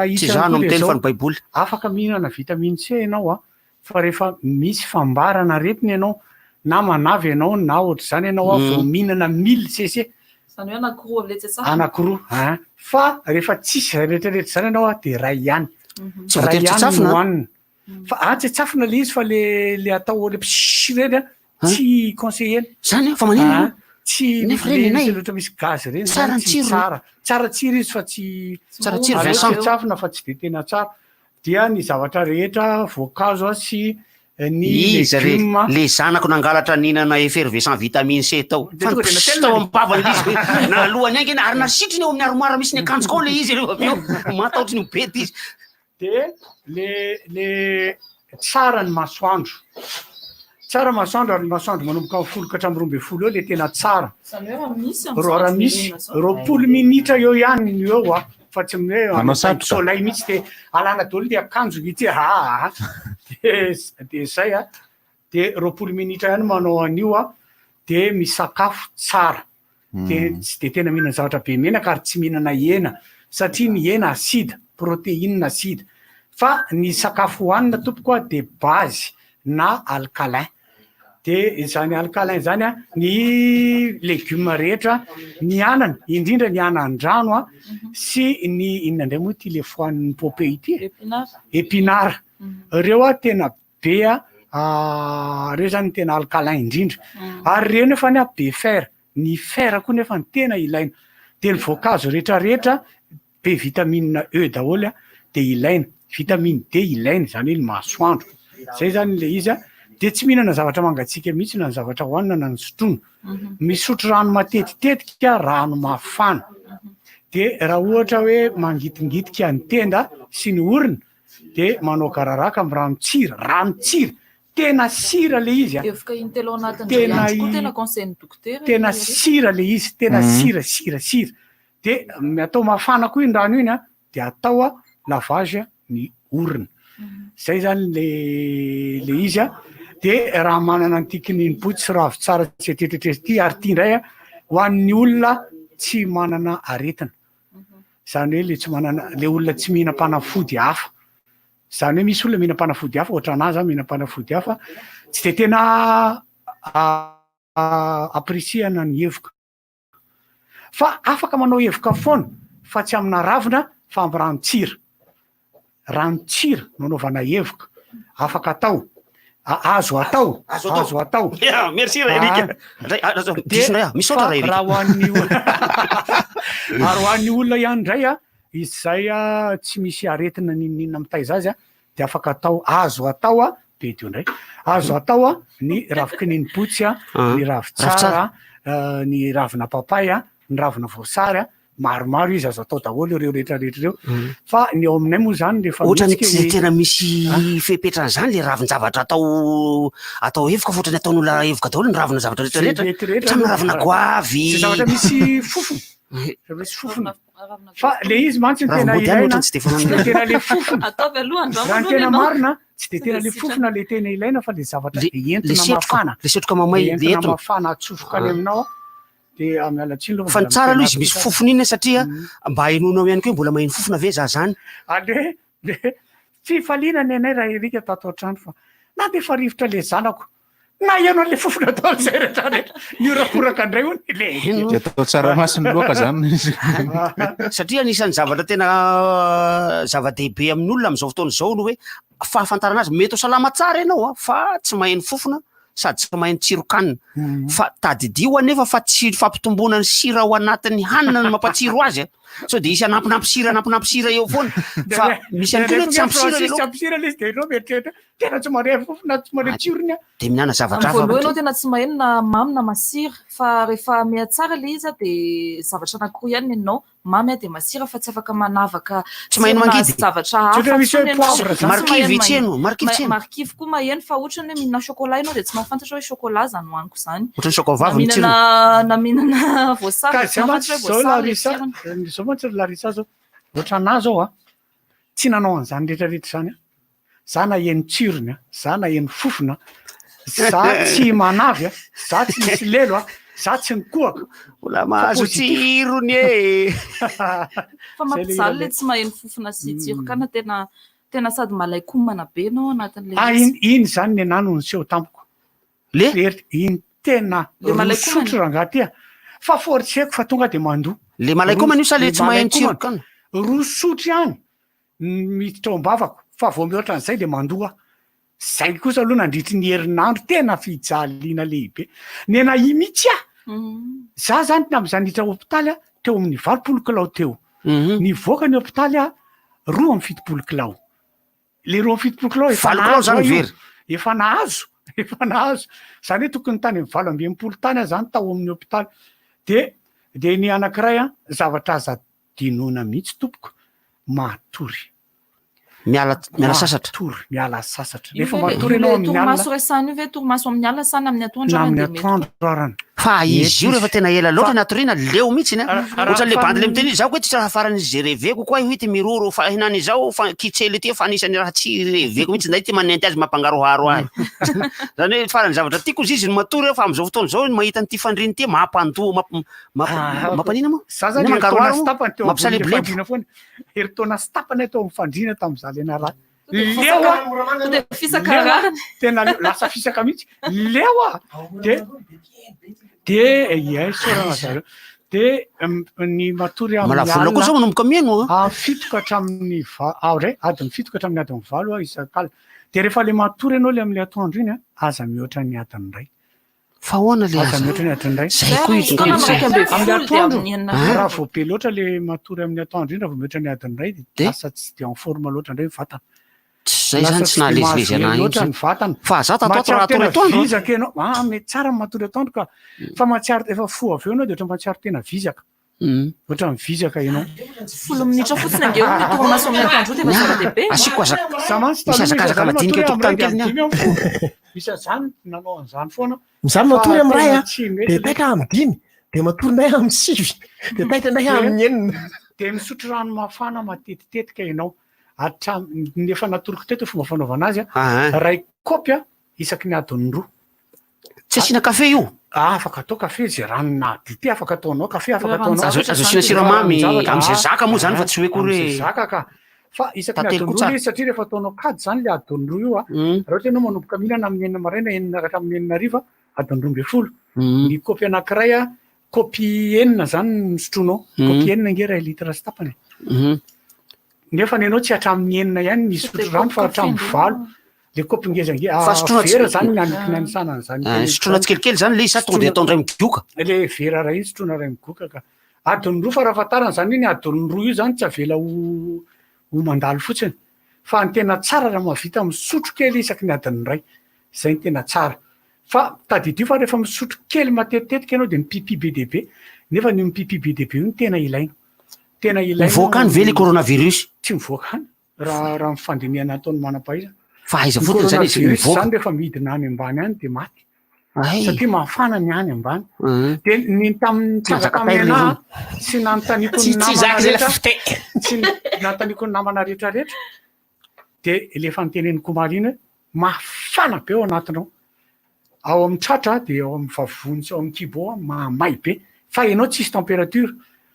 ahitsy Tsy izaho ihany no koa dia miteny izao, fa ny Baiboly. afaka mihinana vitamine C ianao an, Fa rehefa misy fambarana aretina ianao, na manavy ianao na ohatr'izany ianao an, vao mihinana mille cc. Izany hoe anankiroa avy letsy tsara. Anankiroa an. Fa rehefa tsisy izay rehetrarehetra izany ianao an, dia iray ihany. Tsy voatery Iray ihany tsatsafina no an. hohanina. Fa ah, tsy tsafina ilay izy fa le le atao le pssss ireny an, tsy conseiller-na. Zany an, fa maninona? Ah, tsy Nefa ireny le anay. misy loatra misy gaz ireny Tsara zany ny tsy tsirony. tsara. Tsara tsiro izy fa tsy Tsara tsiro, aleo Vincent. tsy tsafina fa tsy dia tena tsara. Dia ny zavatra rehetra voankazo sy ny Iza re legioma. le zanako nangalatra nihinana effervescent vitamine C tao. Dia Fa tonga dia nipss natelina tao ny- amin'ny vavany le izy. Nahalohany haingana ary nasitriny eo amin'ny armoire misy ny akanjoko ao le izy rehefa avy eo. Matahotra ny ho bedy izy. Dia le le tsara ny masoandro. Tsara masoandro ary ny masoandro manomboka amin'ny folo ka hatramin'ny 12 eo le tena tsara. Izany hoe raha misy amin'izao Raha raha misy ririnina izao. 20 minitra eo ihany ny eo a, fa tsy hoe Manao satroka. soleil mihitsy de alana daholo le akanjo ity aa de de zay a, de 20 minitra ihany manao an'io a, de misakafo tsara. De tsy de tena mihinana zavatra be menaka ary tsy mihinana hena satria ny hena acide, protéine acide. Fa ny sakafo hohanina tompoko a de base na alcalin. De izany alcalin izany a, ny legioma rehetra, ny anana, indrindra ny anan-drano a, sy ny inona indray moa ity le fohanin'ny Popeye ity e? Épinard. Ireo a tena be a, reo zany no tena alcalin indrindra. Ary reo nefany a be fer, ny fer koa nefa no tena ilaina. De ny voankazo rehetrarehetra be vitamine E daholo a de ilaina, vitamine D ilaina, zany hoe ny masoandro. Zay zany le izy a, de tsy mihinana zavatra mangatsiaka mihitsy na ny zavatra hohanina na ny sotroina. Misotro rano matetitetika, rano mafana. De raha ohatra hoe mangitingitika ny tenda sy ny orona de manao gararaka amin'ny ranon-tsira, ranon-tsira, tena sira le izy a. Evoka intelo ao anatin'ny Tena iray andro koa i- tena conseil-n'ny dokotera Tena iny ry. sira le izy, tena sira, sira, sira. De atao mafana koa iny rano iny a, de atao a lavage ny orona. Zay zany le le izy a. De raha manana an'ity kininimpotsy sy ravintsara tsy etretrietrety ity ary ity indray a, ho an'ny olona tsy manana aretina. Zany hoe le tsy manana, le olona tsy mihinam-panafody hafa. Zany hoe misy olona mihinam-panafody hafa, ohatran'ahy zany mihinam-panafody hafa, tsy de tena apprécier-na ny hevoka. Fa afaka manao hevoka foana fa tsy amina ravina fa amin'ny ranon-tsira. Ranon-tsira no anaovana hevoka. Afaka atao. Azo atao. Azo atao. Ya, merci Ray Eric. Ah. Ray, ah, ah, diso indray aho. Misaotra Ray Eric. Raha ho an'ny ary ho an'ny olona ihany indray a, izay a, tsy misy aretina n'inon'inona mitaiza azy a, dia afaka atao, azo atao a, be teo indray, azo atao a, ny ravin-kininimpotsy a, Ah, ny ravin-tsara, ny ravina papay a, ny ravina voasary a, maromaro izy azo atao daholo ireo rehetra rehetra ireo fa ny ao aminay moa zany rehefa Ohatrany mihetsika tsy ny- tena misy fepetran'izany le ravin-javatra atao atao hevoka fa ohatrany ataon'olona hevoka daholo ny ravina zavatra rehetra Zay rehetra. mety rehetra Hatramin'ny aloha. ravina goavy. Zay zavatra misy fofona Zavatra misy fofona fa le izy mantsy ny tena Ravim-body ihany ilaina ohatrany tsy de tsy de fanao- tena le fofona Ataovy aloha andramo raha ny aloha tena ny anao. marina tsy de tena le Sitrana. fofona le tena ilaina fa le zavatra Le- le le entona setroka, mafana le setroka mamay, le le entona entona. mafana atsofoka any Ah. aminao a de miala tsiny aloha Fa ny mbola tsara miteny aloha izy azy misy kosa. fofona iny satria mba henoinao ihany koa hoe mbola maheno fofona ve za zany. Ale le fifaliana ny anay raha Eric tato an-trano fa na dia efa rivotra le zanako na ianao le fofona atao zay rehetra rehetra niorakoraka indray hono le Dia atao tsaramaso ny loaka zany izy. Satria anisan'ny zavatra tena zava-dehibe amin'ny olona amin'izao fotoana izao ny hoe fahafantarana azy. Mety ho salama tsara ianao a, fa tsy maheno fofona sady tsy maheno tsiron-kanina. Fa tadidio anefa fa tsy fampitomboana ny sira ao anatin'ny hanina no mampatsiro azy a. Sao dia hisy hanampinampy sira hanampinampy sira eo foana. Fa misy ihany koa ny hoe tsy ampy sira le Tsy laoka. ampy sira le izy dia ianao mieritreritra tena tsy mahare fofona tsy mahare tsirony a. Dia mihinana zavatra Amin'ny hafa. voalohany ianao tena tsy maheno na mamy na masira fa rehefa mihatsara ilay izy dia zavatra anankiroa ihany ny anao mamy a dia masira fa tsy afaka manavaka Tsy maheno tsirona mangidy. zavatra Tsy hafa ohatra misy hoe intsony ianao. poivre zany. Tsy Marikivy maheno tsy heno, mangidy. marikivy tsy heno. Marikivy koa maheno fa ohatrany hoe mihinana chocolat ianao dia tsy mahafantatra hoe chocolat zany hohaniko zany. Ohatran'ny chocolat Na vavy ny tsirony. mihinana na mihinana voasary Ka dia tsy zay mantsy mahafantatra hoe zao voasary ilay Larissa, tsirony. zao mantsy ry Larissa zao, ohatran'ahy zao a, tsy nanao an'izany rehetra rehetra izany aho. Za naheno tsirony a, za naheno fofona a, za tsy manavy a, za tsy misy lelo a, za tsy nikohaka. Mbola Fa mahazo positif. tsirony e. Fa Zay le mampijaly hira le tsy maheno fofona sy tsiron-kanina tena tena sady malai-komana be ianao anatin'ilay Ah, izy. iny iny zany ny anah no niseho tamiko. Le? Very, iny tena Le malai-komana. rosotro rangahy ty a. Fa forceko fa tonga de mandoa. Le malai-komana io sa le Le tsy maheno malai-komana. tsiron-kanina? Rosotro ihany miditra ao am-bavako fa vao mihoatra an'izay de mandoa aho. Zay kosa aloha nandritry ny herinandro tena fijaliana lehibe. Nenahia mihitsy aho. Za zany tamin'izaho niditra hopitaly aho teo amin'ny 80 kilao teo. Nivoaka ny hopitaly aho 72 kilao. Le 72 kilao efa Valo kilao nahazo zany aho io. very. Efa nahazo, efa nahazo. Zany hoe tokony tany amin'ny 68 tany aho zany tao amin'ny hopitaly. De de ny anankiray an, zavatra aza adinoina mihitsy tompoko, matory. Miala miala sasatra. Matory, miala sasatra. Io Rehefa ve- matory io ianao le amin'ny alina. torimaso resahana io ve torimaso amin'ny alina sa na amin'ny atoandro Na ary amin'ny dia mety? atoandro arany. Fa izy io rehefa tena ela loatra ny hatoriana leo mihitsy a. Ohatran'le bandy le miteny izy, zaho koa tsy raha farany ze reveko koa io ity miroro fa hinany izao fa kitsely ity fa anisan'ny raha tsy reveko mihitsy ndray ity manenty azy mampangaroharo ahy. Zany hoe farany zavatra tiako izy izy ny matory aho fa amin'izao fotoana izao ny mahita an'ity fandriana ity mampandoa mamp- mamp- mampanina moa? Za zany Inona herintaona mangaroharo sy moa? tapany teo ambony Mampisalebolebo. fandriana foana. Herintaona sy tapany aho teo amin'ny fandriana tamin'izaho le narary. Leo Leo aho. Tonga dia fisaka Leo aho. rariny. Tena leo, lasa fisaka mihitsy. Leo aho. De de ie, isaorana zareo. De ny matory amin'ny Mbola vola koa zao manomboka mihaino a. Ah, fito ka hatramin'ny va- ah, re, adiny fito ka hatramin'ny adiny valo aho isak'alina. De rehefa le matory ianao le amin'le atoandro iny a, aza mihoatra ny adiny iray. Fa ahoana le Aza aza? mihoatra ny adiny iray. Zay koa izy Fotoana ngamba. amin'ny Amin'ny 11 dia atoandro, amin'ny enina Ah. hariva. raha vao be loatra le matory amin'ny atoandro iny, raha vao mihoatra ny adiny iray de lasa tsy de en forme loatra indray ny vatana. Zay zany Lasa tsy tsy de nahalezilezy mahazo hery anahy loatra iny. ny vatana. Fa za tato ato Mahatsiaro raha tena atory atoandro. vizaka ianao. Ah, mety tsara ny matory atoandro ka. Fa mahatsiaro efa fo avy eo ianao de ohatran'ny mahatsiaro tena vizaka. Ohatran'ny vizaka ianao. Folo minitra fotsiny ange hono ny torimaso amin'ny atoandro io dia efa zava-dehibe. Asiako aza- Za mantsy Misy taloha hazakazaka zany madinika matory eo amin'ny iray an-tokotany de kely amin'ny dimy aho mifoha. Misy an'izany nanao an'izany foana. Za matory Fa amin'ny iray tena a, tsy mety de le- taitra amin'ny dimy, de matory indray amin'ny sivy, de taitra indray amin'ny enina. De misotro rano mafana matetitetika ianao. Hatramin'ny ny efa natoroko teto fomba fanaovana azy a. Ah, ah. Ray kaopy a isaky ny adiny roa. Tsy asiana kafe io? Ah, afaka atao kafe zay rano na dite afaka ataonao kafe afaka ataonao. Azo azo asiana siramamy amin'izay zaka moa zany fa tsy hoe koa Amin'izay hoe zaka ka. Fa isaky ny Tantely adiny koa roa tsara. ilay izy satria rehefa ataonao kajy zany le adiny roa io a. Raha ohatra ianao manomboka mihinana amin'ny enina maraina enina hatramin'ny enina hariva adiny 12. Ny kaopy anankiray a, kaopy enina zany no sotroinao. Kaopy enina ange iray litre sy tapany. Nefa ny anao tsy hatramin'ny enina ihany ny hisotro rano fa hatramin'ny valo. Le kaopy ngeza nge, Fa sotroina tsy- vera zany ny anokina ny sanany zany. Ah, sotroina tsikelikely zany le izy sa tonga de atao indray migoka? Le vera iray iny sotroina iray migoka ka. Adiny roa farafahatarany zany iny adiny roa io zany tsy avela ho ho mandalo fotsiny. Fa ny tena tsara raha mahavita misotro kely isaky ny adiny iray. Zay ny tena tsara. Fa tadidio fa rehefa misotro kely matetitetika ianao de mipipi be dia be. Nefa ny mipipi be dia be io no tena ilaina. Tena ilaina. Mivoaka any ve le coronavirus? Tsy mivoaka any. Raha raha ny fandinihana ataon'ny manam-pahaizana. Fa aiza Ny fotsiny zany izy coronavirus mivoaka? zany rehefa midina any ambany any de maty. Ay. Satria mafana ny any ambany. Mhm. De ny tamin'ny Tsy tranga mahazaka tamin'ny taille anahy, irony. tsy nanontaniako ny Tsy- tsy namana zaka zay rehetra, la fite. tsy nanontaniako ny namana rehetra rehetra, de le efa noteneniko omaly iny hoe mafana be ao anatinao. Ao amin'ny tratra de ao amin'ny vavony sy ao amin'ny kibo ao mahamay be. Fa ianao tsisy température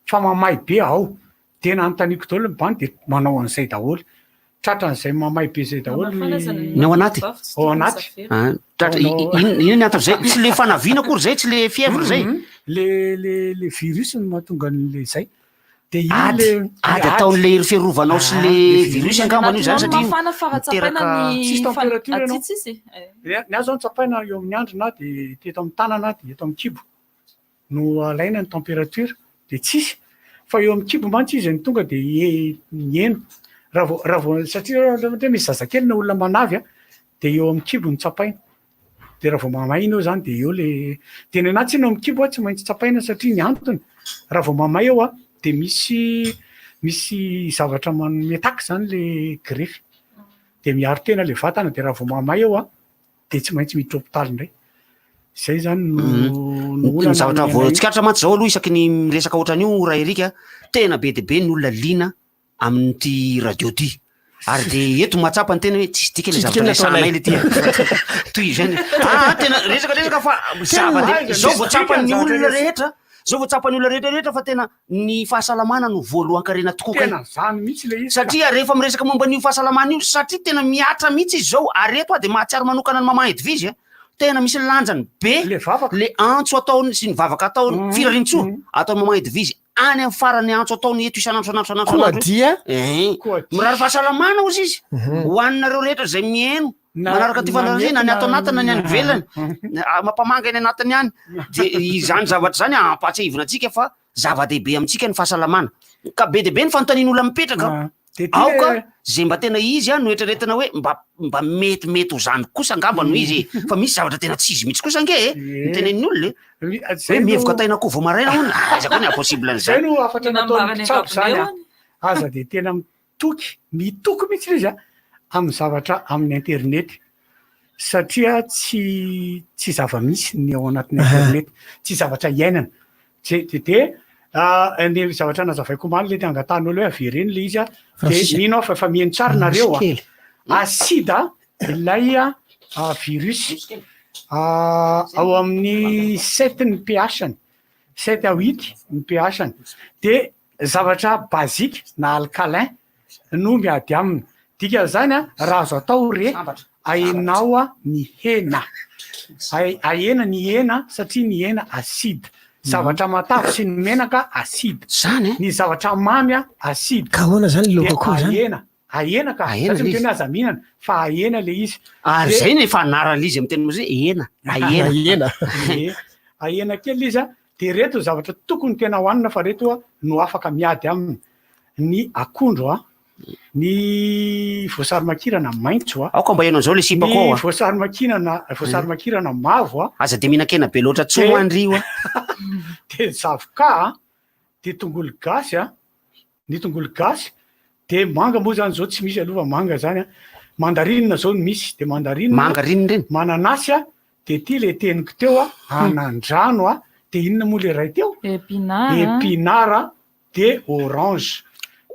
fa mamay be ao. De nanontaniako daholo ny bandy de manao an'izay daholo. Tratran'izay mamay be zay daholo Mafana zany Ny ao anaty? Ao anaty. Ah, tratra- i- i- Inona ny anton'izay? Tsy le fanaviana akory zay, tsy le fièvre zay. Mhm. Le le le virus no mahatonga an'le zay. De iny Ady, le ady ataon'le hery fiarovanao sy le virus angambany io zany Anatinao satria mafana fa raha tsapaina miteraka ny Tsisy température aty ianao. tsisy. Eh. Ny ny ahy zao no tsapaina eo amin'ny andrina de teto amin'ny tanana de eto amin'ny kibo no alaina ny température de tsisy. Fa eo amin'ny kibo mantsy izy no tonga de miheno. Raha vao raha vao satria raha ohatra hoe misy zazakely na olona manavy a de eo amin'ny kibo no tsapaina. De raha vao mamay iny eo zany de eo le de ny anahy tsy eo amin'ny kibo a tsy maintsy tsapaina satria ny antony raha vao mamay eo a de misy misy zavatra manome taky zany le grefy. De miaro tena le vatana de raha vao mamay eo a de tsy maintsy miditra hopitaly indray. Zay zany no no Ny olana zavatra amin'ny vao anay. tsikaritra mantsy zao aloha isaky ny miresaka ohatran'io Raha Eric a, tena be dia be ny olona liana amin'ity radio ity. Ary dia eto mahatsapa ny tena hoe tsisy dikany Tsisy zavatra dikany ataonay. resahanay le ty. Toy izany. Ah, tena resaka resaka fa zava-dehibe. Zao vao tsapan'ny olona rehetra, zao vao tsapan'ny olona rehetra rehetra fa tena ny fahasalamana no voalohan-karena tokoa kay. Tena zany mihitsy le izy ka. Satria rehefa miresaka momba an'io fahasalamana io, satria tena mihatra mihitsy izy zao, ary eto aho dia mahatsiaro manokana ny Maman Edwige a, tena misy lanjany be Le vavaka. le antso ataony sy ny vavaka ataony, firariantsoa ataon'i Maman Edwige any amin'ny farany antso ataony eto isan'andro isan'andro isan'andro Koa isan'andro. dia Eh, Koa dia. mirary fahasalamana hozy izy Mhm. ho anareo rehetra izay mihaino Na- manaraka ty na fandaharana na ny ato mety na- anatiny na ny any ivelany. Ah, mampamanga any anatiny any. De izany zavatra izany ampahatsiahivina antsika fa zava-dehibe amintsika ny fahasalamana. Ka be dia be ny fanontanian'olona mipetraka. Ah, de ty Aoka le- zay mba tena izy a no eritreretina hoe mba mba metimety ho zany kosa angamba no izy e. Fa misy zavatra tena tsy izy mihitsy kosa ange e. Ie. Ny tenenin'ny olona e. Mi- Hoe zay no- mihevoka tain'akoho vao maraina hono. Aiza koa ny impossible Zay an'izany. no hafatra Ny nataon'ny nambarany mpitsabo zany a. an-gaboneo any. Aza de tena matoky, mitoky mihitsy ilay izy a, amin'ny zavatra amin'ny internet satria tsy tsy zava-misy ny ao anatin'ny internet, tsy zavatra iainana. Tsy de de ny zavatra nazavaiko omaly le angatahan'olo hoe avereno le izy a, de mino aho fa efa mihaino tsara nareo a. Acide ilay virus ao amin'ny sept ny pH-ny, sept à huit ny pH-ny, de zavatra basique na alcalin no miady aminy. Dikan'izany a, raha azo atao re ahenao ny hena, ahena ny hena satria ny hena acide, zavatra matavy sy ny menaka acide, ny zavatra mamy acide, Ka ahoana zany de laoka akoho zany? ahena, ahena ka, Ahena za tsy le miteny izy. hoe aza mihinana fa ahena le izy. Ary De zay no efa anaran'ilay izy amin'ny teny hoe hena, ahena. Ahena. Ie, ahena kely le izy a, de reto ny zavatra tokony tena hohanina fa reto no afaka miady aminy, ny akondro a, ny voasary makirana maitso a, Aoka mba heno an'izao le sipa ny koa ao a. voasary makinana, voasary makirana mavo a, Aza de mihinan-kena be loatra tsony de hoa ndry io a. de zavoka a, de tongolo gasy a, ny tongolo gasy, de manga moa zany zao tsy misy aloha fa manga zany a, mandarinina zao no misy, de mandarinina, Manga rinona ireny? mananasy a, de ty le teniko teo a, anandrano a, de inona moa le ray teo? Épinard. Épinard a, de orange.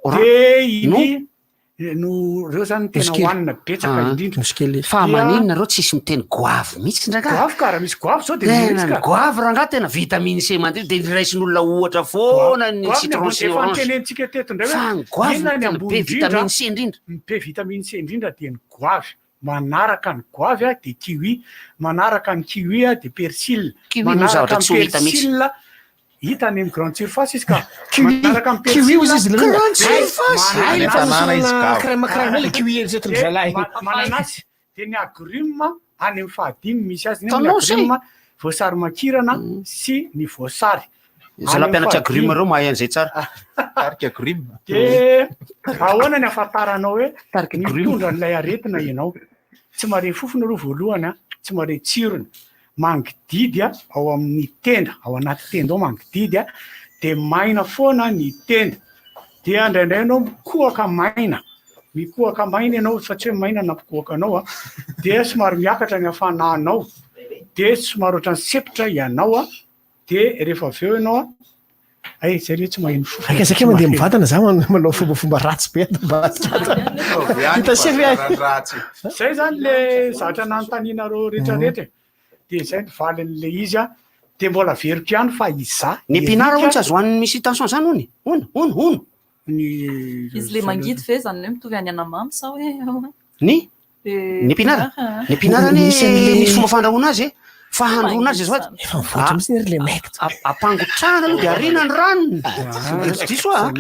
Oran- De iny No? no reo zany tena Nosy kely. hohanina betsaka Ah. indrindra. Nosy kely. Fa Dia- maninona reo tsisy miteny goavy mihitsy ndraka? Goavy ka, raha misy goavy zao de Tena mihitsy ny ka. goavy rangaha tena vitamine C mandeha de raisin'olona ohatra foana ny Goavy ny citron ambony, sy efa orange. notenenitsika teto indray Fa hoe ny goavy inona no ny tena ambony be indrindra, vitamine C indrindra. ny be vitamine C indrindra dia ny goavy. Manaraka ny goavy a de kiwi, manaraka ny kiwi a de persil, Kiwi moa manaraka zavatra ny tsy ho hita mihitsy. persil hita any amin'ny grande surface izy ka. Kiwi, Manaraka ny kiwi persil ozy izy le Grande surface. Hay le Any an-tanàna izy fanosonana gavo. crème crème le kiwi eritreretin-dry De zalahy. mananasy de ny agrume any amin'ny fahadimy misy azy nefa ny Hitanao zay? agrume voasary makirana sy ny voasary. Any Zalahy amin'ny mpianatra agrume fahadimy. reo mahay an'izay tsara. Tarika agrume. De ahoana ny ahafantaranao hoe Tarika agrume. mitondra an'ilay aretina ianao? Tsy mahare fofona aloha voalohany a, tsy mahare tsirony. Mangididy a, ao amin'ny tenda, ao anaty tenda ao mangididy a, de maina foana ny tenda. Dia indraindray ianao mikohaka maina, mikohaka maina ianao fa tsy hoe maina nampikohaka anao a, dia somary miakatra ny hafananao, de somary ohatran'ny sempotra ianao a, de rehefa avy eo ianao a, ay zay le tsy maheno fofona. Aika zay mandeha mivantana za manao fombafomba ratsy be ato ambadika ato. Hita se ve ay? Zay zany le zavatra nanontanianareo rehetrarehetra e. De zay ny valin'le izy a, de mbola averiko ihany fa izaho Ny épinard Eric hono tsy azo hohanin'ny misy tension zany hono e. Hono, hono, hono. Ny Izy le mangidy ve zany hoe mitovy any anamamy sa hoe ahoana? Ny? Le Ny épinard? épinard, Ny épinard anie Misy an'le- misy fomba fandrahoana azy e. Fa handroana azy azafady. Efa mivoatra mihitsy ry le mec. Ampangotrahana aloha de ariana ny ranony. Tsy diso aho a.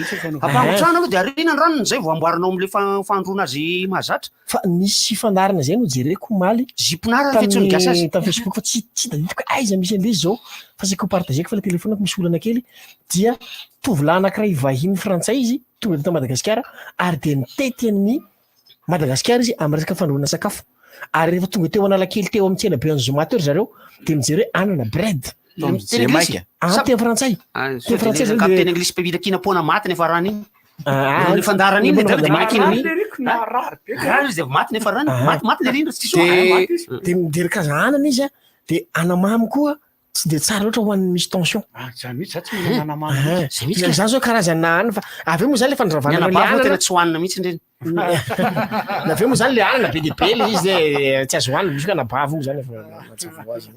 Ampangotrahana aloha de ariana ny ranony zay vao amboarinao amin'le fandroana azy mahazatra. Fa nisy fandaharana zay nojereko omaly Zipinara ny fiantsoan'ny gasy azy. tamin'ny Facebook fa tsy tsy tadidiko hoe aiza misy an'ilay izy zao fa saika ho partageko fa le telefonako misy olana kely dia tovolahy anankiray vahiny frantsay izy tonga teto Madagasikara ary dia nitety an'ny Madagasikara izy amin'ny resaka fandrahoana sakafo ary rehefa tonga teo Analakely teo amin'ny tsena be an'ny zoma teo ry zareo dia mijery hoe anana bread Tao amin'ny Teny anglisy? Ah, teny frantsay. Ah, Teny frantsay zany Teny dia anglisy mpampitakina poana maty nefa rany iny. Ah, Le fandaharana iny le ah, de miakina Marary iny. le riko, narary be ka. Rary izy de maty nefa rany. Ah. Maty maty le rindra tsy diso. de de mijery karazana anana izy a de anamamy koa tsy de tsara loatra ho an'ny misy tension. Ah, zany mihitsy, za tsy mihinana anamamy mihitsy. Zay mihitsy ka. Zany zao karazana anana fa avy eo moa zany le Ny fandravana le anabavy moa tena anana tsy hohanina mihitsy ndreny. Na avy eo moa zany le anana be dia be le izy de tsy azo hohanina misy koa anabavy moa zany efa mazava ho azy.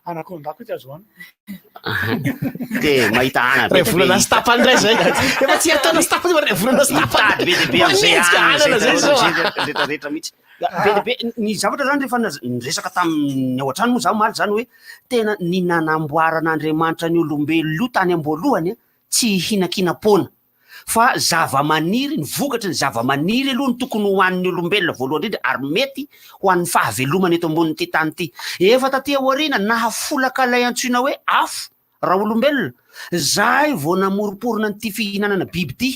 Anaconda koa tsy azo hohanina. De mahita anana be Ray dia be volana sy hita. tapany indray zay. Efa tsy herintaona sy tapany fa ray volana sy tapany. Mitady be dia be am'izay Manenjika anana anana zay zay zao. rehetra rehetra mihitsy. Be dia be ny zavatra zany rehefa niresaka tamin'ny ao an-trano moa za omaly zany hoe tena ny nanamboaran'Andriamanitra ny olombelona io tany am-boalohany tsy hihinankinam-poana fa zava-maniry, ny vokatry ny zava-maniry aloha no tokony ho an'ny olombelona voalohany indrindra ary mety ho an'ny fahavelomana eto ambonin'ity tany ity. Efa taty aoriana nahafolaka ilay antsoina hoe afo raolombelona, zay vao namoromporona an'ity fihinanana biby ity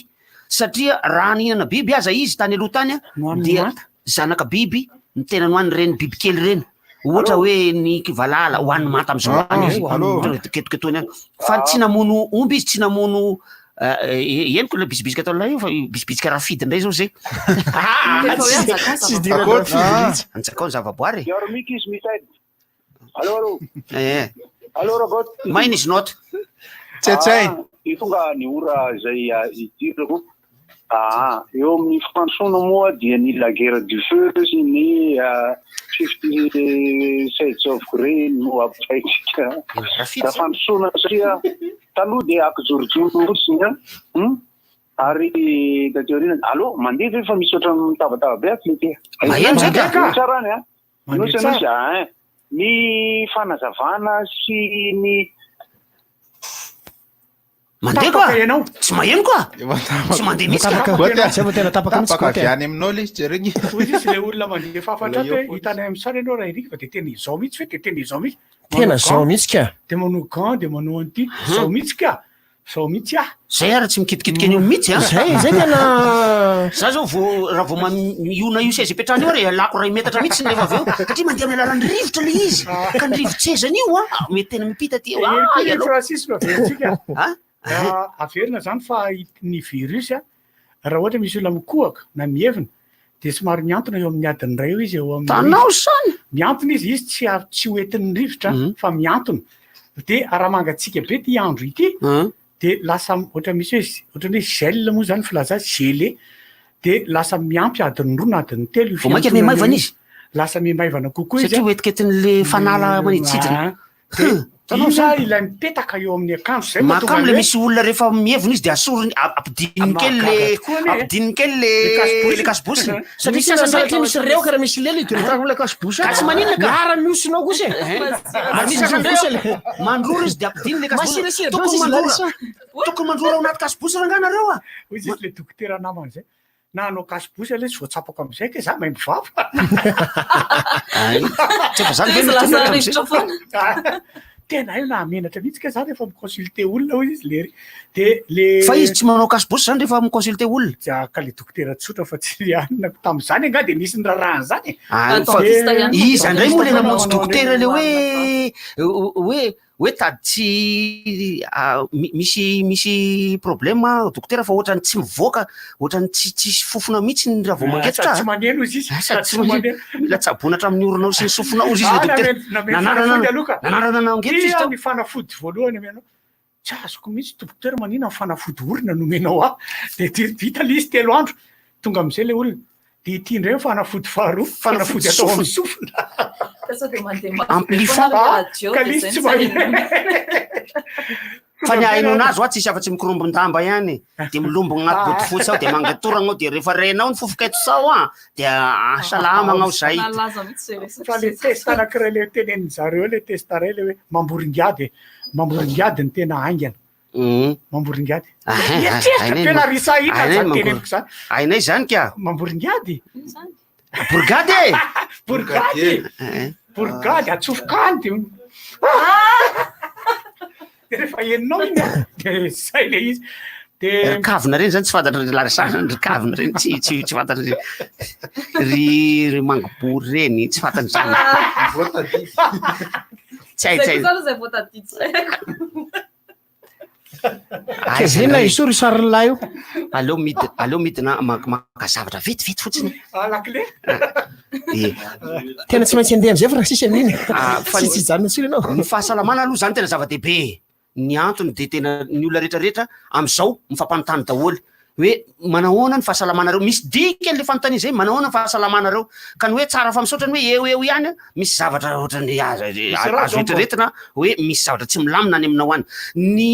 satria raha nihinana biby aza izy tany aloha tany dia zanaka biby ny tena nohaniny ireny bibikely ireny. Ohatra hoe ny kivalala hohaniny manta amin'izao any izy, ohatra hoe ketoketoany any. Fa tsy namono omby izy, tsy namono Henoko ilay bisibisika ataon'ilay io fa bisibisika rafidy indray zao zay. Efa hoe anjakao ny Tsy zavaboary. idirana rafidy mihitsy. Anjakao ny zavaboary e. Your mic is muted. Allo, allo. Eh. Allo, Ragot. Mine is not. Tsaitsay. Ah, io tonga ny ora izay ah, idirako. Ah, eo amin'ny fandrosoana moa dia ny la guerre du feu sy ny ah, Fifty Shades of Grey no ampitaintsika. Rafidy Raha fandrosoana satria taloha dia akijorojoro fotsiny an. Hmm? Ary taty aoriana, allo, mandeha ve fa misy ohatran'ny mitabataba be ato le ty? Maheno zay ka. Mandeha tsara any an. Mandeha Nosy tsara. nosy ah, ny fanazavana sy ny Mandeha koa. Tapaka ianao. Tsy maheno koa. Tsy mandeha mihitsy ka. Goty a. Zay vao tena tapaka mihitsy Tapaka Goty avy a. any aminao le izy jereo ny. Hoy izy ilay olona mandefa hafatra ato hoe hitanay amin'ny sary ianao raha Eric fa dia tena izao mihitsy ve dia tena izao mihitsy. Tena Manao zao gant, mihitsy ka. Dia manao gant dia manao an'ity. Izao mihitsy ka. Izao mihitsy ah. Zay ary tsy mikitikitika an'io mihitsy a. Zay zay tena Za zao vao raha vao miona io seza ipetrahana io ary alako iray metatra mihitsy rehefa avy eo satria mandeha amin'ny alalan'ny rivotra le izy ka ny rivo-tsezany io a mety tena mipita aty Eny ah koa ny ianao Francis no averintsika. Ah? Ah, averina zany fa ny virus a, raha ohatra misy olona mikohaka na mihevina dia somary mihantona eo amin'ny adiny iray eo izy eo amin'ny Tanao rivotra. zany. Mihantona izy, izy tsy a- tsy ho entin'ny rivotra fa mihantona. Dia raha mangatsiaka be ity andro ity dia lasa ohatra misy hoe ohatran'ny hoe gel moa zany filaza azy, gelé, dia lasa miampy adiny roa na adiny telo io Vao mainka fihantonana mihamaivana io. izy. Lasa mihamaivana kokoa izy Satria a. hoentiketin'le fanala maniditsidina. Ah, dia Tanao iny zany. ilay mipetaka eo amin'ny akanjo zay mahatonga Mahakamo le ny hoe misy olona rehefa mievina izy de asoriny ampidininy kely le Mahagaga tokoa anie. ampidininy kely le Le cache-bouche. le cache-bouche-ny. Satria Misy sasany satria misy reoka raha misy lelo de mitako ilay cache-bouche. Ka tsy maninona ka. Miara miosina ao kosa e. Ary misy sasany kosa ndray le. mandrora izy de ampidininy le cache-bouche. Masirasira be Tokony izy mandrora. Larissa. Tokony mandrora ao anaty cache-bouche rangahy nareo a. Hoy izy le dokotera namany zay. Na hanao cache-bouche aloha tsy voatsapako am'izay ke za mahay mivava. Ay, tsy efa zany ve Izy no lasa tena hatramin'izay? rivotra foana. Tena io nahamenatra mihitsy ke za rehefa mi-consulter olona hoy izy le de le Fa izy tsy manao cache-bouche zany rehefa mi-consulter olona. Ja, ka le dokotera tsotra fa tsy anona tamin'izany angaha de nisy ny raharahany zany e. Ah, fa Dentiste ihany. iza indray moa le namonjy Manao dokotera le an'ireny hoe hoe hoe tady tsy ah, misy misy problème dokotera fa ohatrany tsy mivoaka ohatrany tsy tsisy fofona mihitsy ny raha vao mangetotra Sady tsy maneno izy izy. Ah, Sady sady tsy tsy maneno maneno. mila tsaboina hatramin'ny oronao sy ny sofinao izy izy Ah, le dokotera nameno- nameno nanarana fanafody aloha ka. nanarana nangetotra izy Tia tao ny fanafody voalohany amenao. Tsy azoko mihitsy dokotera manina ny fanafody orona nomenao ahy. De ty vita le izy telo andro. Tonga am'izay le olona. De ity indray ny fanafody faharoa, fanafody atao amin'ny sofina. Ka sao dia mandeha mafy be Amplifant. foana ilay radio Ka dia le izy izay tsy no tsy maheno. fa ny ahainoana azy hoa tsisy afa-tsy mikorombon-damba ihany de milombogna anaty bodofotsy ao de mangatoragna ao de rehefa renao ny fofokaito sao a de ah, salama agnao zay Nalaza mihitsy izay resaka Fa le izay. test anankiray le tenenin zareo le test iray le hoe mamboringady e. Mamboringady ny tena haingana. Mamboringady. Ah, ah, Mieritreritra hainay be ny- Larissa inona hainay ny zany mambory- teneniko zany. Hainay zany ka. Mamboringady. Bourgade e! Bourgade. Bourgade atsofoka any de de rehefa henonao iny a de zay le izy. De Ry kavina reny zany tsy fantatra ry Larissa zany ry kavina reny tsy tsy tsy fantatra ry ry ry mangobory reny tsy fantatra zany. Tsy hay Zay tsy hay. koa zany izay voatadidy tsy haiko. Ka zay na esory io sarin'lahy io. Aleo midina aleo midina maka maka zavatra vetivety fotsiny. Ah, la clé. Eh, Tena tsy maintsy andeha am'izay Francis amin'iny. Ah, fa Tsy tsy hijanona intsony ianao. Ny fahasalamana aloha zany tena zava-dehibe e. Ny antony de tena ny olona rehetrarehetra am'izao mifampanontany daholo hoe manahoana ny fahasalamanareo. Misy dikany le fanontaniana zay, manahoana ny fahasalamanareo. Ka ny hoe tsara fa misaotra ny hoe eo eo ihany, misy zavatra ohatran'ny Misy raha azo zao mba. eritreretina hoe misy zavatra tsy milamina any aminao any. Ny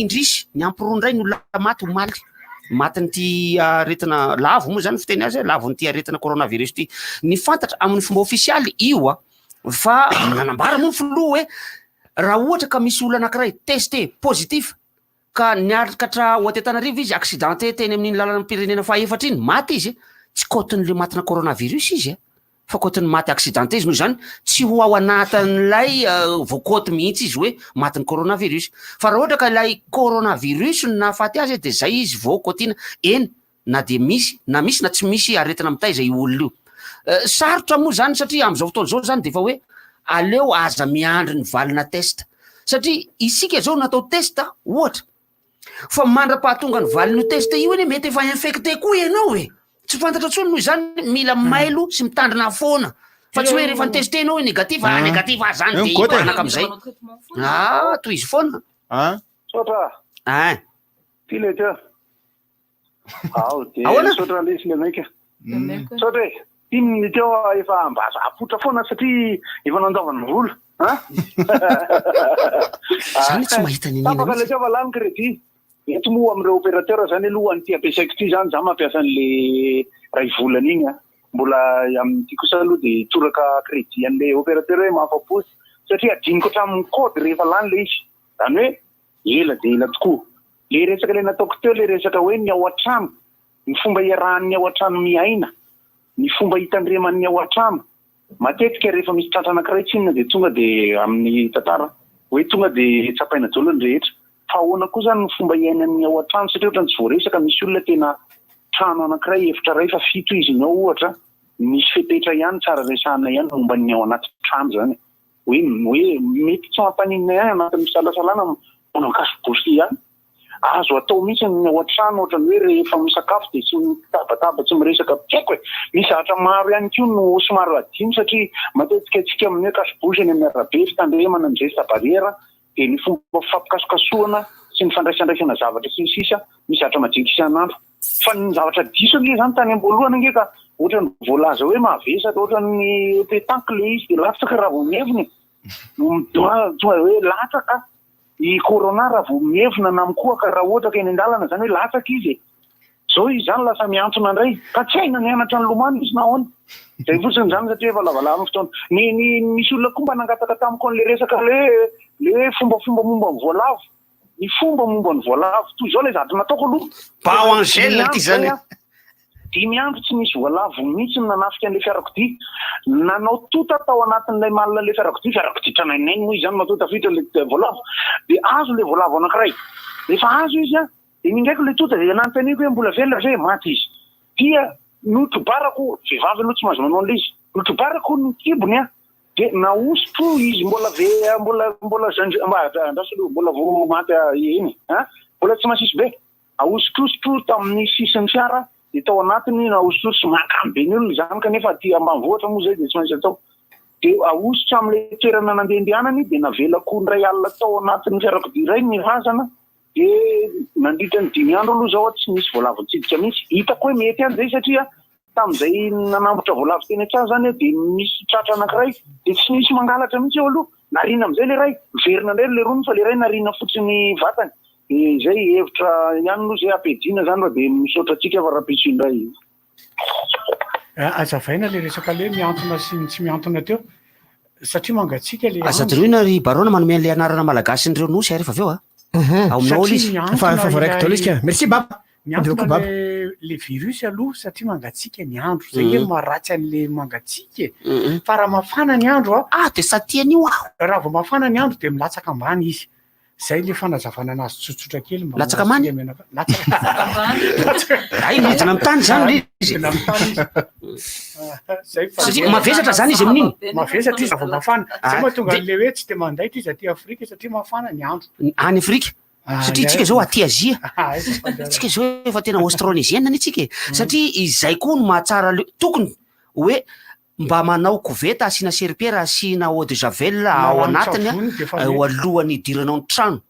indrisy, ny ampiroa indray ny olona maty omaly. Matin'ity aretina lavo moa zany fiteny azy, lavon'ity aretina coronavirus ity. Ny fantatra amin'ny fomba ofisialy io a, fa nanambara moa ny filoha hoe raha ohatra ka misy olona anankiray testé positif ka niakatra ho aty Antananarivo izy, accidenté teny amin'iny lalam-pirenena fahaefatra iny, maty izy, tsy kaotin'le matina coronavirus izy a, fa kaotin'ny maty accidenté izy, noho izany tsy ho ao anatin'ilay voakaoty mihitsy izy hoe matin'ny coronavirus. Fa raha ohatra ka ilay coronavirus no nahafaty azy de zay izy vao kaotiana, eny na dia misy na misy na tsy misy aretina mitaiza io olona io. Sarotra moa zany satria amin'izao fotoana izao zany de efa hoe aleo aza miandry ny valina test satria isika zao natao test ohatra. Fa mandra-pahatonga ny valin'io test io anie mety efa infecté koa ianao e! Tsy fantatra intsony noho izany mila mailo sy mitandrina foana fa tsy hoe rehefa nitester ianao hoe négatif, ah négatif ah zany de hibanaka amizay. Ah tohizo foana. Misaotra. Ein. Ty le teo. Ao de Ahoana? misaotra lesy le maika. Misaotra e. Ty ny teo efa mba apoitra foana satria efa nandoavana vola. An? Zany tsy mahita niniana Tapaka le mihitsy. teo fa lany crédit. Eto moa amin'ireo opérateur zany aloha an'ity ampiasaiko ity zany za mampiasa an'le ray volana iny an. Mbola amin'ity kosa aloha dia hitoraka crédit an'le opérateur hoe mahafa-po satria adinoko hatramin'ny code rehefa lany le izy. Zany hoe ela dia ela tokoa. Le resaka le nataoko teo le resaka hoe ny ao an-trano, ny fomba iarahan'ny ao an-trano miaina, ny fomba hitandreman'ny ao an-trano. Matetika rehefa misy tratra anankiray tsinona dia tonga dia amin'ny tantara hoe tonga dia tsapaina daholo ny rehetra. Fa ahoana koa izany ny fomba iainan'ny ao an-trano satria ohatran'ny tsy voaresaka, misy olona tena trano anankiray efitra iray fa fito izy ny ao ohatra, misy fepetra ihany tsara resahana ihany momba ny ao anaty trano izany. Hoe hoe mety tsy mampaninona ihany anatin'ny fisalasalana manao cache-bouche ihany. Azo atao mihitsy ny ao an-trano ohatran'ny hoe rehefa misakafo dia tsy mitabataba tsy miresaka tsy haiko e! Misy zavatra maro ihany koa no somary adino satria matetika antsika amin'ny hoe cache-bouche eny amin'ny arabe, fitandremana ny geste barrière dia ny fomba fifampikasokasohana sy ny fandraisandraisana zavatra sy ny sisa misy zavatra majinika isan'andro. Fa ny zavatra diso ange izany tany am-boalohany ange ka ohatran'ny voalaza hoe mavesatra ohatran'ny petanque ilay izy dia latsaka raha vao mievina e! Tonga hoe latsaka i corona raha vao mievina na mikohaka raha ohatra ka eny an-dalana izany hoe latsaka izy e! Zao izy izany lasa mihantona indray ka tsy haina nianatra nilomano izy na ahoana. Izay fotsiny izany satria efa lavalava ny fotoana. Ny ny nisy olona koa mba nangataka tamiko an'ilay resaka le le hoe fombafomba momba ny voalavo. Ny fomba momba ny voalavo. Toy izao ilay zavatra nataoko aloha. Bao Angèle ity izany. Dimy andro tsy nisy voalavo mihitsy ny nanafika an'ilay fiarakodia. Nanao tota tao anatin'ilay malina ilay fiarakodia, fiarakodia tranaininainy moa izany matoa tafiditra ilay voalavo. Dia azo ilay voalavo anankiray. Rehefa azo izy an, dia ningaiko ilay tota dia nanontaniako hoe mbola velona ve? Maty izy. Dia notrobarako, vehivavy aloha tsy mahazo manao an'ilay izy, notrobarako ny kibony an, dia nahosotro izy mbola ve mbola mbola jeune, mba andraso aloha, mbola vao maty iny an, mbola tsy masiso be. Ahosotrosotro tamin'ny sisin'ny fiara dia tao anatiny nahosotro mahakamo be ny olona izany kanefa aty ambanivohitra moa izay dia tsy maintsy atao. Dia ahosotra amin'ilay toerana nandehandehanany dia navelako indray alina tao anatin'ny fiarakodia iray ny razana dia nandritra ny dimy andro aloha izao aho tsy nisy voalavo nitsidika mihitsy. Hitako hoe mety ihany izay satria tamin'izay nanambotra voalavo teny an-tsaha izany aho dia nisy tratra anankiray dia tsy nisy mangalatra mihitsy eo aloha. Nariana amin'izay ilay iray, miverina indray ilay rony fa ilay iray nariana fotsiny vatany. Dia izay hevitra ihany aloha izay ampiadiana izany fa dia misaotra antsika fa rahampitso indray. Azavaina ilay resaka ilay hoe mihantona sy ny tsy mihantona teo satria mangatsiaka ilay Aza andro. adinoina ry Barona manome an'ilay anarana malagasin'ireo nosy rehefa avy eo a. Ao aminao Satria izy. mihantona Efa efa voaraiko daholo izy ka. Merci Baba. Mihantona Merci beaucoup Baba. le le virus aloha satria mangatsiaka ny andro. Zay nge maharatsy an'le mangatsiaka e. Fa raha mafana ny andro a. Ah de sady tia an'io aho. Raha vao mafana ny andro de milatsaka ambany izy. Zay le fanazavana anazy tsotsotra kely mba Latsaka ambany? ho azontsika mianaka. Latsaka. Ay midina amin'ny tany zany le izy. Midina amin'ny tany izy. Zay fa- Satria mavesatra zany izy amin'iny. Mavesatra izy raha vao mafana. Zay Ah, mahatonga de- an'le hoe tsy de mandaitra izy aty Afrika satria mafana ny andro. Any Afrika. Ah, Satria ya- tsika zao aty Azia. Ah, aiza fa andeha- Tsika zao efa tena austronésienne anie tsika e. Satria izay koa no mahatsara le tokony hoe mba manao koveta asiana serpillère asiana eau de javel ao Na anatiny a, ranon-tsavony de efa eo mety. alohan'ny hidiranao ny trano.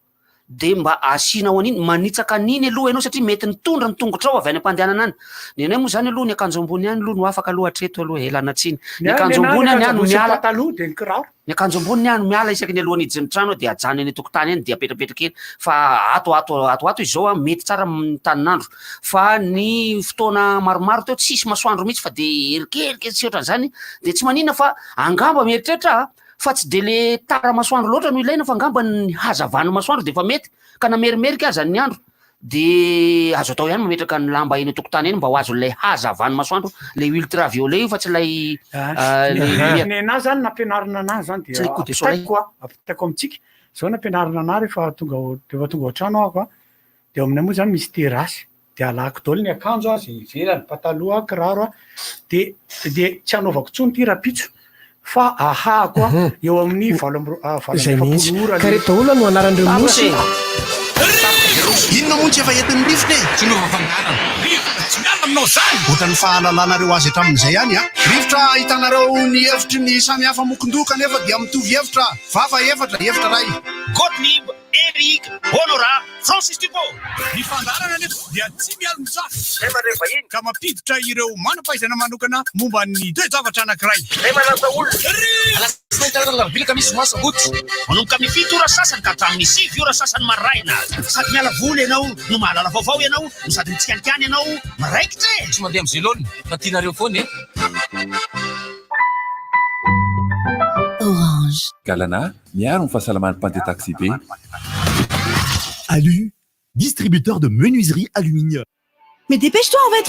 De mba asiana ao an'iny, manitsaka an'iny aloha ianao satria mety nitondra ny tongotrao avy any am-pandehanana any. Ny anay moa zany aloha ny akanjo ambony ihany aloha no afaka aloha hatreto aloha e, ialana tsiny. Ny Ny ahy- akanjo ny anahy ambony ny any akanjo aho no ambony sy ny miala. pataloha de ny kiraro. Ny akanjo ambony ny ahy no miala isaky ny alohan'ny hiditra ny trano dia ajanona eny an-tokotany eny dia apetrapetraka eny fa ato ato ato ato izy izao an mety tsara amin'ny tanin'andro fa ny fotoana maromaro teo tsisy masoandro mihitsy fa de erikerika sy ohatran'izany de tsy maninona fa angamba mieritreritra aho fa tsy de le tara masoandro loatra no ilaina fa angamba ny hazavan'ny masoandro de efa mety ka na merimerika aza ny andro De azo atao ihany mametraka ny lamba eny an-tokotany eny mba ho azon'ilay hazavan'ny masoandro, ilay ultraviolet io fa tsy ilay ilay lumière. Ny anah zany nampianarina anah zany dia Tsy ilay coup de soleil. ampitaiko a, ampitaiko amintsika, zao nampianarina anah rehefa tonga ao rehefa tonga ao an-trano aho a, de ao aminay moa zany misy terrasse, de alako daholo ny akanjo a, zay ivelany, pataloha, kiraro a, de de tsy hanaovako intsony ity rahampitso fa ahahako a eo amin'ny valo amby Izay mihitsy. 48 ora Ka ireto daholo no anaran'ireo nosy. Inona Inona moa no tsy efa entin'ny rivotra e? Tsy miova fandaharana. Rivotra tsy miala aminao izany! Ohatran'ny fahalalanareo azy hatramin'izay ihany an! Rivotra ahitanareo ny hevitry ny samy hafa mokon-doha kanefa dia mitovy hevitra, vava efatra, hevitra iray. Gottlieb, Eric, Honorat, Francis Dupont. Ny fandaharana anefa dia tsy mialon-tsafy ka mampiditra ireo manam-pahaizana manokana momba ny toe-javatra anankiray. Alatsinainy talata alarobia alakamisy zoma sabotsy manomboka amin'ny fito ora sasany ka hatramin'ny sivy ora sasany maraina. Sady miala voly ianao no mahalala vaovao ianao no sady mitsikanikany ianao miraikitra e! Tsy mandeha amin'izay laoniny fa tianareo foana e! Orange. Galana, miaro ny fahasalaman'ny mpandeha taxi-be. Alu, distributeur de menuiserie aluminium. Mais dépêche-toi, on va être